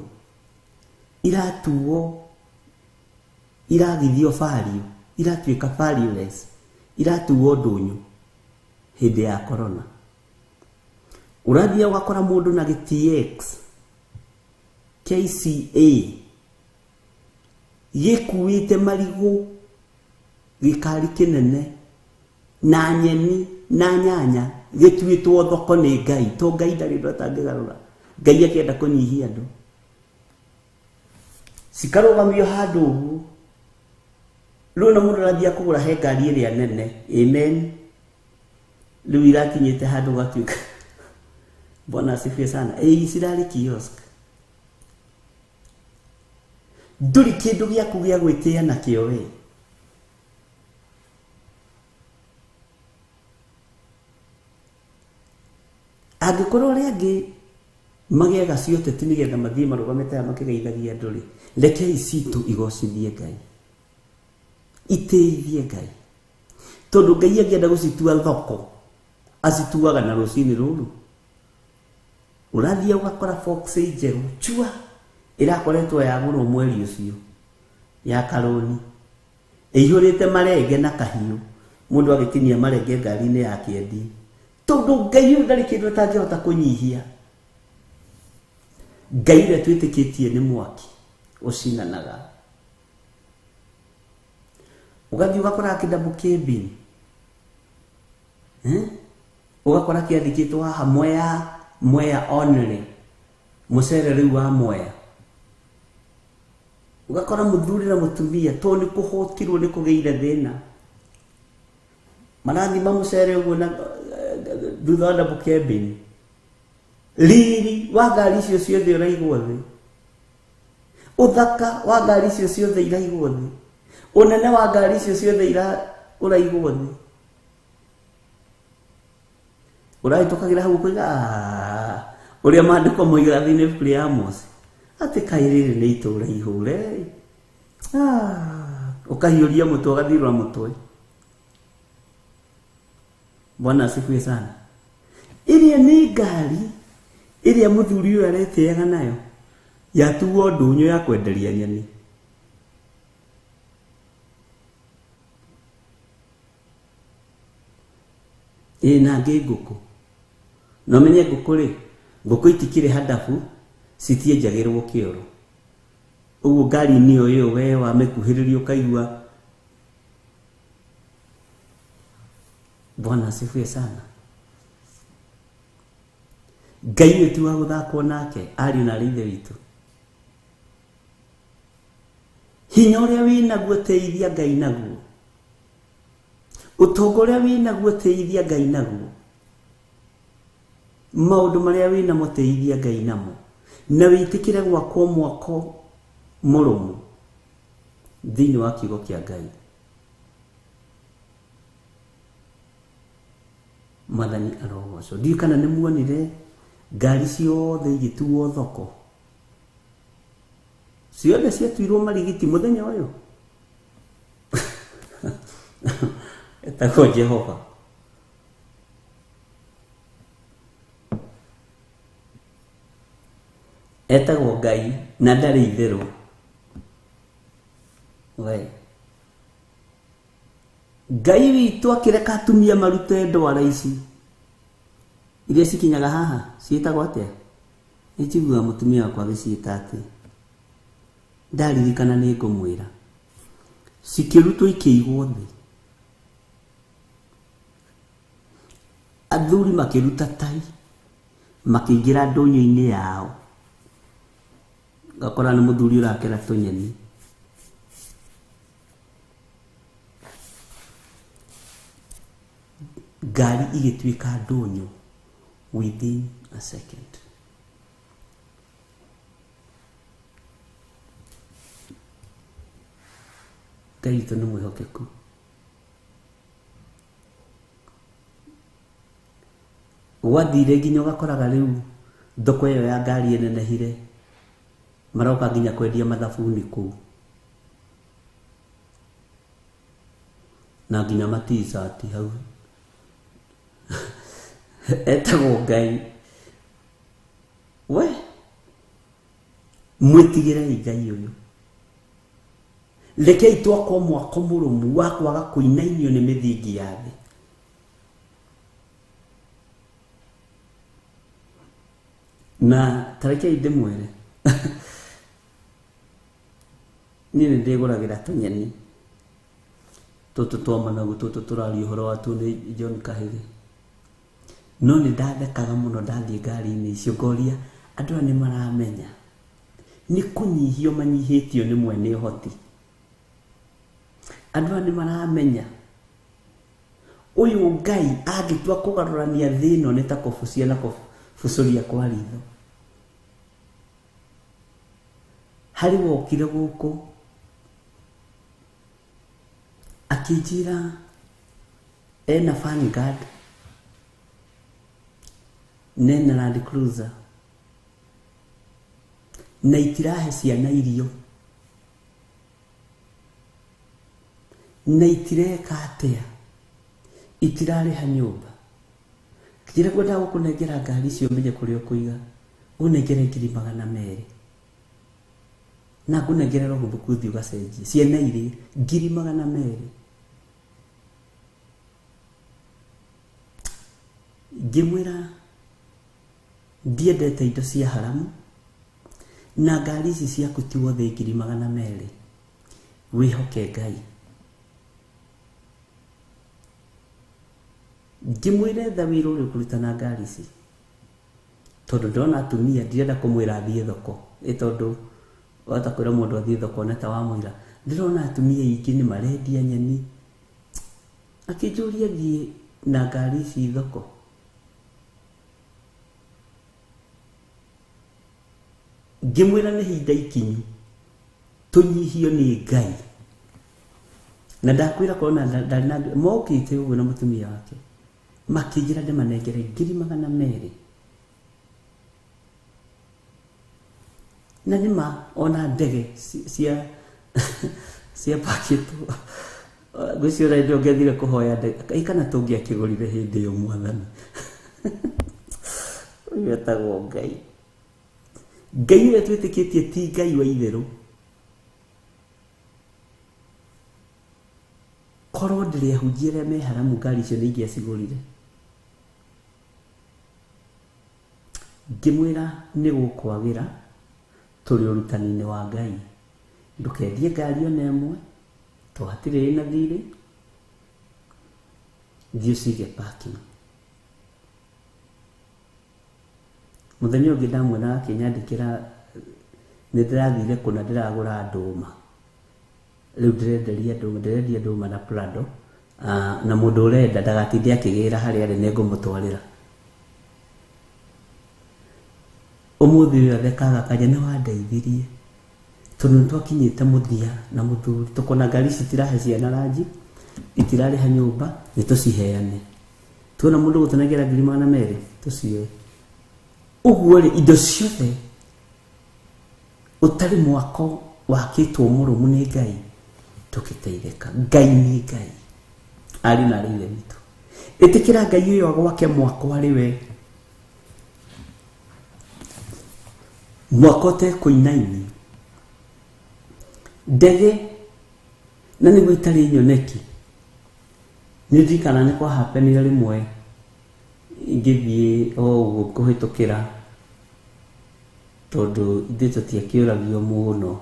Iratuo, iragithio value, iratuĩka valueless, iratuo ndũnyũ hĩndĩ ya corona. Ũrathiĩ ũgakora mũndũ na gĩ TX, KCA, gĩkuĩte marigũ, gĩkari kĩnene, na nyeni, na nyanya, gĩtuĩtwo thoko nĩ Ngai. To Ngai ndarĩ ũndũ atangĩgarũra. Ngai akĩenda kũnyihia andũ. Cikarũgamio handũ ũguo. Rĩu na mũndũ arathiĩ kũgũra he ngari ĩrĩa nene. Amen. Rĩu irakinyĩte handũ gatuĩka. Bwana asifiwe sana. Ĩĩ cirarĩ kiosk. Ndũrĩ kĩndũ gĩaku gĩa gwĩtĩa nakĩo we. Angĩkorwo arĩa angĩ magĩaga cia ũteti nĩgetha mathiĩ marũgamĩte haha makĩgeithagia andũ rĩ, rekei citũ igocithie Ngai, itĩithie Ngai. Tondũ Ngai angĩenda gũcitua thoko, acituaga na rũcinĩ rũrũ. Ũrathiĩ ũgakora Fox njerũ chua ĩrakoretwo yagũrwo mweri ũcio ya karũni, ĩihũrĩte marenge na kahiũ, mũndũ agĩtinia marenge ngari-inĩ yake endie. Tondũ Ngai ũyũ ndarĩ kĩndũ atangĩhota kũnyihia. Ngai ũrĩa twĩtĩkĩtie nĩ mwaki ũcinanaga. Ũgathiĩ ũgakora kĩndabũ kĩmbini, ũgakora kĩandĩkĩtwo haha Mwea, Mwea only, mũcere rĩu wa Mwea. Ũgakora mũthuri na mũtumia tondũ nĩ kũhũtirwo nĩ kũgĩire thĩna, marathima mũcere ũguo na thutha wa double cabin. Riri wa ngari icio ciothe ũraigwo thĩ, ũthaka wa ngari icio ciothe iraigwo thĩ, ũnene wa ngari icio ciothe ũraigwo thĩ. Ũrahĩtũkagĩra hau ũkoiga, ũrĩa maandĩko moigaga thĩinĩ ibuku rĩa Amos, atĩ kaĩ rĩrĩ nĩ itũũra ihũre. Ũkahiũria mũtwe, ũgathirũra mũtwe. Bwana asifiwe sana. Ĩrĩa nĩ ngari ĩrĩa mũthuri ũyũ aretĩaga nayo, yatuo ndũnyũ ya kwenderia nyeni. Ĩ na ngĩ ngũkũ. Na ũmenye ngũkũ rĩ, ngũkũ itikĩrĩ handabu, citienjagĩrwo kĩoro. Ũguo ngari-inĩ o ĩyo we wamĩkuhĩrĩria ũkaigua. Bwana asifiwe sana. Ngai ũyũ ti wa gũthakwo nake, ariũ na arĩ ithe witũ. Hinya ũrĩa wĩnaguo teithia Ngai naguo. Ũtonga ũrĩa wĩnaguo teithia Ngai naguo. Maũndũ marĩa wĩnamo teithia Ngai namo. Na wĩtĩkĩre gwakwo mwako mũrũmu. Thĩinĩ wa kiugo kĩa Ngai. Mwathani arogocwo. Ndiũĩ kana nĩ muonire ngari ciothe igĩtuo thoko. Ciothe ciatuirwo marigiti mũthenya ũyũ. Etagwo Jehova. Etagwo Ngai na ndarĩ itherũ. We. Ngai witũ akĩreka atumia marute ndwara ici iria cikinyaga haha ciĩtagwo atĩa? Nĩ njiguaga mũtumia wakwa agĩciĩta atĩ ndaririkana nĩ ngũmwĩra. Cikĩrutwo ikĩigwo thĩ. Athuri makĩruta tai makĩingĩra ndũnyũ-inĩ yao. Ngakora nĩ mũthuri ũrakera tũnyeni. Ngari igĩtuĩka ndũnyũ within a second. Ngai witũ nĩ mwĩhokeku. Gwathire nginya ũgakoraga rĩu thoko ĩyo ya ngari ĩnenehire, maroka nginya kwendia mathabuni kũu na nginya maticati hau. Etagwo Ngai. We mwĩtigĩrei Ngai ũyũ. Rekei twakwo mwako mũrũmu wa kwaga kũinainio nĩ mĩthingi ya thĩ. Na tarekei ndĩmwĩre niĩ nĩ ndĩgũragĩra tũnyeni tũtũ twa managu tũtũ tũraria ũhoro watuo nĩ John Kahĩgĩ. No nĩ ndathekaga mũno ndathiĩ ngari-inĩ icio ngoria andũ aya nĩ maramenya nĩ kũnyihio manyihĩtio nĩ mwene ũhoti. Andũ aya nĩ maramenya ũyũ Ngai angĩtua kũgarũrania thĩ ĩno nĩ ta kũbucia na kũbucũria kwa ritho. Harĩ wokire gũkũ akĩnjĩra ena Vanguard nena Land Cruiser na itirahe ciana irio na itireka atĩa, itirarĩha nyũmba. Njĩra ngwendaga gũkũnengera ngari icio ũmenye kũrĩa ũkũiga, ũnengere 200,000 na ngũnengere logbook ũthiĩ ũgacenjie ciana irĩ 200,000. Ngĩmwĩra ndiendete indo cia haramu na ngari ici ciaku ti wothe 200,000, wĩhoke Ngai. Ngĩmwĩra etha wĩra ũrĩa ũkũruta na ngari ici, tondũ ndĩrona atumia ndirenda kũmwĩra athiĩ thoko, ĩ tondũ wahota kwĩra mũndũ athiĩ thoko one ta wamwĩra. Ndĩrona atumia aingĩ nĩ marendia nyeni. Akĩnjũria thiĩ na ngari ici thoko. Ngĩmwĩra nĩ ihinda ikinyu tũnyihio nĩ Ngai. Na ndakwĩra korwo na ndarĩ na mokĩte ũguo na mũtumia wake makĩnjĩra ndĩmanengere 200,000. Na nĩma ona ndege cia cia pakĩtwo ngwĩciria hĩndĩ ĩyo ngĩathire kũhoya ndege kana tũngĩakĩgũrire hĩndĩ ĩyo mwathani. Ũyũ etagwo Ngai. Ngai ũrĩa twĩtĩkĩtie ti Ngai wa itherũ. Korwo ndĩrĩ ahunjia arĩa me haramu ngari icio nĩ ingĩacigũrire. Ngĩmwĩra nĩ gũkwagĩra tũrĩ ũrutani-inĩ wa Ngai. Ndũkendie ngari ona ĩmwe to hatirĩ ĩna thirĩ, thiĩ ũcige parking. Mũthenya ũngĩ ndamwĩra akĩnyandĩkĩra nĩ ndĩrathire kũna ndĩragũra ndũma. Rĩu ndĩrenderia ndũma, ndĩrendia ndũma na Prado. Na mũndũ ũrenda ndagatinde akĩgĩra harĩa arĩ nĩngũmũtwarĩra. Ũmũthĩ ũyũ athekaga akanja nĩ wandeithirie. Tondũ nĩ twakinyĩte mũthia na mũthuri tũkona ngari ici itirahe ciana ranji, itirarĩha nyũmba, nĩ tũciheane. Tuona mũndũ gũtũnengera 200,000 tũcioe. Ũguo rĩ, indo ciothe ũtarĩ mwako wakĩtwo mũrũmu nĩ Ngai tũkĩteithĩka. Ngai nĩ Ngai, ariũ na arĩ ithe witũ. Ĩtĩkĩra Ngai ũyũ agwake mwako arĩ we, mwako ũtekũinainio. Ndege na nĩguo itarĩ nyoneki. Nĩ ndirikana nĩ kwahapenire rĩmwe ngĩthiĩ o ũguo kũhĩtũkĩra, tondũ ithuĩ tũtiakĩũragio mũno,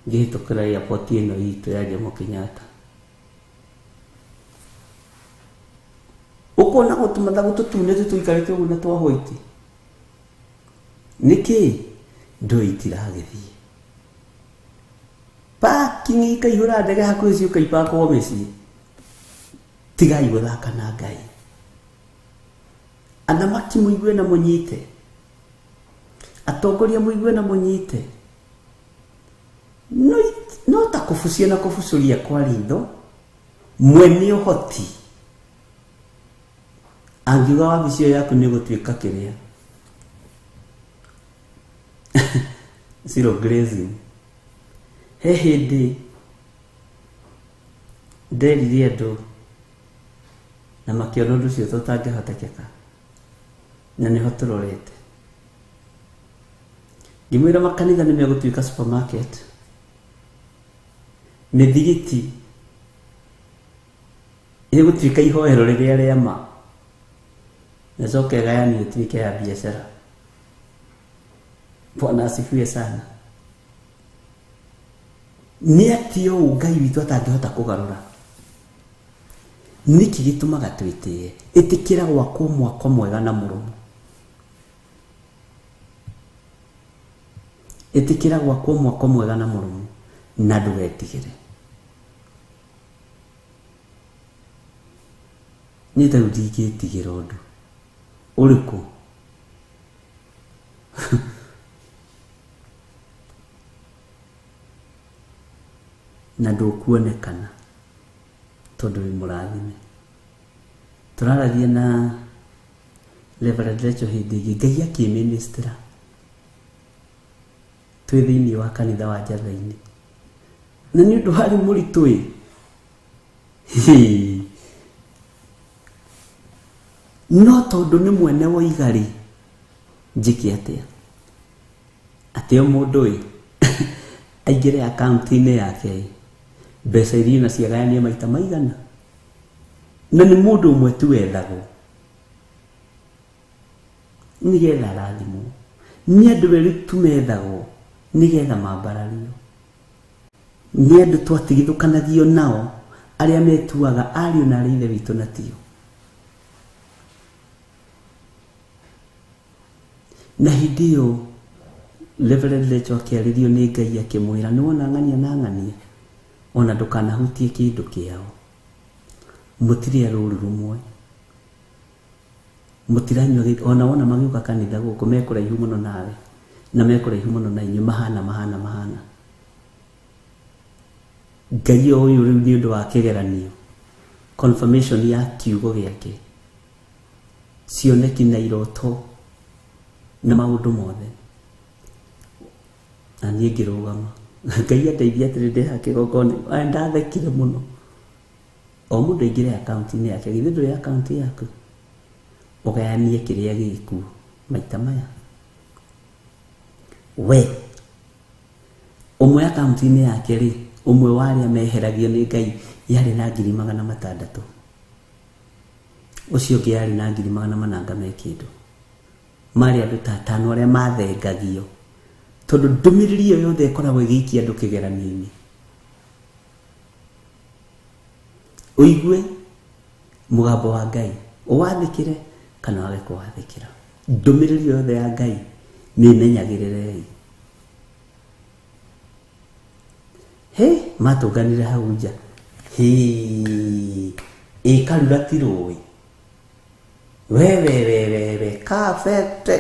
ngĩhĩtũkĩra airport ĩno itũ ya Jomo Kenyatta. Ũkona gũtũmatha gũtũtune tũtũikarĩte ũguo na twa white. Nĩkĩ? Ndũĩ itiragĩthiĩ. Parking ikaihũra ndege hakuhĩ ciũka ipakwo mĩciĩ. Tigai gũthaka na Ngai. Athamaki mũigue na mũnyite, atongoria mũigue na mũnyite. No ta kũbucia na kũbucũria kwa ritho, mwene ũhoti angiuga wabici ĩyo yaku nĩ gũtuĩka kĩrĩa zero grazing. He hĩndĩ nderire andũ na makĩona ũndũ ũcio tũtangĩhotekeka, na nĩho tũrorete. Ngĩmwĩra makanitha nĩ megũtuĩka supermarket, mĩthigiti ĩgũtuĩka ihoero rĩrĩa rĩa ma, na ĩcoke ĩgayanio ĩtuĩke ya biacara. Bwana asifiwe sana. Nĩ atĩ ũũ Ngai witũ atangĩhota kũgarũra. Nĩkĩ gĩtũmaga twĩtĩe? Ĩtĩkĩra gwakwo mwako mwega na mũrũmu. Ĩtĩkĩra gwakwo mwako mwega na mũrũmu na ndũgetigĩre. Niĩ ta rĩu ndingĩtigĩra ũndũ ũrĩkũ. Na ndũkuonekana tondũ wĩ mũrathime. Tũraragia na Reverend Rachel hĩndĩ ĩngĩ, Ngai akĩmĩnĩstĩra twĩ thĩinĩ wa kanitha wa Njatha-inĩ, na nĩ ũndũ warĩ mũritũ ĩ. No tondũ nĩ mwene woiga rĩ, njĩke atĩa? Atĩ o mũndũ ĩ aingĩre akaunti-inĩ yake ĩ, mbeca iria na ciagayanio maita maigana, na nĩ mũndũ ũmwe tu wethagwo nĩgetha arathimwo. Nĩ andũ erĩ tu methagwo nĩgetha mambarario. Nĩ andũ twatigithũkanagio nao arĩa metuaga ariũ na arĩ ithe witũ na tio. Na hĩndĩ ĩyo Reverend Rachel akĩarĩrio nĩ Ngai akĩmwĩra, nĩ wona ng'ania na ng'ania, ona ndũkanahutie kĩndũ kĩao. Mũtirĩ a rũru rũmwe, mũtiranyua ona wona magĩũka kanitha gũkũ me kũraihu mũno nawe, na me kũraihu mũno na inyuĩ, mahana mahana mahana. Ngai o ũyũ rĩu nĩ ũndũ wa kĩgeranio, confirmation ya kiugo gĩake, cioneki na iroto na maũndũ mothe. Na niĩ ngĩrũgama, Ngai andeithia atĩrĩ, ndĩ haha kĩgongona, ndathekire mũno. O mũndũ aingĩre akaunti-inĩ yake, githĩ ndũrĩ akaunti yaku? Ũgayanie kĩrĩa gĩkuo maita maya. We ũmwe akaunti-inĩ yake rĩ, ũmwe wa arĩa meheragio nĩ Ngai yarĩ na 600,000, ũcio ũngĩ yarĩ na 400 me kĩndũ. Marĩ andũ ta atano arĩa mathengagio, tondũ ndũmĩrĩri ĩyo yothe ĩkoragwo ĩgĩikia andũ kĩgeranio-inĩ. Ũigue mũgambo wa Ngai, ũwathĩkĩre kana wage kũwathĩkĩra. Ndũmĩrĩri ĩyo yothe ya Ngai mĩmenyagĩrĩrei. He matũnganire hau nja, hĩ ĩkarura ti rũĩ, we we we we we kabete,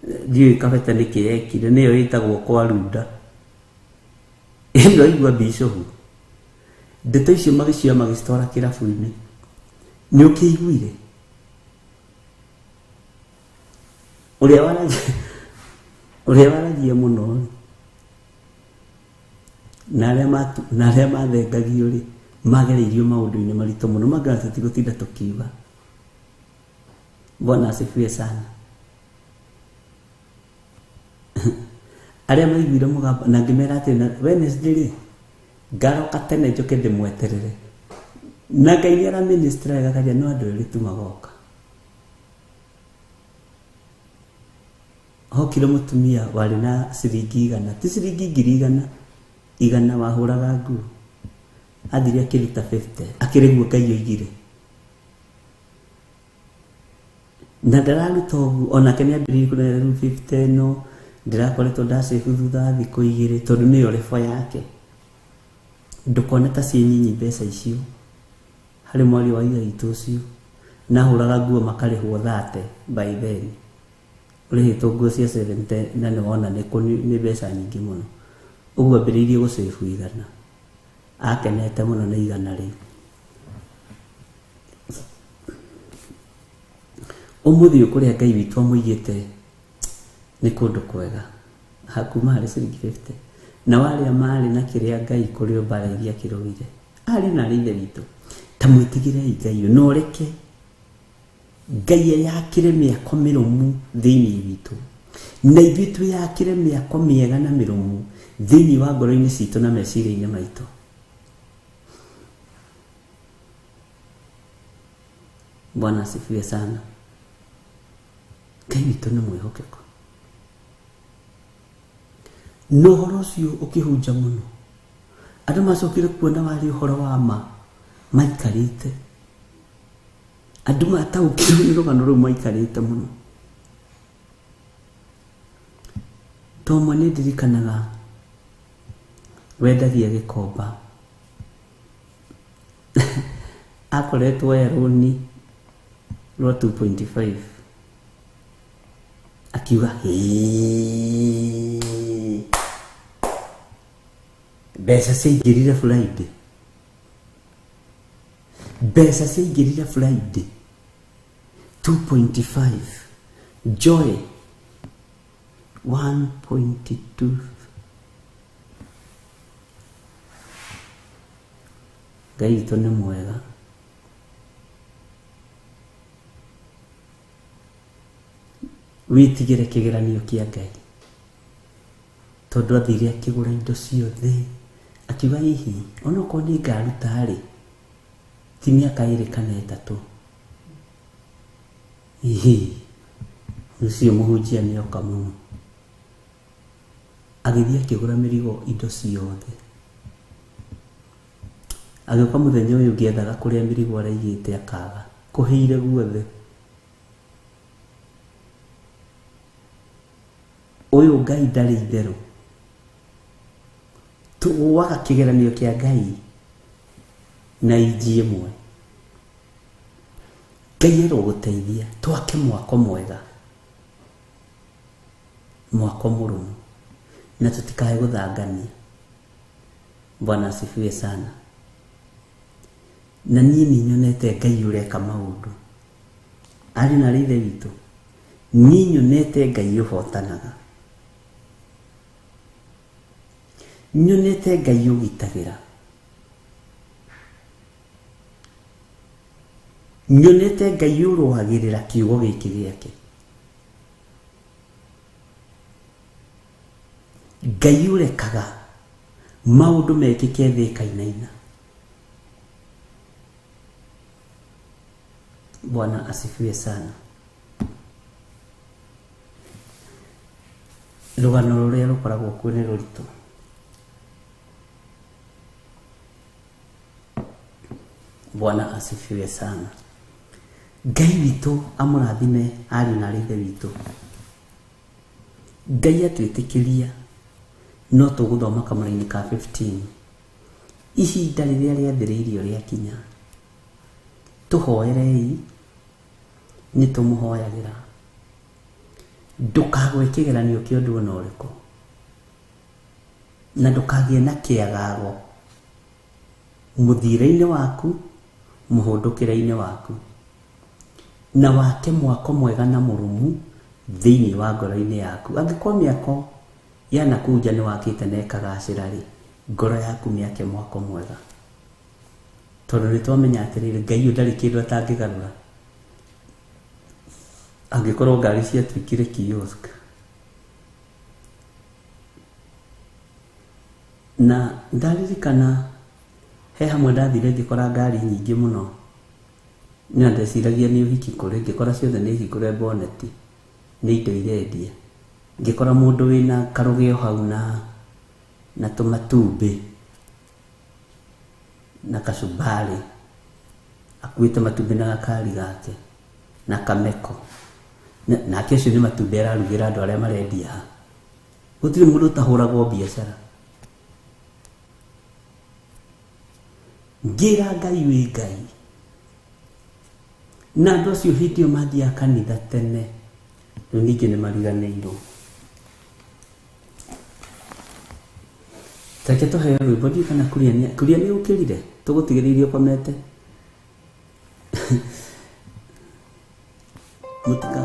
ndiũĩ kabete nĩkĩ yekire, nĩyo ĩtagwo kwa runda. Ĩno igua bishopu ndeto icio magĩcioya magĩcitwara kĩrabu-inĩ. Nĩ ũkĩiguire ũrĩa waragia mũno rĩ, na arĩa mathengagio rĩ, magereirio maũndũ-inĩ maritũ mũno mangĩona tũtigũtinda tũkiuga. Bwana asifiwe sana. Arĩa maiguire mũgambo na ngĩmera atĩ na Wednesday rĩ, ngaroka tene njoke ndĩmweterere. Na Ngai nĩ araminister wega karia no andũ erĩ tu magoka. Hokire mũtumia warĩ na ciringi 100, ti ciringi 100,000, 100 wahũraga nguo. Athire akĩruta 50, akĩrĩguo Ngai oigire. Na ndararuta ũguo, onake nĩ ambĩrĩirie kũrera rĩu 50 no ndĩrakoretwo ndacĩbu thutha wa thikũ 2 tondũ nĩyo rebo yake. Ndũkone ta ciĩ nyinyi mbeca icio harĩ mwaria wa ithe witũ ũcio na hũraga nguo makarĩhwo 30 by then. Ũrĩhĩtwo nguo cia 70 na nĩ wona nĩ mbeca nyingĩ mũno. Ũguo ambĩrĩirie gũcĩbu 100. Akenete mũno nĩ 100 rĩu. Ũmũthĩ ũyũ kũrĩa Ngai witũ amũigĩte nĩ kũndũ kwega hakuma harĩ ciringi 50. Na warĩa marĩ na kĩrĩa Ngai kũrĩ o mbara iria kĩrũire. Arĩ na arĩ ithe witũ. Ta mwĩtigĩrei Ngai ũyũ, na ũreke Ngai eyakĩre mĩako mĩrũmu thĩinĩ witũ. Na ithuĩ twĩyakĩre mĩako mĩega na mĩrũmu thĩinĩ wa ngoro-inĩ citũ na meciria-inĩ maitũ. Bwana asifiwe sana. Ngai witũ nĩ mwĩhokeku. Na ũhoro ũcio ũkĩhunja mũno, andũ macokire kuona warĩ ũhoro wa ma maikarĩte. Andũ mataũkĩirwo nĩ rũgano rũu maikarĩte mũno. To ũmwe nĩ ndirikanaga wendagia gĩkomba. Akoretwo oya rũni rwa 2.5. Akiuga hĩĩ, mbeca ciaingĩrire Friday. Mbeca ciaingĩrire Friday 2.5. Joy 1.2. Ngai witũ nĩ mwega. Wĩtigĩre kĩgeranio kĩa Ngai. Tondũ athire akĩgũra indo ciothe, akiuga hihi onokorwo nĩ ngaruta rĩ, ti mĩaka 2 kana 3. Hihi ũcio mũhunjia nĩoka mũno. Agĩthiĩ akĩgũra mĩrigo indo ciothe. Agĩũka mũthenya ũyũ ũngĩ ethaga kũrĩa mĩrigo araigĩte akaga, kũhĩire guothe. Ũyũ Ngai ndarĩ itherũ. Tũgũaga kĩgeranio kĩa Ngai na inji ĩmwe. Ngai arogũteithia twake mwako mwega, mwako mũrũmu, na tũtikae gũthangania. Bwana asifiwe sana. Na niĩ nĩ nyonete Ngai ũreka maũndũ. Arĩ na ithe witũ, niĩ nyonete Ngai ũhotanaga. Nyonete Ngai ũgitagĩra. Nyonete Ngai ũrũagĩrĩra kiugo gĩkĩ gĩake. Ngai ũrekaga maũndũ mekĩke thĩ ĩkainaina. Bwana asifiwe sana. Rũgano rũrĩa rũkoragwo kuo nĩ rũritũ. Bwana asifiwe sana. Ngai witũ amũrathime ariũ na ithe witũ. Ngai atwĩtĩkĩria no tũgũthoma kamũra-inĩ ka 15. Ihinda rĩrĩa rĩathĩrĩirio rĩakinya, tũhoerei, nĩ tũmũhoyagĩra. Ndũkagwe kĩgeranio kĩa ũndũ ona ũrĩkũ. Na ndũkagĩe na kĩagago mũthiĩre-inĩ waku, mũhũndũkĩre-inĩ waku, na wake mwako mwega na mũrũmu thĩinĩ wa ngoro-inĩ yaku. Angĩkorwo mĩako ya nakũu nja nĩ wakĩte na ĩkagacĩra rĩ, ngoro yaku mĩake mwako mwega, tondũ nĩ twamenya atĩrĩrĩ, Ngai ũyũ ndarĩ kĩndũ atangĩgarũra. Angĩkorwo ngari ciatuĩkire kiosk, na ndaririkana he hamwe ndathire ngĩkora ngari nyingĩ mũno, na ndeciragia nĩ ũhiki kũrĩ, ngĩkora ciothe nĩ hingũre boneti, nĩ indo irendia. Ngĩkora mũndũ wĩna karũgĩo hau na tũmatumbĩ na kacumbari, akuĩte matumbĩ na gakari gake na kameko, nake ũcio nĩ matumbĩ ararugĩra andũ arĩa marendia haha. Gũtirĩ mũndũ ũtahũragwo biacara. Ngĩra Ngai wĩ Ngai. Na andũ acio hĩndĩ ĩyo mathiaga kanitha tene, rĩu ningĩ nĩ mariganĩirwo. Reke tũheo rwĩmbo, ndiũĩ kana Kuria nĩ ũkĩrire, tũgũtigĩrĩirie ũkomete. Mũtika.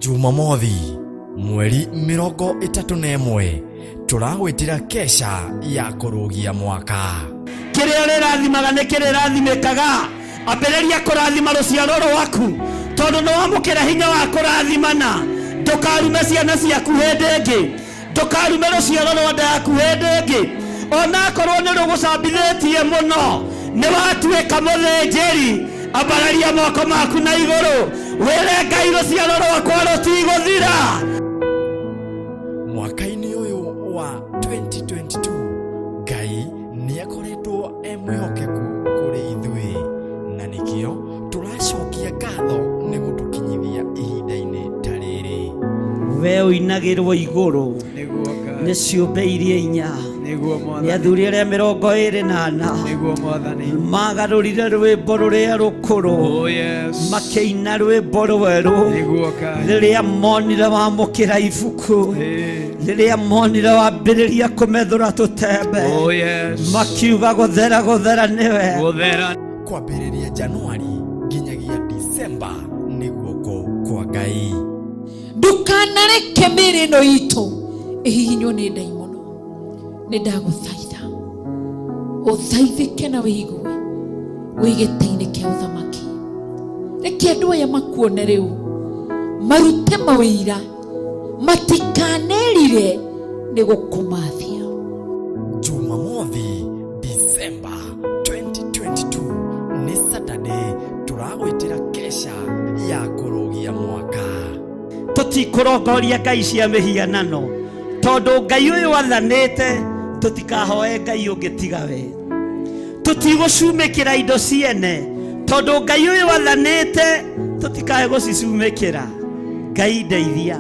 Jumamothi mweri 31 tũragwĩtĩra kesha ya kũrũgia mwaka. Kĩrĩa ũrĩrathimaga nĩ kĩrĩrathimĩkaga. Ambĩrĩria kũrathima rũciaro rwaku, tondũ nĩ wamũkĩra hinya wa kũrathimana. Ndũkarume ciana ciaku hĩndĩ ĩngĩ, ndũkarume rũciaro rwa nda yaku hĩndĩ ĩngĩ, onakorwo nĩ rũgũcambithĩtie mũno, nĩ watuĩka mũthĩnjĩri. Ambararia moko maku na igũrũ, wĩre Ngai rũciaro rwakwa rũtigũthira. Mwaka-inĩ ũyũ wa 2022 Ngai nĩ akoretwo e mwĩhokeku kũrĩ ithuĩ, na nĩkĩo tũracokia ngatho nĩ gũtũkinyithia ihinda-inĩ ta rĩrĩ. We ũinagĩrwo igũrũ nĩ ciũmbe iria inya, nĩ athuri arĩa 24 magarũrire rwĩmbo rũrĩa rũkũrũ, makĩina rwĩmbo rwerũ rĩrĩa monire wamũkĩra ibuku, rĩrĩa monire wambĩrĩria kũmethũra tũtembe, makiuga gũthera gũthera nĩwe. Kwambĩrĩria Januari nginyagia Disemba nĩ guoko kwa Ngai. Ndũkanareke mĩĩrĩ ĩno itũ ĩhihinywo nĩ ndaimono. Nĩ ndagũthaitha ũthaithĩke na wĩigue wĩ gĩtĩ-inĩ kĩa ũthamaki. Reke andũ aya makuone rĩu, marute mawĩira, matikanerire nĩ gũkũmathia. Jumamothi Disemba 2022 nĩ Saturday, tũragwĩtĩra kesha ya kũrũgia mwaka. Tũtikũrongoria ngai cia mĩhianano, tondũ Ngai ũyũ athanĩte tũtikahoe Ngai ũngĩ tiga we. Tũtigũcumĩkĩra indo ciene, tondũ Ngai ũyũ athanĩte tũtikae gũcicumĩkĩra. Ngai ndeithia.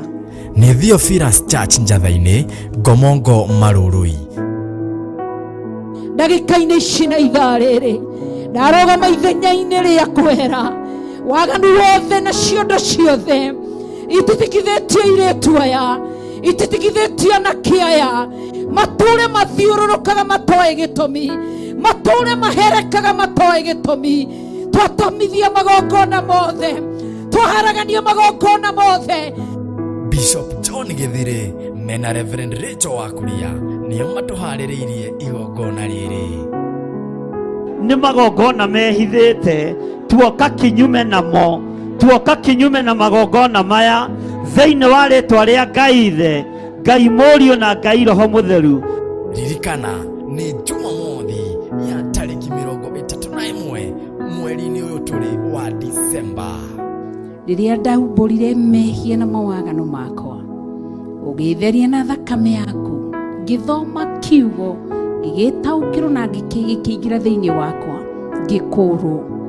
Nĩ Theophilus Church Njatha-inĩ, Ngomongo Marũrũi. Ndagĩka-inĩ ici na ithaa rĩrĩ ndarũgama ithenya-inĩ rĩa kwehera waganu wothe na ciondo ciothe ititikithĩtie airĩtu aya, ititikithĩtie anake aya, matũre mathiũrũrũkaga matoĩ gĩtũmi, matũre maherekaga matoĩ gĩtũmi. Twatomithia magongona mothe, twaharagania magongona mothe. Bishop John Githire mena Reverend Rachel Wakuria nĩo matũharĩrĩirie igongona rĩrĩ. Nĩ magongona mehithĩte, tuoka kinyume namo, tuoka kinyume na magongona maya thĩinĩ wa rĩtwa rĩa Ngai Ithe, Ngai Mũriũ na Ngai Roho Mũtheru. Ririkana nĩ Jumamothi ya tarĩki 31 mweri-inĩ ũyũ tũrĩ wa Disemba. Rĩrĩa ndaumbũrire mehia na mawagano makwa, Ũgĩtheria na thakame yaku. Ngĩthoma kiugo, ngĩgĩtaũkĩrwo na gĩkĩingĩra thĩinĩ wakwa, ngĩkũrwo.